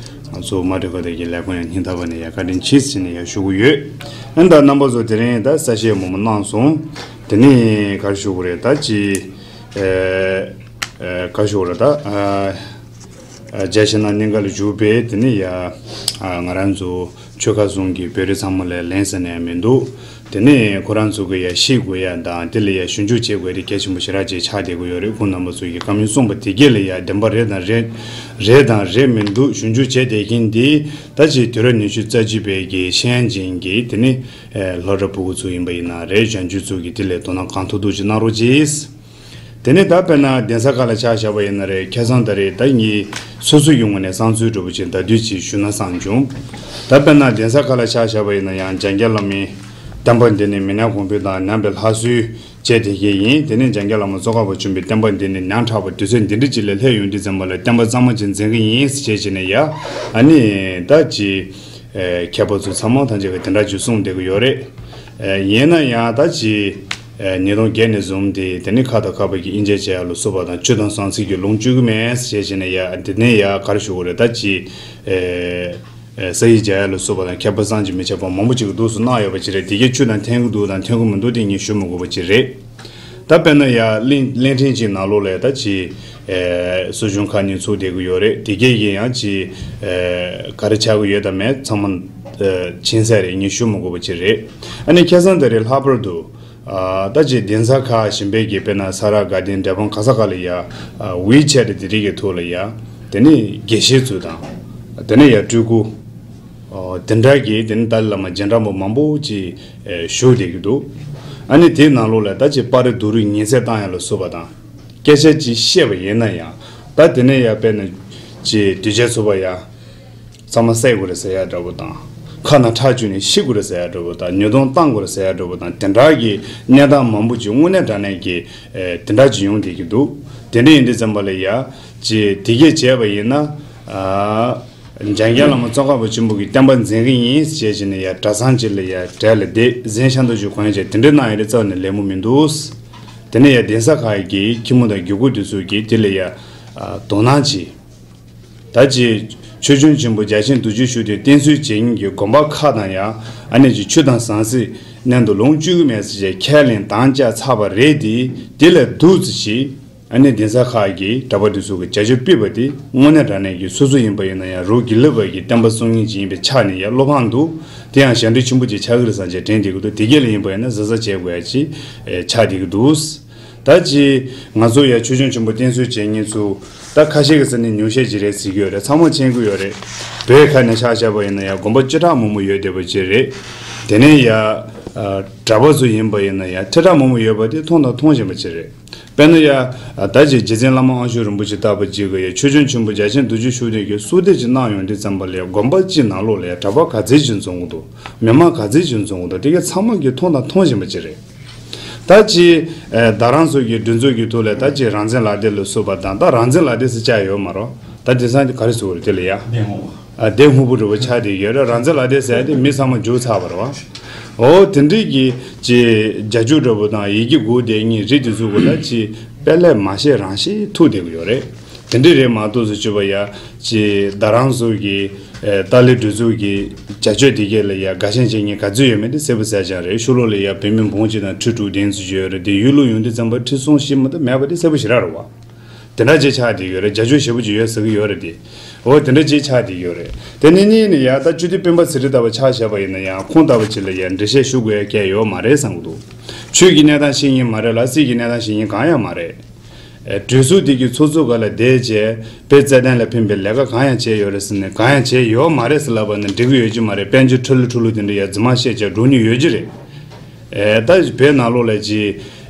ང་ཚོ་མ་འགྲོ་ཁ་བརྡ་གི་ལས་ཁུངས་ཡ་སྙིང་ཐག་པ་ནས་ཡ་བཀའ་དྲིན་ཆེ་ཟེར་ནས་ཡ་ཞུ་གི་ཡོད། ཨ་ནི་ད་རྣམ་པ་ཚོ་དེ་རིང་ད་གསལ་བཤད་མང་པོ་གནང་སོང་། དེ་ནི་ག་རེ་ཞུ་དགོས་རེད། ད་ཅི་ཨེ་ཨེ་ག་རེ་ཞུ་དགོས་རེད། ད་ཨ་ཨ་རྒྱ་ཆེ་ན་གནད་འགག་ལ་འཇུག་པའི་དེ་ནི་ཡ་ཨ་ང་རང་ཚོ་ཆོལ་ཁ་གསུམ་གྱི་བོད་རིགས་ཚང་མ་ལ་ལན་ཟེར་ནས་མི་འདུག་དེ་ནི་ཁོ་རང་ཚོ་གི་ཡ་ཤེས་དགོས་ཡ་དང་དེ་ལ་ཡ་ཞིབ་འཇུག་བྱེད་དགོས་དེ་གལ་ཆེན་པོ་ཞེ་དྲག་ཅིག་ཆགས་བསྡད་ཀྱི་ཡོད་རེད། ཁོང་རྣམ་པ་ཚོ་གི་བཀའ་མོལ་གསུངས་པ་དེ་གས་ལ་ཡ་བདེན་པ་རེད་དང་རེད་རེད་དང་རེད་མི་འདུག་ཞིབ་འཇུག་བྱས་བསྡད་མཁན་འདི་ད་ཅི་དུས་རབས་ཉི་ཤུ་རྩ་གཅིག་པའི་གི་ཤེས་ཡོན་ཅན་གྱི་དེ་ནི་ཨེ་སློབ་གྲྭ་ཕྲུ་གུ་ཚོ་ཡིན་པ་ཡིན་ན་རེད། གཞོན་སྐྱེས་ཚོ་གི་དེ་ལས་དོ་སྣང་གང་ཐུབ་ཐུབ་ཅིག་གནང་རོགས་གྱིས། དེ་ནས་ད་དཔེར་ན་གདན་ས་ཁག་ལ་ཆ་བཞག་པ་ཡིན་ན་རེད། ཁ་སང་ད་རེས་ད་ངས་སོ་སོ་ཡི་ངོས་ནས་བསམ་ཚུལ་འདྲ་པོ་ཅིག་ད་དུས་ཅིག་ཞུ་ན་བསམ་བྱུང་། ད་དཔེར་ན་གདན་ས་ཁག་ལ་ཆ་བཞག་པ་ཡིན་ན་ཡང་འཇམ་མགོན་བླ་མའི་བསྟན་པ་འདི་ནི་མི་ནག་གོང་འཕེལ་དང་ནང་པའི་ལྷ་གསོལ་བཅས་དེ་གས་ཡིན། དེ་ནས་འཇམ་མགོན་བླ་མ་ཙོང་ཁ་པ་ཆེན་པོའི་བསྟན་པ་འདི་ནི་ཉམ་ཐག་པ་དུས་ཚོད་འདི་འདྲ་ཅིག་ལ་སླེབས་ཡོང་དུས་ཙམ་པ་ལ་བསྟན་པ་གཙང་མ་ཅིག་འཛིན་གི་ཡིན་ཞེས་བྱས་ནས་ཡ་ཨ་ནི་ད་ཅི། ཨེ་མཁས་པ་ཚོ་ཚང་མ་ཐམས་ཅད་ཀྱིས་དེ་འདྲ་ཅིག་གསུངས་བསྡད་ཀྱི་ཡོད་རེད། ཨེ་ཡིན་ན་ཡང་ད་ཅི་ཨེ་ཉིས་སྟོང་བརྒྱད་ནས་བཟུང་སྟེ་དེ་ནི་ཁ་དང་ཁ་བར་གྱི་དབྱེ་འབྱེད་བྱེད་ཡ་ལ་སོགས་པ་དང་ཆོས་དང་ཟང་ཟིང་གི་ལོངས་སྤྱོད་ཀྱི་མེད་ཟེར་བྱས་ནས་ཡ་དེ་ནས་ཡ་ག་རེ་ཞུ་དགོས་རེད། ད་ཅི་ཨེ་ཨེ་ས་ཡིག་སྦྱང་ཡ་ལ་སོགས་པ་དང་མཁས་པ་གསང་སྤྱོད་མི་ཁྱབ་པ་མང་པོ་ཅིག་གིས་འདུག་སེ་གནང་ཡོད་པ་ཅིག་རེད། དེ་གའི་ཆོས་དང་མཐུན་གྱི་འདུག་དང་མཐུན་གྱི་མི་འདུག་དེ་ངས་ཞུ་མི་དགོས་པ་ཅིག་རེད། ད་དཔེར་ན་ཡ་གླིང་གླིང་ཕྲན་གཅིག་ནང་ལོགས་ལ་ད་ཅི་ཨེ་གསོ་སྦྱོང་ཁག་གཉིས་ཚུགས་བསྡད་ཀྱི་ཡོད་རེད། དེ་གས་ཀྱི་ཡང་ཅི་ཨེ་ག་རེ་ཆགས་ཀྱི་ཡོད་དམ་མེད་ཚང་མ་ཨེ་མཁྱེན་གསལ་རེད། ངས་ཞུ་མི་དགོས་པ་ཅིག་རེད། ཨ་ནི་ཁ་སང་ད་རེས་ལྷག་པར་དུ་ཨ་ད་ཅི་གདན་ས་ཁག་གཞན་པའི་གི་དཔེར་ན་ས་རཱ་དགའ་ལྡན་འབྲས་སྤུངས་ག་ས་ག་ལ་ཡ་ཨ་ཝི་ཆེ་ཊི་དེ་རིགས་ཀྱི་ཐོག་ལ་ཡ་དེ་ནི་དགེ་བཤེས་ཚོ་དང་དེ་ནི་ཡ་སྤྲུལ་སྐུ། ཨོ་དེ་འདྲ་གི་དེ་ནི་ཏཱ་ལའི་བླ་མ་རྗེས་འབྲང་པོ་མང་པོ་ཅིག་ཨེ་བཞུགས་བསྡད་ཀྱི་འདུག་ཨ་ནི་དེའི་ནང་ལོགས་ལ་ད་ཅིག་པར་རིས་རྡོག་རིས་ཉིས་བརྩེགས་བཏང་ཡ་ལ་སོགས་པ་དང་སྐད་ཆ་ཅིག་བཤད་པ་ཡིན་ན་ཡང་ད་དེ་ནས་ཡ་དཔེར་ན་ཅིག་དུས་ཆེན་ཚོགས་པ་ཡ་ཚང་མ་བསད་དགོས་རེད་ཟེར་ཡ་འདྲ་པོ་དང་ཁ་ནང་ཁྲག་བཅུག་ནས་ཤི་དགོས་རེད་ཟེར་ཡ་འདྲ་པོ་དང་ཉེས་རྡུང་བཏང་དགོས་རེད་ཟེར་ཡ་འདྲ་པོ་དང་དེ་འདྲ་གི་གནས་སྟངས་མང་པོ་ཅིག་དངོས་གནས་དྲང་གནས་ཀྱི་ཨེ་དེ་འདྲ་ཅིག་ཡོང་བསྡད་ཀྱི་འདུག་དེ་འདྲ་ཡིན་དུས་ཙམ་པ་ལ་ཡ་ཅིག་དེ་གས་བྱས་པ་ཡིན་ན་ཨ། འཇམ་མགོན་བླ་མ་ཙོང་ཁ་པ་ཆེན་པོ་གི་བསྟན་པ་འཛིན་གི་ཡིན་ཞེས་བྱས་ནས་ཡ་གྲྭ་ཚང་གཅིག་ལ་ཡ་གྲལ་ལ་བསྡད་གཟན་ཤམ་ཐབས་ཤིག་གོན་བྱས་དེ་འདྲ་གནང་ཡ་དེ་རྩ་བ་ནས་ལེགས་མོ་མི་འདུག་དེ་ནས་ཡ་གདན་ས་ཁག་གི་ཁྱི་མོ་དང་རྒྱུག་ཁུ་དེ་ཚོ་གིས་དེ་ལ་ཡ་དོ་སྣང་བྱེད། ད་ཅི་ཆོས་སྐྱོང་ཆེན་པོ་རྒྱ་ཆེན་རྡོ་རྗེ་ཤུགས་ལྡན་བསྟེན་གསོལ་བྱེད་མཁན་གྱི་དགོན་པ་ཁག་དང་ཡ་ཨ་ནེ་ཅིག་ཆོས་དང་ཟང་ཟིང་གནད་དུ་ལོངས་སྤྱོད་གི་མེད་ཟེར་བྱས་ཁས་ལེན་དམ་བཅའ་ཚར་བ་རེད་དེ་དེ་ལ་འདུག་ཙི་ཞིག་ཨ་ནེ་གདན་ས་ཁག་གི་གྲྭ་པ་དེ་ཚོ་གི་བྱ་སྤྱོད་སྤེལ་བ་དེ་དངོས་གནས་དྲང་གནས་ཀྱི་སོ་སོ་ཡིན་པ་ཡིན་ན་ཡང་རོགས་དགེ་ལུགས་པ་གི་བསྟན་པ་སྲུང་མཁན་ཅིག་ཡིན་པའི་ཆ་ནས་ཡང་བློ་ཕམ་འདུག་དེ་ཡང་ཞབས་འདྲེན་ཆེན་པོ་ཅིག་ཆགས་ཀྱི་རེད་བསམ་བྱས་དྲན་བསྡད་ཀྱི་འདུག་དེ་གས་ལ་ཡིན་པ་ཡིན་ན་གཟབ་གཟབ་བྱེད་དགོས་ཡ་ཅིག་ཨེ་ཆགས་བསྡད་ཀྱི་འདུག་ད་ཅི་ང་ཚོ་ཡང་ཆོས་སྐྱོང་ཆེན་པོ་བསྟེན་གསོལ་བྱེད་མཁན་ཚོ་ ད་ཁ་ཤས་ཀྱིས་ཟེར་ནས་ཉུང་ཤས་ཅིག་རེད་ཟེར་གྱི་ཡོད་རེད། ཚང་མ་མཁྱེན་གྱི་ཡོད་རེད། བོད་ཁ་ནས་ཆ་བཞག་པ་ཡིན་ན་ཡང་དགོན་པ་བཅུ་ཕྲག་མང་པོ་ཡོད་བསྡད་པ་ཅིག་རེད། དེ་ནས་ཡ། ཨ། གྲྭ་པ་ཚོ་ཡིན་པ་ཡིན་ན་ཡང་ཁྲི་ཕྲག་མང་པོ་ཡོད་པ་དེ་མཐོང་དང་མཐོང་བཞིན་པ་ཅིག་རེད། དཔེར་ན་ཡ། ཨ། ད་ཅིག་རྗེ་བཙུན་བླ་མ་དབང་ཕྱུག་རིན་པོ་ཆེ་ལྟ་བུ་ཅིག་གིས་ཡ་ཆོས་སྐྱོང་ཆེན་པོ་རྒྱ་ཆེན་རྡོ་རྗེ་ཤུགས་ལྡན་གྱི་གསོལ་འདེབས་ཅིག་གནང་ཡོང་དུས་ཙམ་པ་ལ་ཡ་དགོན་པ་གཅིག་ནང་ལོགས་ལ་ཡ་གྲྭ་པ་ག་ཚད་ཅིག་འཛོམས་ཀྱི་འདུག་མི་མང་ག་ཚད་ཅིག་འཛོམས་ཀྱི་འདུག་དེ་ག་ཚང་མ་གིས་མཐོང་དང་མཐོང་བཞིན་པ་ཅིག་རེད། ད་ཅི། ཨེ། རྡ་རམ་ས་གི་སྒྲིག་འཛུགས་ཀྱི་ཐོག་ལ་ད་ཅི་རང་བཙན་ལག་དེབ་ལ་སོགས་པ་དང་ད་རང་བཙན་ལག་དེབ་ཟེར་བྱ་ཡོད་མ་རེད། ད་དེང་སང་ག་རེ་ཟེར་དགོས་རེད་དེ་ལ་ཡ། བདེན་དཔང་པོ། ཨ། བདེན་དཔང་པོ་འདྲ་པོ་ཆགས་བསྡད་ཡོད་རེད། རང་བཙན་ལག་དེབ་ཟེར་ཡ་དེ་མི་ཚང་མ་རྒྱུགས་ཚར་བ་རེད་བ། འོ་དེ་འདྲའི་གི་ཅི་རྒྱ་སྐྱོར་འདྲ་པོ་དང་ཡི་གེ་སྒུག་བསྡད་མཁན་རིགས་དེ་ཚོ་གི་ད་ཅི་དཔེ་ལས་མ་ཤེས་རང་ཤེས་ཐུག་བསྡད་ཀྱི་ཡོད་རེད། དེ་འདྲ་རེད་མ་གཏོགས་ཟེར་བྱས་པ་ཡ་ཅི་རྡ་རམ་ས་གི། ཨེ། ཏཱ་ལའི་སྒྲིག་འཛུགས་ཀྱི་བྱ་སྤྱོད་དེ་གས་ལ་ཡ་དགའ་ཞེན་བྱེད་མཁན་ག་ཚོད་ཡོད་མེད་དེ་གསལ་པོ་གསལ་རྐྱང་རེད། ཕྱི་ལོགས་ལ་ཡ་བོད་མི་འབུམ་གཅིག་དང་ཁྲི་དྲུག་དེ་ཚོ་ཡོད་རེད་དེ་ཡུལ་ལུང་ཡོང་དུས་ཙམ་པ་ཁྲི་སུམ་བཞི་མ་གཏོགས་མེད་པ་དེ་གསལ་པོ་ཞེ་དྲག་རེད་བ། དེ་འདྲ་ཅིག་ཆགས་བསྡད་ཡོད་རེད། རྒྱ་སྐྱོར་ཞེ་པོ་ཅིག་ཡོད་ཟེར་གྱི་ཡོད་རེད་དེ། འོ་དེ་འདྲ་ཅིག་ཆགས་བསྡད་ཡོད་རེད། དེ་ནས་གཉིས་ནས་ཡ་ད་སྤྱི་འཐུས་སྤེན་པ་ཚེ་རིང་ལྟ་བུ་ཆ་བཞག་པ་ཡིན་ན་ཡང་ཁོང་ལྟ་བུ་ཅིག་ལ་ཡ་འགྲེལ་བཤད་ཞུ་དགོས་ཡ་གལ་ཡོད་མ་རེད་བསམ་གྱི་འདུག་ཆོས་ཀྱི་གནས་སྟངས་ཤེས་མཁན་མ་རེད་ལ་སྲིད་ཀྱི་གནས་སྟངས་ཤེས་མཁན་གང་ཡང་མ་རེད། ཨེ། གྲོས་ཚོགས་དེ་གི་ཚོགས་གཙོ་སྒང་ལ་བསྡད་བྱས་བོད་རྩ་དོན་ལ་ཕན་པའི་ལས་ཀ་གང་ཡང་བྱས་ཡོད་རེད་ཟེར་ནས་གང་ཡང་བྱས་ཡོད་མ་རེད་ཟེར་ལབ་པ་ན་འགྲིག་གི་ཡོད་ཀྱི་མ་རེད། དཔལ་འབྱོར་ཁྲོ་ལུ་ཁྲོ་ལུ་དེ་འདྲ་ཡ་རྫུན་མ་བཤད་བྱས་འགྲོ་མྱོང་ཡོད་ཀྱི་རེད། ཨེ། ད་བོད་ནང་ལོགས་ལ་ཅི།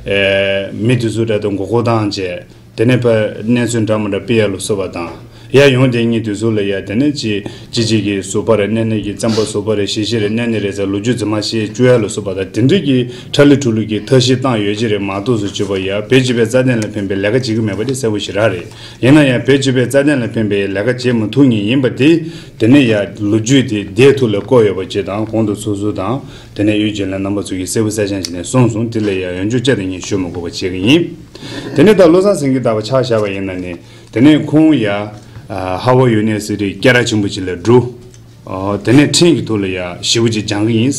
ཨེ། མི་དེ་ཚོ་འདྲ་དང་མགོ་སྐོར་བཏང་བྱས། དེ་ནས་ཕར་གནས་ཚུལ་འདྲ་མི་འདྲ་སྤེལ་ཡ་ལ་སོགས་པ་དང་། ཡར་ཡོང་བསྡད་མཁན་དེ་ཚོ་ལ་ཡ་དེ་ནས་ཅི་ཅི་ཅིག་གི་ཟུར་པ་རེད། གནས་གནས་ཀྱི་རྩམ་པ་ཟུར་པ་རེད། ཞེ་ཞེ་རེད། གནས་གནས་རེད་ཟེར་ལོ་རྒྱུས་རྫུན་མ་བཤད་བཅུག་ཡ་ལ་སོགས་པ་དང་དེ་འདྲ་གི་ཁྲ་ལི་ཁྲུ་ལི་གི་ཐབས་ཤེས་བཏང་ཡོད་ཀྱི་རེད་མ་གཏོགས་ཟེར་བྱས་པ་ཡ་བོད་སྤྱི་པའི་རྩ་དོན་ལ་ཕན་པའི་ལས་ཀ་བྱེད་ཀྱི་མེད་པ་དེ་གསལ་པོ་ཞེ་དྲག་རེད། ཡིན་ན་ཡང་བོད་སྤྱི་པའི་རྩ་དོན་ལ་ཕན་པའི་ལས་ཀ་བྱེད་མི་ཐུབ་མཁན་ཡིན་པ་དེ་དེ་ནས་ཡ་ལོ་རྒྱུས་དེ་བརྡའི་ཐོག་ལ་བཀོད་ཡོད་པ་ཅིག་དང་གོང་དུ་ཚོགས་གཙོ་དང་དེ་ནས་གཡོ་སྒྱུ་ལས་རྣམ་པ་ཚོ་གིས་གསལ་པོ་གསལ་རྐྱང་བྱས་ནས་གསུངས་སོང་། དེ་ལ་ཡ་ཡང་བསྐྱར་ཅི་དང་ངས་ཞུ་མི་དགོས་པ་བྱེད་ཀྱི་ཡིན། དེ་ནས་ད་བློ་བཟང་སེང་གེ་ལྟ་བུ་ཆ་བཞག་པ་ཡིན་ན་ནི། དེ་ནས་ཁོང་ཡ། ཧ་ཝ་ཡུ་ནི་ཝར་སི་ཊི་སྐད་གྲགས་ཆེན་པོ་ཅིག་ལ་འགྲོ། དེ་ནས་ཕྲན་གྱི་ཐོག་ལ་ཡ་ཞེ་པོ་ཅིག་སྦྱང་གི་ཡིན།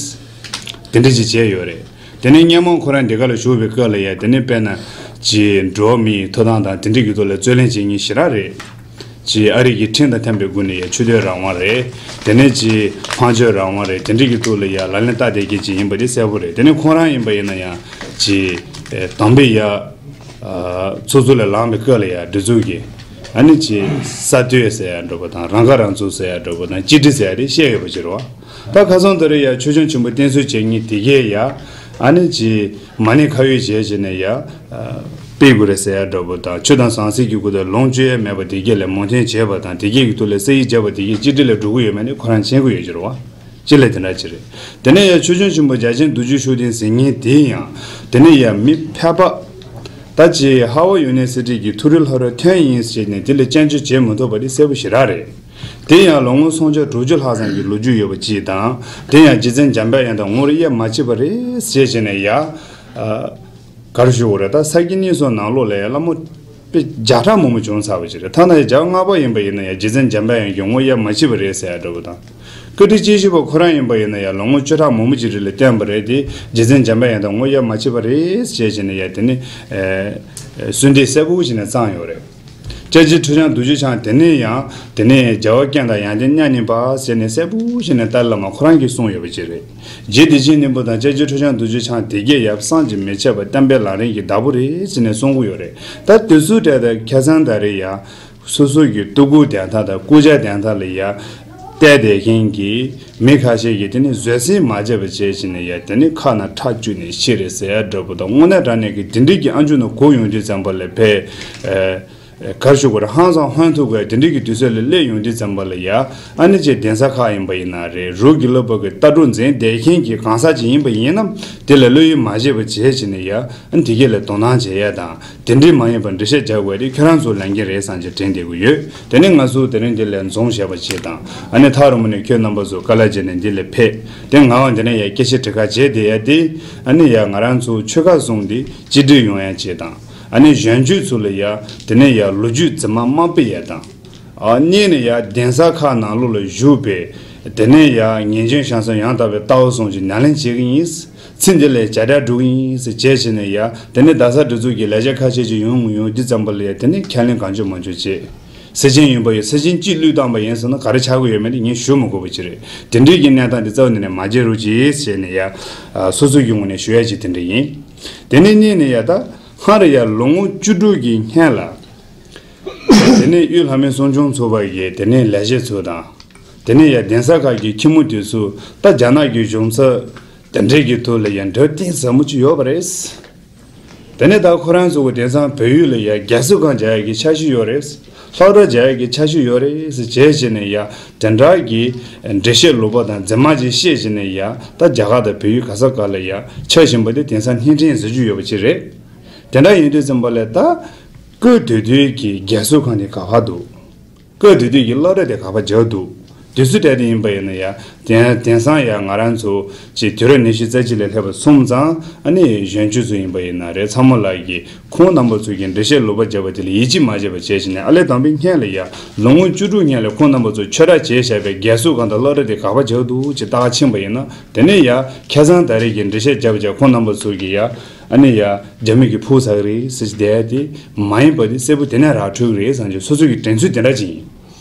དེ་འདྲ་ཅིག་བྱས་ཡོད་རེད། དེ་ནས་སྔོན་མ་ཁོ་རང་འདི་ག་ལ་བཞུགས་པའི་སྐབས་ལ་ཡ་དེ་ནས་དཔེར་ན། ཅིག་འགྲོ་བ་མིའི་ཐོབ་ཐང་དང་དེ་འདྲ་གི་ཐོག་ལ་རྩོད་ལེན་བྱེད་མཁན་ཞེ་དྲག་རེད། ཅིག་ཨ་རི་གི་ཁྲིམས་དང་མཐུན་པའི་སྒོ་ནས་ཡ་ཆོས་དད་རང་དབང་རེད། དེ་ནས་ཅིག་དཔལ་འབྱོར་རང་དབང་རེད། དེ་འདྲ་གི་ཐོག་ལ་ཡ་ལག་ལེན་བསྟར་བསྡད་མཁན་ཅིག་ཡིན་པ་དེ་གསལ་པོ་རེད། དེ་ནས་ཁོ་རང་ཡིན་པ་ཡིན་ན་ཡང་ཅིག་དམ་པའི་ཡ། ཚོགས་གཙོ་ལ་ལངས་པའི་སྐབས་ལ་ཡ་འདི་ཚོ་གི། ཨ་ནི་ཅིག་གསར་གཏོད་ཟེར་ཡ་འདྲ་པོ་དང་རང་ཁ་རང་གཙོ་ཟེར་ཡ་འདྲ་པོ་དང་གཅིག་སྒྲིལ་ཟེར་ཡ་དེ་བཤད་ཡོད་པ་ཅིག་རེད་བ། ད་ཁ་སང་དེ་རིང་ཡ་ཆོས་སྐྱོང་ཆེན་པོ་བསྟེན་གསོལ་བྱེད་མཁན་དེ་གས་ཡ། ཨ་ནི་ཅིག་མ་ཎི་ཁ་ཡོད་བྱས་བྱས་ནས་ཡ། སྤེལ་དགོས་རེད་ཟེར་ཡ་འདྲ་པོ་དང་ཆོས་དང་ཟང་ཟིང་གི་སྐོར་དུ་ལོངས་སྤྱོད་ཡ་མེད་པ་དེ་གས་ལ་མོས་མཐུན་བྱས་པ་དང་དེ་གས་ཀྱི་ཐོག་ལ་ས་ཡིག་བརྒྱབ་པ་དེ་གས་གཅིག་སྒྲིལ་ལ་འགྲོ་གི་ཡོད་མེད་ནི་ཁོ་རང་མཁྱེན་གྱི་ཡོད་ཀྱི་རེད་བ། ཅི་ལས་དེ་འདྲ་ཅི་རེད། དེ་ནས་ཡང་ཆོས་སྐྱོང་ཆེན་པོ་རྒྱ་ཆེན་རྡོ་རྗེ་ཤུགས་ལྡན་ཟེར་མཁན་དེ་ཡང་དེ་ནས་ཡང་མི་ཕལ་པ། ད་ཅི་ཧ་ཝ་ཡུ་ནི་ཝར་སི་ཊི་གི་ཐུ་རུ་ལྷ་རུ་ཐོན་ཡིན་ཟེར་ནས་དེ་ལ་སྐྱོན་བརྗོད་བྱེད་མི་ཐུབ་པ་དེ་གསལ་པོ་ཞེ་དྲག་རེད། དེ་ཡང་ལོ་ངོ་སུམ་ཅུ་དྲུག་ཅུ་ལྷག་ཙམ་གྱི་ལོ་རྒྱུས་ཡོད་པ་ཅིག་དང་དེ་ཡང་རྗེ་བཙུན་འཇམ་དཔལ་དབྱངས་དང་ངོ་རེ་དབྱེ་མ་ཕྱེ་བ་རེད་ཟེར་བྱས་ནས་ཡ། ག་རེ་ཞུ་དགོས་རེད། ད་ས་དགེ་བསྙེན་གསོལ་ནང་ལོགས་ལ་ཡང་བླ་མ་དཔེ་བརྒྱ་ཕྲག་མང་པོ་བྱུང་ཚར་བ་ཞིག་རེད། ཐ་ན་ཡང་བརྒྱ་དང་ལྔ་པ་ཡིན་པ་ཡིན་ན་ཡང་རྗེ་བཙུན་འཇམ་དཔལ་དབྱངས་ཀྱིས་ངོ་དབྱེ་མ་ཕྱེ་བ་རེད་ཟེར་ཡ་འདྲ་པོ་དང་། བཀའ་དྲིན་ཅན་ཞུ་བ་ཁོ་རང་ཡིན་པ་ཡིན་ན་ཡང་ལོ་ངོ་བཅུ་ཕྲག་མང་པོ་ཅིག་རིང་ལ་བསྟེན་པ་རེད་དེ་རྗེ་བཙུན་འཇམ་དཔལ་དབྱངས་དང་ངོ་དབྱེ་མ་ཕྱེ་བ་རེད་ཟེར་བྱས་ནས་ཡང་དེ་ནི། གསོལ་འདེབས་གསལ་པོ་བྱས་ནས་བརྩམས་ཡོད་རེད། སྐྱབས་རྗེ་ཁྲི་བྱང་རྡོ་རྗེ་འཆང་དེ་ནས་ཡང་དེ་ནས་རྒྱལ་བ་ཀུན་དང་ཡོན་ཏན་མཉམ་ཉིད་པ་ཟེར་ནས་གསལ་པོ་བྱས་ནས་ཏཱ་ལའི་བླ་མ་ཁོ་རང་གིས་གསུངས་ཡོད་པ་ཅིག་རེད། རྗེ་བདེ་ཆེན་སྙིང་པོ་དང་སྐྱབས་རྗེ་ཁྲི་བྱང་རྡོ་རྗེ་འཆང་དེ་གས་ཡབ་བསམ་གྱིས་མི་ཁྱབ་པ་བསྟན་པའི་ལམ་རིམ་གྱི་བདག་པོ་རེད་ཟེར་ནས་གསུང་གི་ཡོད་རེད། ད་དེ་ཚོ་གྲས་དང་ཁ་སང་ད་རེས་ཡ། སོ་སོ་གི་ལྟོ་གོས་དོན་དག་དང་སྐུ་ཕྱྭ་དོན་དག་ལ་ཡ། བལྟས་བསྡད་མཁན་གྱི་མི་ཁ་ཤས་ཀྱིས་དེ་ནི་བཟོད་བསྲན་མ་བྱས་པ་བྱས་བྱས་ནས་ཡ་དེ་ནི་ཁ་ནང་ཁྲག་བཅུག་ནས་ཤི་རེད་ཟེར་ཡ་འདྲ་པོ་དང་དངོས་གནས་དྲང་གནས་ཀྱི་དེ་འདྲའི་གི་ཨ་མཆོག་ནང་གོ་ཡོང་དུས་ཙམ་པ་ལ་ཕེ། གར་ཞུ་དགོས་རེད། ཧང་སང་ཧོན་ཐུག་དགོས་དེ་འདྲའི་གི་དུས་ཚོད་ལ་སླེབས་ཡོང་དུས་ཙམ་པ་ལ་ཡ། ཨ་ནི་ཅིག་གདན་ས་ཁག་ཡིན་པ་ཡིན་ན་རེད། རོགས་ཀྱི་སློབ་པ་གི་ལྟ་གྲུབ་འཛིན་བསྡད་མཁན་གྱི་གང་ཟག་ཅིག་ཡིན་པ་ཡིན་ན། དེ་ལ་བློ་ཡུལ་མ་བྱེད་པ་བྱས་བྱས་ནས་ཡ། ཨ་ནི་དེ་གས་ལ་དོ་སྣང་བྱེད་ཡ་དང་། དེ་འདྲའི་མ་ཡིན་པར་འགྲེལ་བཤད་རྒྱག་དགོས་དེ་ཁྱོད་རང་ཚོའི་ལས་འགན་རེད་བསམ་གྱི་དྲན་བསྡད་ཀྱི་ཡོད། དེ་ནས་ང་ཚོ་དེ་རིང་འདི་ལས་འཛོམས་བྱས་པ་ཅིག་དང་། ཨ་ནི་ཐག་རིང་པོ་ནས་ཁྱོད་རྣམ་པ་ཚོ་དཀའ་ལས་བརྒྱབ་ནས་འདི་ལ་ཕེབས། དེ་ང་བ་འདི་ནས་ཡ་སྐད་ཆ་དྲི་ཁ་བྱས་བསྡད་ཡ་དེ། ཨ་ནི་ཡ་ང་རང་ཚོ་ཆོལ་ཁ་གསུམ་འདི་གཅིག་སྒྲིལ་ཡོང་ཡ་ཅིག་དང་། ཨ་ནི་གཞོན་སྐྱེས་ཚོ་ལ་ཡ་དེ་ནས་ཡ་ལོ་རྒྱུས་རྫུན་མ་མ་སྤེལ་ཡ་དང་། ཨ་གཉིས་ནས་ཡ་གདན་ས་ཁག་ནང་ལོགས་ལ་བཞུགས་པའི་དེ་ནས་ཡ་ངེས་ཅན་བྱང་སེམས་ཡང་དག་པའི་ལྟ་བ་གསུམ་གྱི་ཉམས་ལེན་བྱེད་ཀྱི་ཡིན། ཚེ་འདི་ལས་བྱ་བྲལ་འགྲོ་གི་ཡིན་ཟེར་བྱས་བྱས་ནས་ཡ། དེ་ནས་རྡ་ས་སྒྲིག་འཛུགས་ཀྱི་ལས་བྱེད་ཁ་ཤས་ཅིག་ཡོང་ཡོང་དུས་ཙམ་པ་ལ་ཡ་དེ་ནས་ཁས་ལེན་གང་བྱུང་མང་བྱུང་བྱས། སེ་ཆེན་ཡིན་པ་ཡིན། སེ་ཆེན་གཅིག་བློས་བཏང་པ་ཡིན་ཟེར་ན་ག་རེ་ཆགས་ཀྱི་ཡོད་མེད་དེ་ངས་ཞུ་མི་དགོས་པ་ཅིག་རེད། དེ་འདྲའི་གི་གནས་སྟངས་དེ་རྩ་བ་ནས་ནས་མ་བརྗེད་རོགས་གྱིས་ཟེར་ནས་ཡ། སོ་སོ་གི་ངོས་ནས་ཞུ་ཡ་ཅིག་དེ་འདྲ་ཡིན། དེ་ནས་གཉིས་ནས་ཡ་ད། སྔར་ཡ་ལོ་ངོ་བཅུ་དྲུག་གི་སྔན་ལ། དེ་ དེ་ནས་དབུས་ལྷ་མོའི་གསུང་ཆུང་ཚོགས་པ་གི་དེ་ནས་ལས་བྱེད་ཚོ་དང་། དེ་ནས་ཡ་གདན་ས་ཁག་གི་ཁྱི་མོ་དེ་ཚོ་ད་རྒྱ་ནག་གི་གཞུང་ཚབ་དེ་འདྲས་ཀྱི་ཐོག་ལ་ཡ་འབྲེལ་གཏིང་ཟབ་མོ་ཅིག་ཡོད་པ་རེད། དེ་ནས་ད་ཁོ་རང་ཚོ་གི་དེང་སང་བལ་ཡུལ་ལ་ཡ་རྒྱ་གསོ་ཁང་རྒྱག་ཡ་གི་འཆར་གཞི་ཡོད་རེད། སློབ་གྲྭ་རྒྱག་ཡ་གི་འཆར་གཞི་ཡོད་རེད་ཟེར་བྱས་བྱས་ནས་ཡ་དེ་འདྲ་གི་འགྲེལ་བཤད་ལོག་པ་དང་རྫུན་མ་ཅིག་བཤད་བྱས་ནས་ཡ་ད་རྒྱ་གར་དང་བལ་ཡུལ་ག་ས་ག་ལ་ཡ་འཆར་བཞིན་པ་དེ་དེང་སང་སྣེ་ཁྲིད་བཟོ་རྒྱུ་ཡོད་པ་ཅིག་རེད། དེ་འདྲ་ཡིན་དུས་ཙམ་པ་ལ་ད་སྐུ་དུས་དུས་ཀྱི་རྒྱ་གསོ་ཁང་དེ་ག་པར་འདུག་སྐབས་དེ་དུས་ཀྱི་སློབ་གྲྭ་དེ་ག་པར་རྒྱག་འདུག་དུས་ཚོད་དེ་དེ་ཡིན་པ་ཡིན་ན་ཡང་དེང་དེང་སང་ཡང་ང་རང་ཚོ་ཅིག་དུས་རབས་ཉི་ཤུ་རྩ་གཅིག་ལ་སླེབས་པ་སོང་ཙང་ཨ་ནི་གཞོན་སྐྱེས་ཚོ་ཡིན་པ་ཡིན་ན་རེད། ཚང་མ་ལ་གི་ཁོང་རྣམ་པ་ཚོ་གི་འགྲེལ་བཤད་ལོག་པ་བརྒྱབ་པ་དེ་ལ་ཡིད་ཆེས་མ་བྱས་པ་བྱས་ཤིང་ནས་ཨ་ལས་དང་པའི་སྔན་ལ་ཡང་ལོ་ངོ་བཅུ་དྲུག་སྔན་ལ་ཁོང་རྣམ་པ་ཚོ་ཆོས་གྲྭ་བྱས་བཞག་པའི་རྒྱ་གསོ་ཁང་དང་སློབ་གྲྭ་དེ་ག་པར་རྒྱག་འདུག་ཅེས་ལྟ་ག་ཕྱིན་པ་ཡིན་ན་དེ་ནས་ཡང་ཁ་སང་ད་རེས་ཀྱི་འགྲེལ་བཤད་བརྒྱབ་བྱས་ཁོང་རྣམ་པ་ཚོ་གི་ཡང་། ཨ་ནི་ཡ། རྒྱ་མི་གི་ཕུག་ཟ་གི་རེད་ཟེར་གྱི་བསྡད་དེ། མ་ཡིན་པ་དེ་གསལ་པོ་དེ་ནས་ར་འཕྲོད་ཀྱི་རེད་བསམ་གྱི་སོ་སོ་གི་དྲན་ཚུལ་དེ་འདྲ་ཅིག་ཡིན།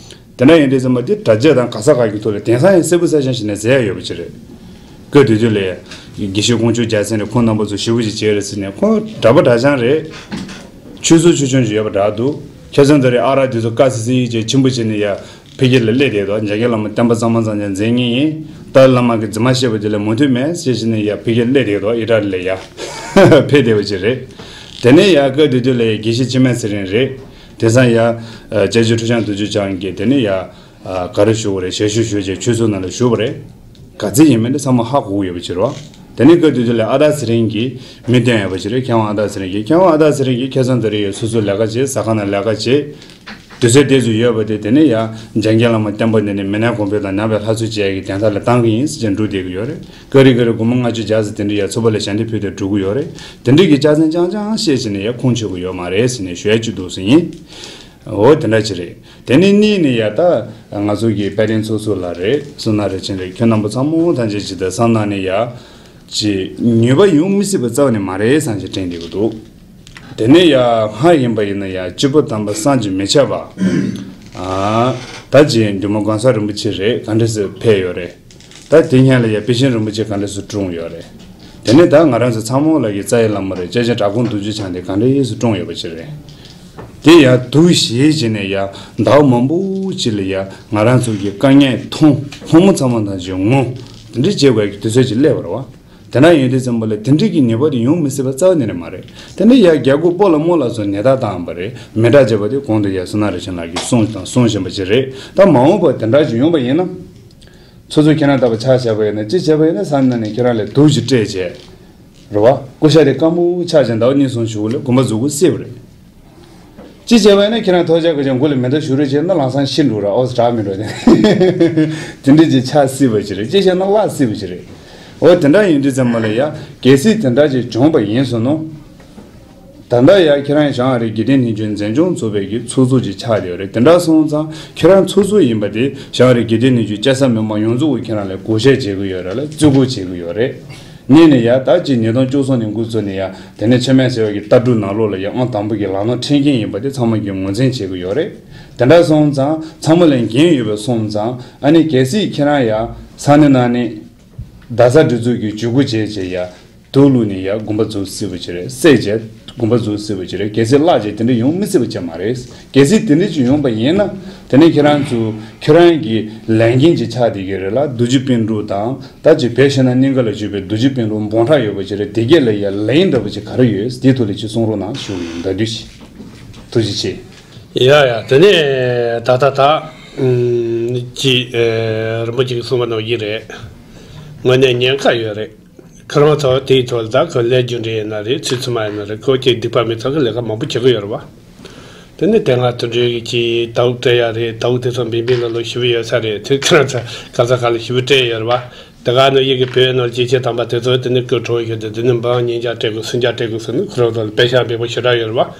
དེ་འདྲ་ཡིན་དུས་ཙམ་པ་དེ་དྲ་རྒྱ་དང་ག་ས་ག་གི་ཐོག་ལ་དེང་སང་ཡང་གསལ་པོ་གསལ་རྐྱང་ཞིག་ནས་ཟེར་ཡ་ཡོད་པ་ཅིག་རེད། སྐབས་དེ་དུས་ལ། དགེ་བཤེས་ཀོང་ཇོ་རྒྱལ་མཚན་རེད། ཁོང་རྣམ་པ་ཚོ་ཞེ་པོ་ཅིག་བྱས་རེད་ཟེར་ནས་ཁོང་འདྲ་པོ་འདྲ་རྐྱང་རེད། ཆོས་ཚུལ་ཆོས་ཆུང་ཅིག་ཡོད་པ་འདྲ་འདུག་ཁ་སང་དེ་རིང་ཨ་རག་དེ་ཚོ་དཀའ་སི་སི་ཡིས་ཅིག་ཆེན་པོ་བྱས་ནས་ཡ། འཕེལ་རྒྱས་ལ་སླེབས་བསྡད་འདུག་འཇམ་མགོན་བླ་མ་བསྟན་པ་གཙང་མ་གཙང་རྐྱང་མཛད་མཁན་ཡིན། ཏཱ་ལའི་བླ་མ་གི་རྫུན་མ་བཤད་པ་དེ་ལ་མོས་མཐུན་མེད་ཟེར་བྱས་ནས་ཡར་འཕེལ་རྒྱས་སླེབས་བསྡད་འདུག་ཨི་ཊ་ལི་ལ་ཡར་ཕེབས་བསྡད་པ་ཅིག་རེད། དེ་ནས་ཡར་སྐབས་དེ་དུས་ལ་ཡར་དགེ་བཤེས་འཆི་མེད་ཚེ་རིང་རེད། དེང་སང་ཡར་ཨ་ལྕགས་ཀྱུ་ཁྲུ་ཆང་དུ་ཆུ་ཆང་གིས་དེ་ནས་ཡར་ཨ་ག་རེ་ཞུ་དགོས་རེད། ཞལ་བཞུགས་ཞུ་བྱས་ཆོས་ཚོགས་ནང་ལ་བཞུགས་པ་རེད། ག་ཚོད་ཡིན་མིན་དེ་ཚང་མ་ཧ་གོ་གི་ཡོད་པ་ཅིག་རེད་བ། དེ་ནས་སྐབས་དེ་དུས་ལ་ཨ་ཏཱ་ཚེ་རིང་གིས་མི་བསྟེན་ཡོད་པ་ཅིག་རེད། མཁས་དབང་ཨ་ཏཱ་ཚེ་རིང་གིས། མཁས་དབང་ཨ་ཏཱ་ཚེ་རིང་གིས་ཁ་སང་དེ་རིང་ཡར་སོ་སོའི་ལས་ཀ་བྱས། ཟ་ཁང་ནང་ལས་ཀ་བྱས། དུས་ཚོད་དེ་ཚོ་ཡོད་པ་དེ་དེ་ནས་ཡར་འཇམ་མགོན་བླ་མ་བསྟན་པ་འདི་ནས་མི་ནག་གོང་འཕེལ་དང་ནང་པའི་ལྷ་ཚོགས་བཅས་ཀྱི་གདན་ས་ལ་བཏང་གི་ཡིན་ཟེར་བྱས་འགྲོ་བསྡད་ཀྱི་ཡོད་རེད། ཀ་རི་ཀ་རི་སྒོར་མོ་ལྔ་བཅུ་བརྒྱ་ཟེར་དེ་འདྲ་ཡར་ཚོགས་པ་ལ་ཞལ་འདེབས་ཕུལ་ཏེ་འགྲོ་གི་ཡོད་རེད། དེ་འདྲ་གི་སྐྱག་རྫུན་རྐྱང་རྐྱང་བཤད་བྱས་ནས་ཡར་ཁུངས་འཁྱོལ་གི་ཡོད་མ་རེད་ཟེར་ནས་ཞུ་ཡ་གཅིག་འདུག་ཟེར་ཡིན། འོ་དེ་འདྲ་ཅིག་རེད། དེ་ནས་གཉིས་ནས་ཡ་ད་ང་ཚོ་གི་དཔལ་ལྡན་ཚོགས་གཙོ་ལགས་རེད། བསོད་ནམས་རིན་ཆེན་རེད། ཁྱོད་རྣམ་པ་ཚང་མ་ཐམས་ཅད་ཅིག་ད་བསམ་གནང་ནས་ཡ། ཅིག་ནུས་པ་ཡོང་མི་སྲིད་པ་རྩ་བ་ནས་མ་རེད་བསམ་ཅིག་དྲན་བསྡད་ཀྱི་འདུག་དེ་ནས་ཡ་སྔར་ཡིན་པ་ཡིན་ན་ཡ་སྐྱེས་བུ་དམ་པ་བསམ་གྱིས་མི་ཁྱབ་པ། ཨ། ད་ཅིག་འདུས་མ་དགོངས་ས་རིན་པོ་ཆེ་རེད། ག་འདྲ་སེ་ཕེབས་ཡོད་རེད། ད་དེ་སྔོན་ལ་ཡ་དཔལ་ཆེན་རིན་པོ་ཆེ་ག་འདྲ་སེ་བཀྲོངས་ཡོད་རེད། དེ་ནས་ད་ང་རང་ཚོ་ཚང་མ་ལ་གི་རྩ་བའི་བླ་མ་རེད། སྐྱབས་རྗེ་གྲྭ་ཁོང་རྡོ་རྗེ་འཆང་དེ་ག་འདྲ་སེ་བཀྲོངས་ཡོད་པ་ཅིག་རེད། དེ་ཡར་འདུག་བཞེས་བྱས་ནས་ཡ་ཟླ་བ་མང་པོ་ཅིག་ལ་ཡ་ང་རང་ཚོ་གི་དཀའ་ངལ་མཐོང་། ཕོ་མོ་ཚང་མ་དང་ཅིག་ངོ་། དེ་འདྲ་བྱེད་དགོས་ཀྱི་དུས་ཚོད་ཅིག་སླེབས་པ་རེད་བ། དེ་འདྲ་ཡིན་དུས་ཙམ་པ་ལ་དེ་འདྲ་གི་ནུས་པ་དེ་ཡོང་མི་སྲིད་པ་རྩ་བ་ནས་རེད་མ་རེད། དེ་འདྲ་ཡ་རྒྱལ་སྒོ་སྤོ་ལགས་རྨོ་ལགས་ཚོ་ནད་རྟགས་བཏང་བ་རེད། མེ་སྲེག་བྱས་པ་དེ་གོང་དུ་ཡ་བསོད་ནམས་རིན་ཆེན་ལགས་ཀྱིས་གསུངས་དང་གསུང་བཞིན་པ་ཅིག་རེད། ད་མ་འོངས་པར་དེ་འདྲ་ཅིག་ཡོང་པ་ཡིན་ན། ཚོགས་གཙོ་ཁྱེད་རང་ལྟ་བུ་ཆ་བཞག་པ་ཡིན་ན། ཅི་བྱས་པ་ཡིན་ན་བསམ་ནང་ནས་ཁྱེད་རང་ལ་དུག་ཅིག་སྤྲད་བྱས། རེད་བ། ཀུ་ཤ་དེ་སྐམ་པོ་ཆགས་བྱས་ཟླ་བ་གཉིས་གསུམ་ཞིག་ལ་དགོངས་པ་རྫོགས་ཀྱི་སྲིད་པ་རེད། ཅི་བྱས་པ་ཡིན་ན་ཁྱེད་རང་ཐོལ་རྒྱག་གི་ཅིག་མགོ་ལ་མེ་མདའ་གཞུ་རེ་བྱས་ན་ལམ་སང་ཤི་འགྲོ་ར། ཨོ་ཙི་དྲག་མི་འགྲོ་དེ། དེ་འདྲ་ཅིག་ཆགས་སྲིད་པ་ཅིག་རེད། ཅི་བྱས་ན་བརླག་སྲིད་པ་ཅིག་རེད། འོ་དེ་འདྲ་ཡིན་དུས་ཙམ་པ་ལ་ཡ། གལ་སྲིད་དེ་འདྲ་ཅིག་བྱུང་བ་ཡིན་སོང་ན། ད་ལྟ་ཡ་ཁྱེད་རང་བྱང་ཨ་རིའི་དགེ་ལྡན་ནི་གཞོན་འཛིན་སྐྱོང་ཚོགས་པའི་གི་ཚོགས་གཙོ་ཅིག་ཆགས་བསྡད་ཡོད་རེད། དེ་འདྲ་སོང་ཙང་ཁྱེད་རང་ཚོགས་གཙོ་ཡིན་པ་དེ་བྱང་ཨ་རིའི་དགེ་ལྡན་ནི་གཞོན་སྐྱ་སེར་མི་མང་ཡོངས་རྫོགས་ཀྱིས་ཁྱེད་རང་ལ་བགོ་བཤའ་བྱེད་ཀྱི་ཡོད་རེད་ལ་བརྩི་བཀུར་བྱེད་ཀྱི་ཡོད་རེད། གཉིས་ནས་ཡ་ད་ཅིག་ཉིས་སྟོང་བཅུ་གསུམ་ནས་འགོ་བཙུགས་ནས་ཡ་དེ་ནས་མཆོད་མེ་ཟེར་བ་གི་ལྟ་གྲུབ་ནང་ལོགས་ལ་ཡ་ཨང་དང་པོ་གི་ལམ་སྣ་འཁྲིད་མཁན་ཡིན་པ་དེ་ཚང་མ་གིས་ངོས་འཛིན་བྱེད་ཀྱི་ཡོད་རེད། དེ་འདྲ་སོང་ཙང་ཚང་མ་ལ་འགན་ཡོད་པ་སོང་ཙང་ཨ་ནི་གལ་སྲིད་ཁྱེད་རང་ཡ་ས་གནས་ནང་ནས་རྡ་ས་སྒྲིག་འཛུགས་ཀྱི་ཇུས་འགོད་བྱས་བྱས་ཡ་དུག་བླུགས་ནས་ཡ་དགོངས་པ་རྫོགས་སྲིད་པ་ཅིག་རེད། བསད་བྱས་དགོངས་པ་རྫོགས་སྲིད་པ་ཅིག་རེད། གལ་སྲིད་བརླག་བྱས་དེ་འདྲ་ཡོང་མི་སྲིད་པ་ཅིག་མ་རེད། གལ་སྲིད་དེ་འདྲ་ཅིག་ཡོང་པ་ཡིན་ན་དེ་ནས་ཁྱེད་རང་ཚོ་ཁྱེད་རང་གི་ལས་འགན་ཅིག་ཆགས་བསྡད་ཀྱི་རེད་ལ། རྡོ་རྗེ་སྤུན་གྲོགས་དང་། ད་ཅིག་བོད་ཕྱི་ནང་གཉིས་ཀ་ལ་བཞུགས་པའི་རྡོ་རྗེ་སྤུན་གྲོགས་འབུམ་ཕྲག་ཡོད་པ་ཅིག་རེད། དེ་གས་ལ་ཡ་ལན་འདྲ་པོ་ཅིག་ག་རེ་ཡོད། དེའི་ཐོག་ལ་ཅིག་གསུང་རོགས་གནང་ཞུ་གི་ཡིན། བཀའ་དྲིན་ཆེ། ཐུགས་རྗེ་ཆེ། ཡ་ཡ་དེ་ནས་ད་ད་ད་ཨུམ་ཅིག་ཨེ་རིན་པོ་ཆེ་གིས་གསུངས་པ་ནང་བཞིན་རེད། དངོས་གནས་ཉེན་ཁ་ཡོད་རེད། ཁོ་རང་ཚོ་དེའི་ཐོག་ལ་ད་ཁོ་ལས་རྒྱུ་འབྲས་ཡིན་ན་རེད། ཚུལ་ཚུལ་མ་ཡིན་ན་རེད། ཁོ་ཅིག་སྡིག་པ་མི་ཚང་གི་ལས་ཀ་མང་པོ་བྱེད་ཀྱི་ཡོད་རེད་བ། དེ་ནས་དེ་སྔ་དུད་འགྲོའི་གི་ཅིག་དྭ་བོ་སྤྲད་ཡ་རེད། དྭ་བོ་དེ་ཚོ་འབིན་འབིན་ལ་ལོ་ཞེ་པོ་ཡོད་ས་རེད། དེ་ཁོ་རང་ཚོ་ག་ས་ག་ལ་ཞེ་པོ་སྤྲད་ཡོད་རེད་བ། དེ་ག་ནང་བཞིན་གྱི་བོད་ནང་སྐྱེས་ཆེན་དམ་པ་དེ་ཚོ་དེ་ནས་སྐུ་གྲོངས་ཡོད་དེ། དེ་ནས་འབངས་ཉིས་བརྒྱ་སྤྲད་དགོས་སུམ་བརྒྱ་སྤྲད་དགོས་ཟེར་ནས་ཁོ་རང་ཚོ་ལ་པེ་ཤག་འབེལ་པོ་ཞེ་དྲག་ཡོད་རེད་བ།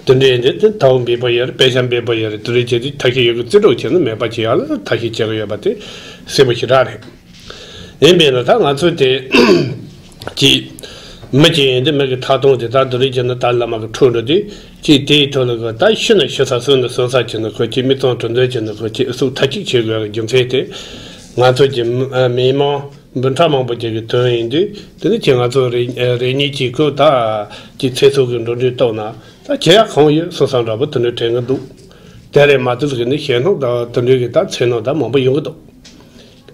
དུད་འགྲོ་ཡིན་དུས་དེ་དྭ་བོ་འབེལ་པོ་ཡོད་རེད། པེ་ཤག་འབེལ་པོ་ཡོད་རེད། དེ་འདྲ་བྱས་དུས་ཐབས་ཤེས་ཡོད་རྒུ་རྩིས་སྤྲོད་བྱས་ན་མེད་པ་བྱེད་ཡག་ལ་ཐབས་ཤེས་བྱེད་ཀྱི་ཡོད་པ་དེ་གསལ་པོ་ཞེ་དྲག་རེད། ཡིན་པས་ན་ད་ང་ཚོ་དེ་ཅིག་མི་གཅིག་ཡིན་དུས་མི་གི་ཐག་སྟོང་དེ་ད་དུ་རེ་བྱས་ན་ད་བླ་མ་གི་འཕྲོ་འགྲོ་དུས་ཅིག་དེའི་ཐོག་ལ་གི་ད་ཤི་ན་ཤི་ས་གསོན་ན་གསོན་ས་བྱས་ན་ཁོ་ཅིག་མི་གཙང་གྲུ་འདོན་བྱས་ན་ཁོ་ཅིག་ཨུ་ཚུགས་མཐའ་གཅིག་བྱེད་དགོས་ཀྱི་རྒྱུ་མཚན་དེ། ང་ཚོ་གི་མི་མང་འབུམ་ཕྲག་མང་པོ་ཅིག་གི་དོན་ཡིན་དུས། དེ་ནི་ཁྱེད་ང་ཚོ་རེ་རེ་གཉིས་ཀྱིས་ཁོ་ད་ཀྱི་ཚེ་སྲོག་གི་འགྲོ་གྲོན་གཏོང་ན་ད་ཁྱེད་ཡག་གང་ཡོད་སོང་བསམ་འདྲ་པོ་དེ་འདྲ་དྲན་གི་འདུག་དེ་རེད་མ་གཏོགས་ཀྱི་ནི་ཞལ་སྣང་དང་དེ་འདྲའི་གི་ད་མཚན་སྣང་ད་མང་པོ་ཡོང་གི་འདུག་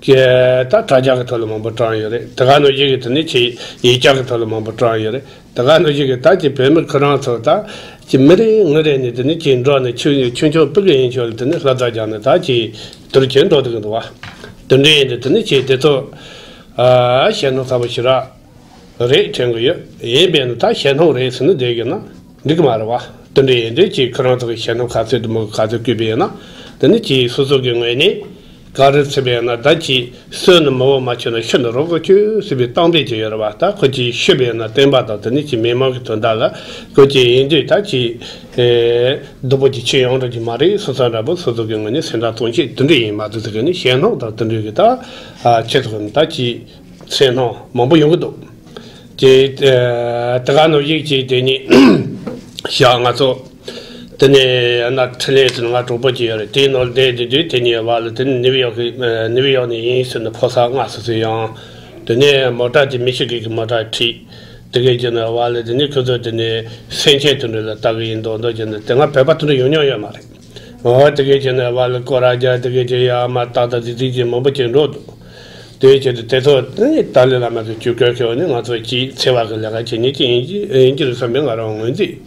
ཀྱེ་ད་དྲ་རྒྱ་གི་ཐོག་ལ་མང་པོ་དྲངས་ཡོད་རེད། དེ་ག་ནང་བཞིན་གྱི་དེ་ནི་ཆེ་ཡིག་ཆ་གི་ཐོག་ལ་མང་པོ་དྲངས་ཡོད་རེད། དེ་ག་ནང་བཞིན་གྱི་ད་ཀྱི་བོད་མི་ཁོ་རང་ཚོ་ད་ཀྱི་མི་རེ་ངོ་རེ་ནས་དེ་ནི་ཀྱི་འགྲོ་ནས་ཆུང་ཆུང་ཆུང་སྤུ་གུ་ཡིན་ཆོག་ལ་དེ་ནི་ལྷ་ས་རྒྱག་ནས་ད་ཀྱི་དུར་ཁྱོད་འགྲོ་འདུག་གི་འདུག་བ། དེ་འདྲ་ཡིན་དུས་དེ་ནི་ཀྱི་དེ་ཚོ་ཞལ་སྣང་ཚ་པོ་ཞིག་ར། རེད་དྲན་གི་ཡོད། ཡིན་པས་ན་ད་ཞལ་སྣང་རེད་ཟེར་ན་བསྡད་ཡོད་ན་འགྲིག་གི་མ་རེད་བ། དེ་འདྲ་ཡིན་དུས་ཀྱི་ཁོ་རང་ཚོ་གི་ཞལ་སྣང་ག་ཚོད་དུ་མོ་ག་ཚོད་བསྐུལ་བས་ན། དེ་ནི་ཀྱི་སོ་སོ་གི་ངོས་ནས་ག་རེ་ཚུད་པས་ན་ད་ཀྱི་སོན་ནི་མི་བོ་མ་ཆོད་ན་ཤི་ནི་རོགས་གི་ཆོད་ཟེར་བའི་གཏམ་དཔེ་ཅིག་ཡོད་རེད་བ། ད་ཁོ་ཀྱི་ཤི་བས་ན་བསྟན་པ་དང་དེ་ནི་ཀྱི་མི་མང་གི་དོན་དག་ལ་ཁོ་ཀྱི་ཡིན་དུས་ད་ཀྱི་སྡུག་པོ་ཀྱི་ཆེ་ཡོང་འགྲོ་གི་མ་རེད། སོ་སོ་འདྲ་པོ་སོ་སོ་གི་ངོས་ནས་སེམས་ཐག་གཏོང་ཆེད་དེ་འདྲ་ཡིན་མ་གཏོགས་ཟེར་གི་ནི་ཞལ་སྣང་དང་དེ་འདྲ་གི་ད་ཆེད་དུ་ད་ཀྱི། སེམས་སྣང་མང་པོ་ཡོང་གི་འདུག་ཀྱེ། ཨ། དེ་ག་ནང་བཞིན་གྱི་དེ་ནི་ཞག་ང་ཚོ་དེ་ནས་ཡང་ན་འཕྲིན་ལས་ཟེར་ང་གྲོགས་པོ་ཅིག་ཡོད་རེད། དེའི་ནང་བསྡད་དེ་དུས་དེ་ནས་བ་ལ་དེ་ནི་ནིའུ་ཡོག་གི་ཨ། ནིའུ་ཡོག་ནས་ཡིན་ཟེར་ནས་ཕོ་གསར་ལྔ་སོ་སོ་ཡང་། དེ་ནས་མོ་ཊ་དེ་མི་ཤི་གི་གི་མོ་ཊ་ཁྲིད། དེ་གའི་རྗེས་ནས་བ་ལ་དེ་ནི་ཁོ་ཚོ་དེ་ནས་སེམས་ཅན་དེ་འདྲ་ལ་ལྟ་གི་ཡིན་མདོག་མདོག་བྱས་ནས་དེ་སྔ་བོད་པ་དེ་འདྲ་ཡོང་མྱོང་ཡོད་མ་རེད། འོ་དེ་གའི་རྗེས་ནས་བ་ལ་སྐོར་ར་རྒྱག་དེ་གའི་རྗེས་ཡ་མ་ཏག་ཏག་དེ་དེ་རྗེས་མང་པོ་ཅིག་འགྲོ་འདུག་དེའི་ཆེད་དུ་དེ་ཚོ་ནི་ཏཱ་ལའི་བླ་མ་གི་ཇུས་བཀོད་ཁྱོད་ནི་ང་ཚོ་ཅིག་འཚེ་བ་གི་ལས་ཀ་བྱེད་ཉེན་ཅིག་ཡིན་གྱི་ཡིན་གྱི་རེད་བསམ་པའི་ང་རང་ངོས་འཛིན་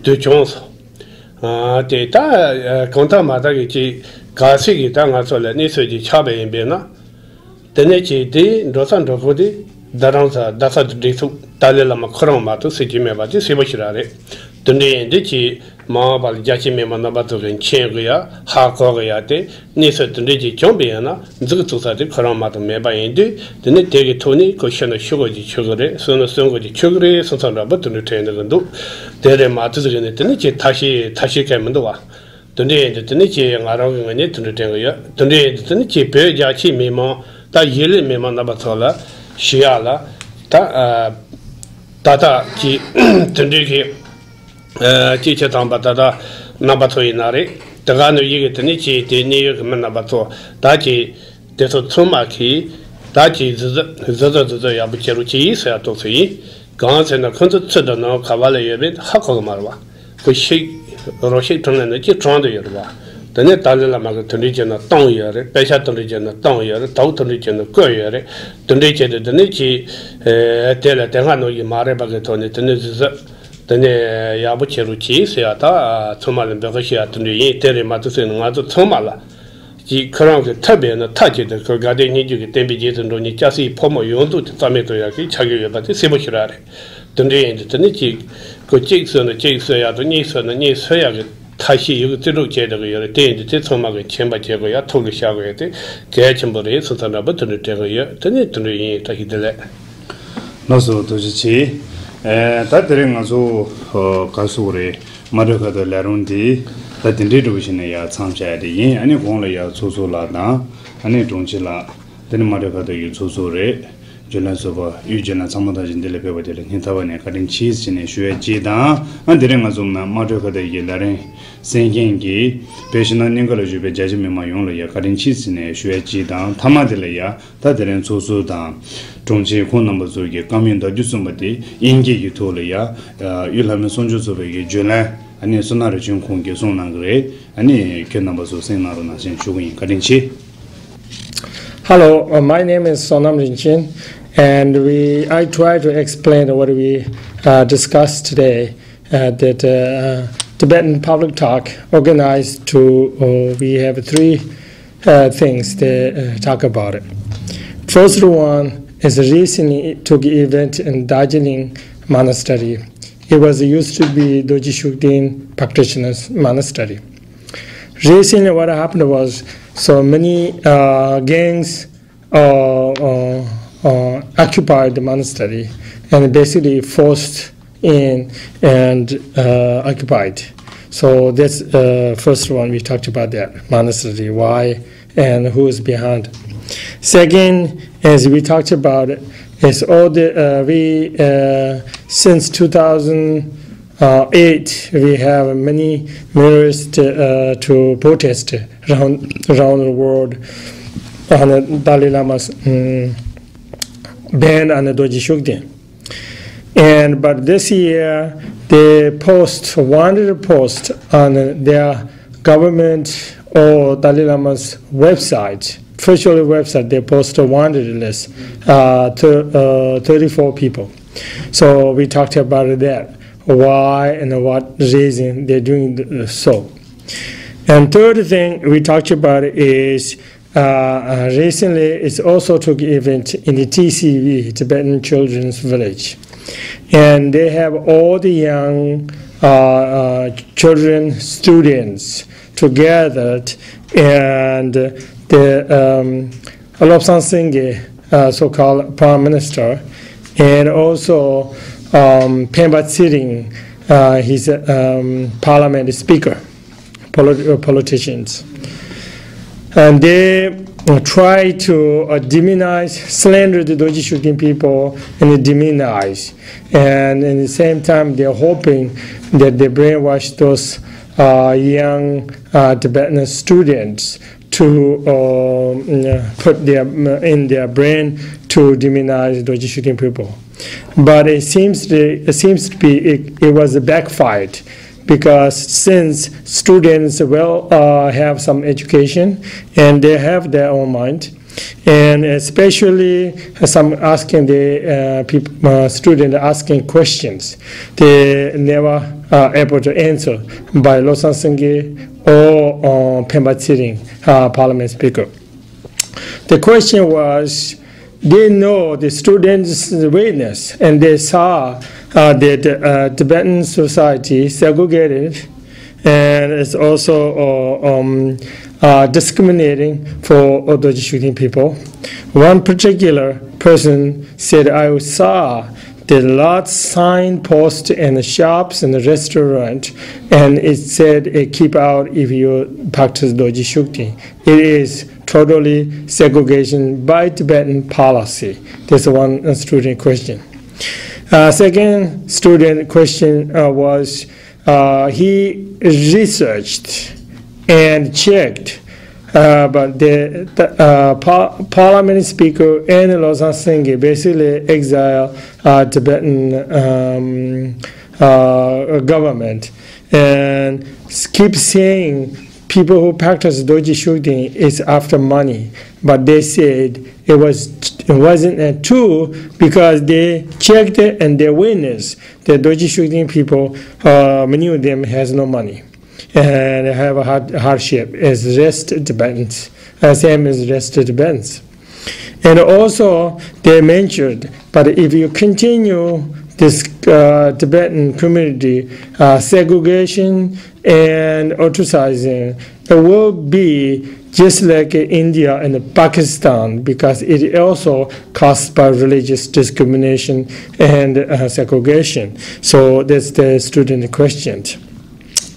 དུ་བྱུང་སོང་། ཨ། དེ་ད་གང་ལྟར་མ་ལྟར་གི་ཅིག་གལ་སྲིད་ཀྱི་ད་ང་ཚོ་ལ་གནས་ཚུལ་ཅིག་ཆགས་པ་ཡིན་པས་ན། དེ་ནས་ཅིག་དེ་འགྲོ་ས་འགྲོ་ཁུངས་དེ་རྡ་རམ་ས་རྡ་ས་དུ་འགྲིག་ཐུབ་ཏཱ་ལའི་བླ་མ་ཁོ་རང་མ་གཏོགས་སྲིད་ཇུས་མེད་པ་དེ་གསལ་པོ་ཞིག་རང་རེད། དེ་འདྲ་ཡིན་དུས་ཀྱི་མ་འོངས་པ་ལ་རྒྱ་ཆེ་མི་མང་རྣམ་པ་ཚོ་གི་མཁྱེན་དགོས་ཡ་ཧ་གོ་དགོས་ཡ་དེ་གནས་ཚུལ་དེ་འདྲ་ཅིག་བྱུང་བ་ཡིན་ན་མཛུབ་གུ་བཙུགས་ས་དེ་ཁོ་རང་མ་གཏོགས་མེད་པ་ཡིན་དུས། དེ་ནི་དེ་གི་ཐོག་ནས་ཁོ་ཤི་ན་ཤི་དགོས་ཀྱི་ཆོག་གི་རེད། གསོན་ན་གསོན་དགོས་ཀྱི་ཆོག་གི་རེད་སོང་ཙང་འདྲ་པོ་དེ་འདྲ་དྲན་གི་འདུག་དེ་རེད་མ་གཏོགས་ཟེར་གི་ནི་དེ་ནི་ཅིག་ཐབས་ཤེས་ཐབས་ཤེས་གལ་མི་འདུག་བ། དེ་འདྲ་ཡིན་དུས་དེ་ནི་ཅིག་ང་རང་གི་ངོས་ནས་དེ་འདྲ་དྲན་གི་ཡོད། དེ་འདྲ་ཡིན་དུས་དེ་ནི་ཅིག་བོད་རྒྱ་ཆེའི་མི་མང་ད་གཞིས་ལུས་མི་མང་རྣམ་པ་ཚོ་ལ་ཞུ་ཡག་ལ་ད་ཨ། ད་ལྟ་ཅིག་དེ་འདྲའི་གི་ཨ། ཅིག་བྱེད་དང་པ་ད་ལྟ་རྣམ་པ་ཚོ་ཡིན་ན་རེད། དེ་ག་ནང་བཞིན་གི་དེ་ནི་ཅིག་དེ་གནད་ཡོད་གི་མི་རྣམ་པ་ཚོ་ད་ཅིག་དེ་ཚོ་ཚང་མ་གིས་ད་ཅིག་གཟབ་གཟབ་གཟབ་གཟབ་གཟབ་གཟབ་ཡག་པོ་བྱེད་རོགས་གྱིས་ཟེར་ཡག་ཏོག་ཙམ་ཡིན། གང་ཟེར་ན་ཁོ་ཚོ་ཚུར་དང་ནང་ག་བ་ལ་ཡོད་པས་ཧ་གོ་གི་མ་རེད་བ། ཁོ་ཤིག་རོ་ཤིག་གྲོང་ལ་ནི་ཅིག་གྲོང་དུ་ཡོད་རེད་བ། དེ་ནས་ཏཱ་ལའི་བླ་མ་གི་དོན་འགྲེལ་བྱས་ན་བཏང་ཡོད་རེད། དཔེ་ཆ་དོན་འགྲེལ་བྱས་ན་བཏང་ཡོད་རེད། དྭོགས་དོན་འགྲེལ་བྱས་ན་བཀོད་ཡོད་རེད། དོན་འགྲེལ་བྱས་ཏེ་དེ་ནས་ཅིག་ཨེ། དེ་ལ་དེ་སྔ་ནང་བཞིན་མ་རེད་པ་གི་ཐོག་ནས་དེ་ནས་གཟབ་གཟབ་དེ་ནས་ཡག་པོ་བྱེད་རོགས་གྱིས་ཟེར་ཡག་ད་ཚང་མ་ལ་འབོད་སྐུལ་ཞུ་ཡག་དེ་འདྲ་ཡིན། དེ་རེད་མ་གཏོགས་ཟེར་ན་ང་ཚོ་ཚང་མ་ལ། ཅིག་ཁོ་རང་གི་ཐབས་བས་ན་ཐག་བཅད་དེ་ཁོ་དགའ་ལྡན་སྙན་བརྒྱུད་ཀྱི་བསྟན་པའི་རྗེས་སུ་འགྲོ་མཁན་སྐྱ་སེར་ཕོ་མོ་ཡོངས་རྫོགས་ཀྱི་རྩ་མེད་གཏོང་ཡག་གི་ཆ་རྒྱུས་ཡོད་པ་དེ་གསལ་པོ་ཞིག་རང་རེད། དེ་འདྲ་ཡིན་དུས་དེ་ནི་ཅིག་ཁོ་གཅིག་གསོད་ན་གཅིག་གསོད་ཡག་དང་གཉིས་གསོད་ན་གཉིས་གསོད་ཡག་གི་ཐབས་ཤེས་ཡོད་གི་རྩིས་སྤྲོད་བྱས་བསྡད་གི་ཡོད་རེད། དེ་ཡིན་དུས་དེ་ཚང་མ་གི་མཁྱེན་པ་བྱེད་དགོས་ཡག་ཐུགས་ལ་བཞག་དགོས་ཡག་དེ་གལ་ཆེན་པོ་རེད་སོང་ཙང་འདྲ་པོ་དེ་འདྲ་དྲན་གི་ཡོད། དེ་ནི་དེ་འདྲ་ཡིན། བཀྲ་ཤིས་བདེ་ལེགས། ལགས་སོ། ཐུགས་རྗེ་ཆེ། ཨེ། ད་དེ་རིང་ང་ཚོ་ཨོ། ག་རེ་ཟེར་དགོས་རེད། མ་གྲོས་ཁ་བརྡ་ལས་རིམ་འདི་ད་དེ་འདྲའི་འདྲ་པོ་ཞིག་ནས་ཡར་མཚམས་བཞག་ཡ་དེ་ཡིན། ཨ་ནི་གོང་ལ་ཡར་ཚོགས་གཙོ་ལགས་དང་ཨ་ནི་དྲུང་ཆེ་ལགས། དེ་ནི་མ་གྲོས་ཁ་བརྡ་གི་ཚོགས་གཙོ་རེད། བརྒྱུད་ལམ་ཟུར་པ་དབུས་བརྒྱུད་ལམ་ཚང་མ་དང་བཞིན་འདི་ལ་ཕེབས་པ་དེ་ལ་སྙིང་ཐག་པ་ནས་བཀའ་དྲིན་ཆེ་ཟེར་ནས་ཞུ་ཡ་གཅིག་དང་། ཨ། དེ་རིང་ང་ཚོ་མ་གྲོས་ཁ་བརྡ་གི་ལས་རིམ་གསན་མཁན་གྱི་བོད་ཕྱི་ནང་གཉིས་ཀ་ལ་བཞུགས་པའི་རྒྱ་ཆེ་མི་མང་ཡོངས་ལ་ཡ་བཀའ་དྲིན་ཆེ་ཟེར་ནས་ཞུ་ཡ་གཅིག་དང་། མཐའ་མ་དེ་ལ་ཡ། ད་དེ་རིང་ཚོགས་ཟུར་དང་དྲུང་ཆེ་ཁོང་རྣམ་པ་ཚོ་གིས་བཀའ་མོལ་ཟླ་བཅུ་གསུངས་པ་དེ་དབྱིན་སྐད་ཀྱི་ཐོག་ལ་ཡ། དབུས་ལྷ་མོའི་གསུང་ཆོས་ཚོགས་པའི་གི་བརྒྱུད་ལམ་ཨ་ནི་བསོད་ནམས་རིན་ཆེན་ཁོང་གིས་གསུང་གནང་གི་རེད། ཨ་ནི་ཁྱེད་རྣམ་པ་ཚོ་གསན་གནང་རོགས་གནང་ཞེས་ཞུ་གི་ཡིན། བཀའ་དྲིན་ཆེ། Hello, uh, my name is Sonam Rinchen, and we I try to explain what we uh, discussed today. Uh, that uh, Tibetan public talk organized to uh, we have three uh, things they uh, talk about it. First one is recently took event in Darjeeling Monastery. It was used to be Dorji Shugden practitioners monastery. Recently, what happened was so many uh, gangs uh, uh, uh, occupied the monastery and basically forced in and uh, occupied. So that's uh, first one we talked about that monastery, why and who is behind. Second, as we talked about, is all the uh, we uh, since two thousand eight we have many mirrors to, uh, to protest around around the world on the Dalai Lama's um, ban on the Dorji Shugden. And but this year they post one post on their government or Dalai Lama's website, official website, they post a wanted list, uh, thir- uh, thirty-four people. So we talked about that, why and what reason they're doing th- so. And third thing we talked about is uh, uh, recently it also took event in the T C V, Tibetan Children's Village. And they have all the young uh, uh, children, students together, and the um, Lobsang Singye, uh, so-called prime minister, and also um, Pemba Tsering, uh, he's a um, parliament speaker, polit- uh, politicians. And they uh, try to uh, demonize, slander the Dorji Shugten people and demonize. And at the same time, they're hoping that they brainwash those uh, young uh, Tibetan students to um, put their in their brain to demonize Dorji Shugten people. But it seems to, it seems to be it, it was a backfired because since students will uh, have some education and they have their own mind, and especially some asking the uh, peop- uh, student asking questions, they never uh, able to answer by Losang Singye or uh, Pemba Tsering, uh, parliament speaker. The question was, they know the students' witness and they saw uh, that uh, Tibetan society segregated and it's also uh, um, uh, discriminating for Dorji Shugten people. One particular person said, I saw the large signpost and the shops and the restaurant, and it said, uh, keep out if you practice Dorji Shugten. It is totally segregation by Tibetan policy. That's one uh, student question. Uh, second student question uh, was uh, he researched and checked, uh, but the, the uh, par- parliament speaker and Losang Singye basically exile uh, Tibetan um, uh, government and keep saying people who practice Dorji Shugten is after money, but they said it was it wasn't uh, true because they checked it and they witnessed that Dorji Shugten people, uh, many of them has no money and have a hard, hardship as rest Tibetans, uh, same as rest Tibetans. And also they mentioned, but if you continue this uh, Tibetan community uh, segregation and ostracizing, it will be just like India and Pakistan because it also caused by religious discrimination and uh, segregation. So that's the student question.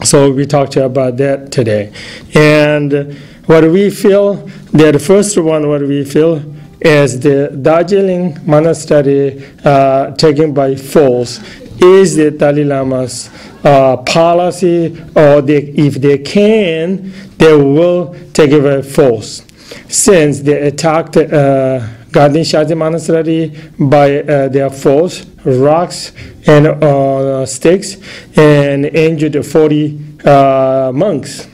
So we talked about that today. And what we feel, that first one, what we feel is the Darjeeling Monastery uh, taken by force is the Dalai Lama's uh, policy, or they, if they can, they will take it by force. Since they attacked uh, Ganden Shakti Monastery by uh, their force, rocks, and uh, sticks, and injured forty uh, monks.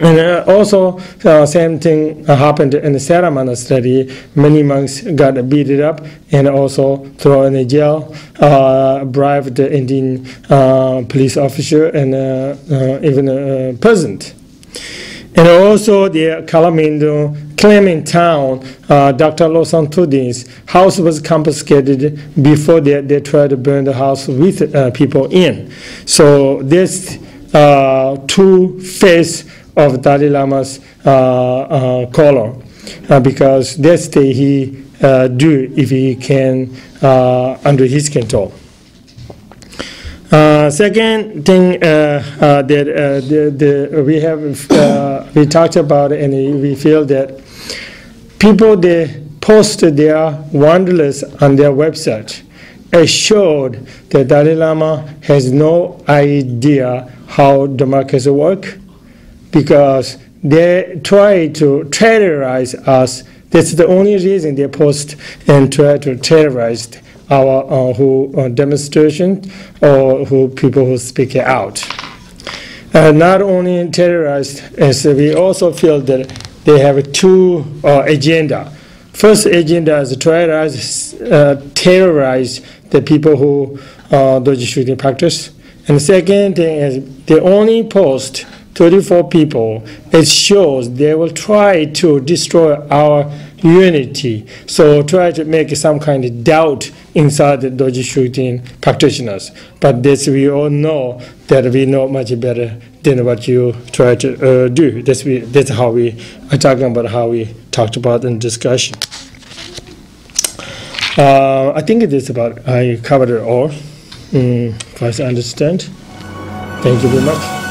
And uh, also, uh, same thing happened in the Sera Monastery. Many monks got beaten up and also thrown in the jail, uh, bribed the Indian uh, police officer, and uh, uh, even uh, poisoned. And also, the Kalamindung claiming town, uh, Doctor Losang Thudin's house was confiscated before they, they tried to burn the house with uh, people in. So this uh, two face of Dalai Lama's uh, uh, color uh, because that's the he uh, do if he can uh, under his control. Uh, second thing uh, uh, that uh, the, the, we have uh, we talked about and we feel that people they post their wanderlust on their website. It showed that Dalai Lama has no idea how democracy work because they try to terrorize us. That's the only reason they post and try to terrorize our uh, who uh, demonstration or who people who speak out. uh, not only terrorized, as we also feel that they have two uh, agenda. First agenda is to terrorize, uh, terrorize the people who uh, Doji shooting practice. And the second thing is they only post thirty-four people. It shows they will try to destroy our unity. So try to make some kind of doubt inside the Doji shooting practitioners. But this we all know that we know much better than what you try to uh, do. That's, we, that's how we are talking about, how we talked about in discussion. Uh, I think it is about, I covered it all, mm, as I understand. Thank you very much.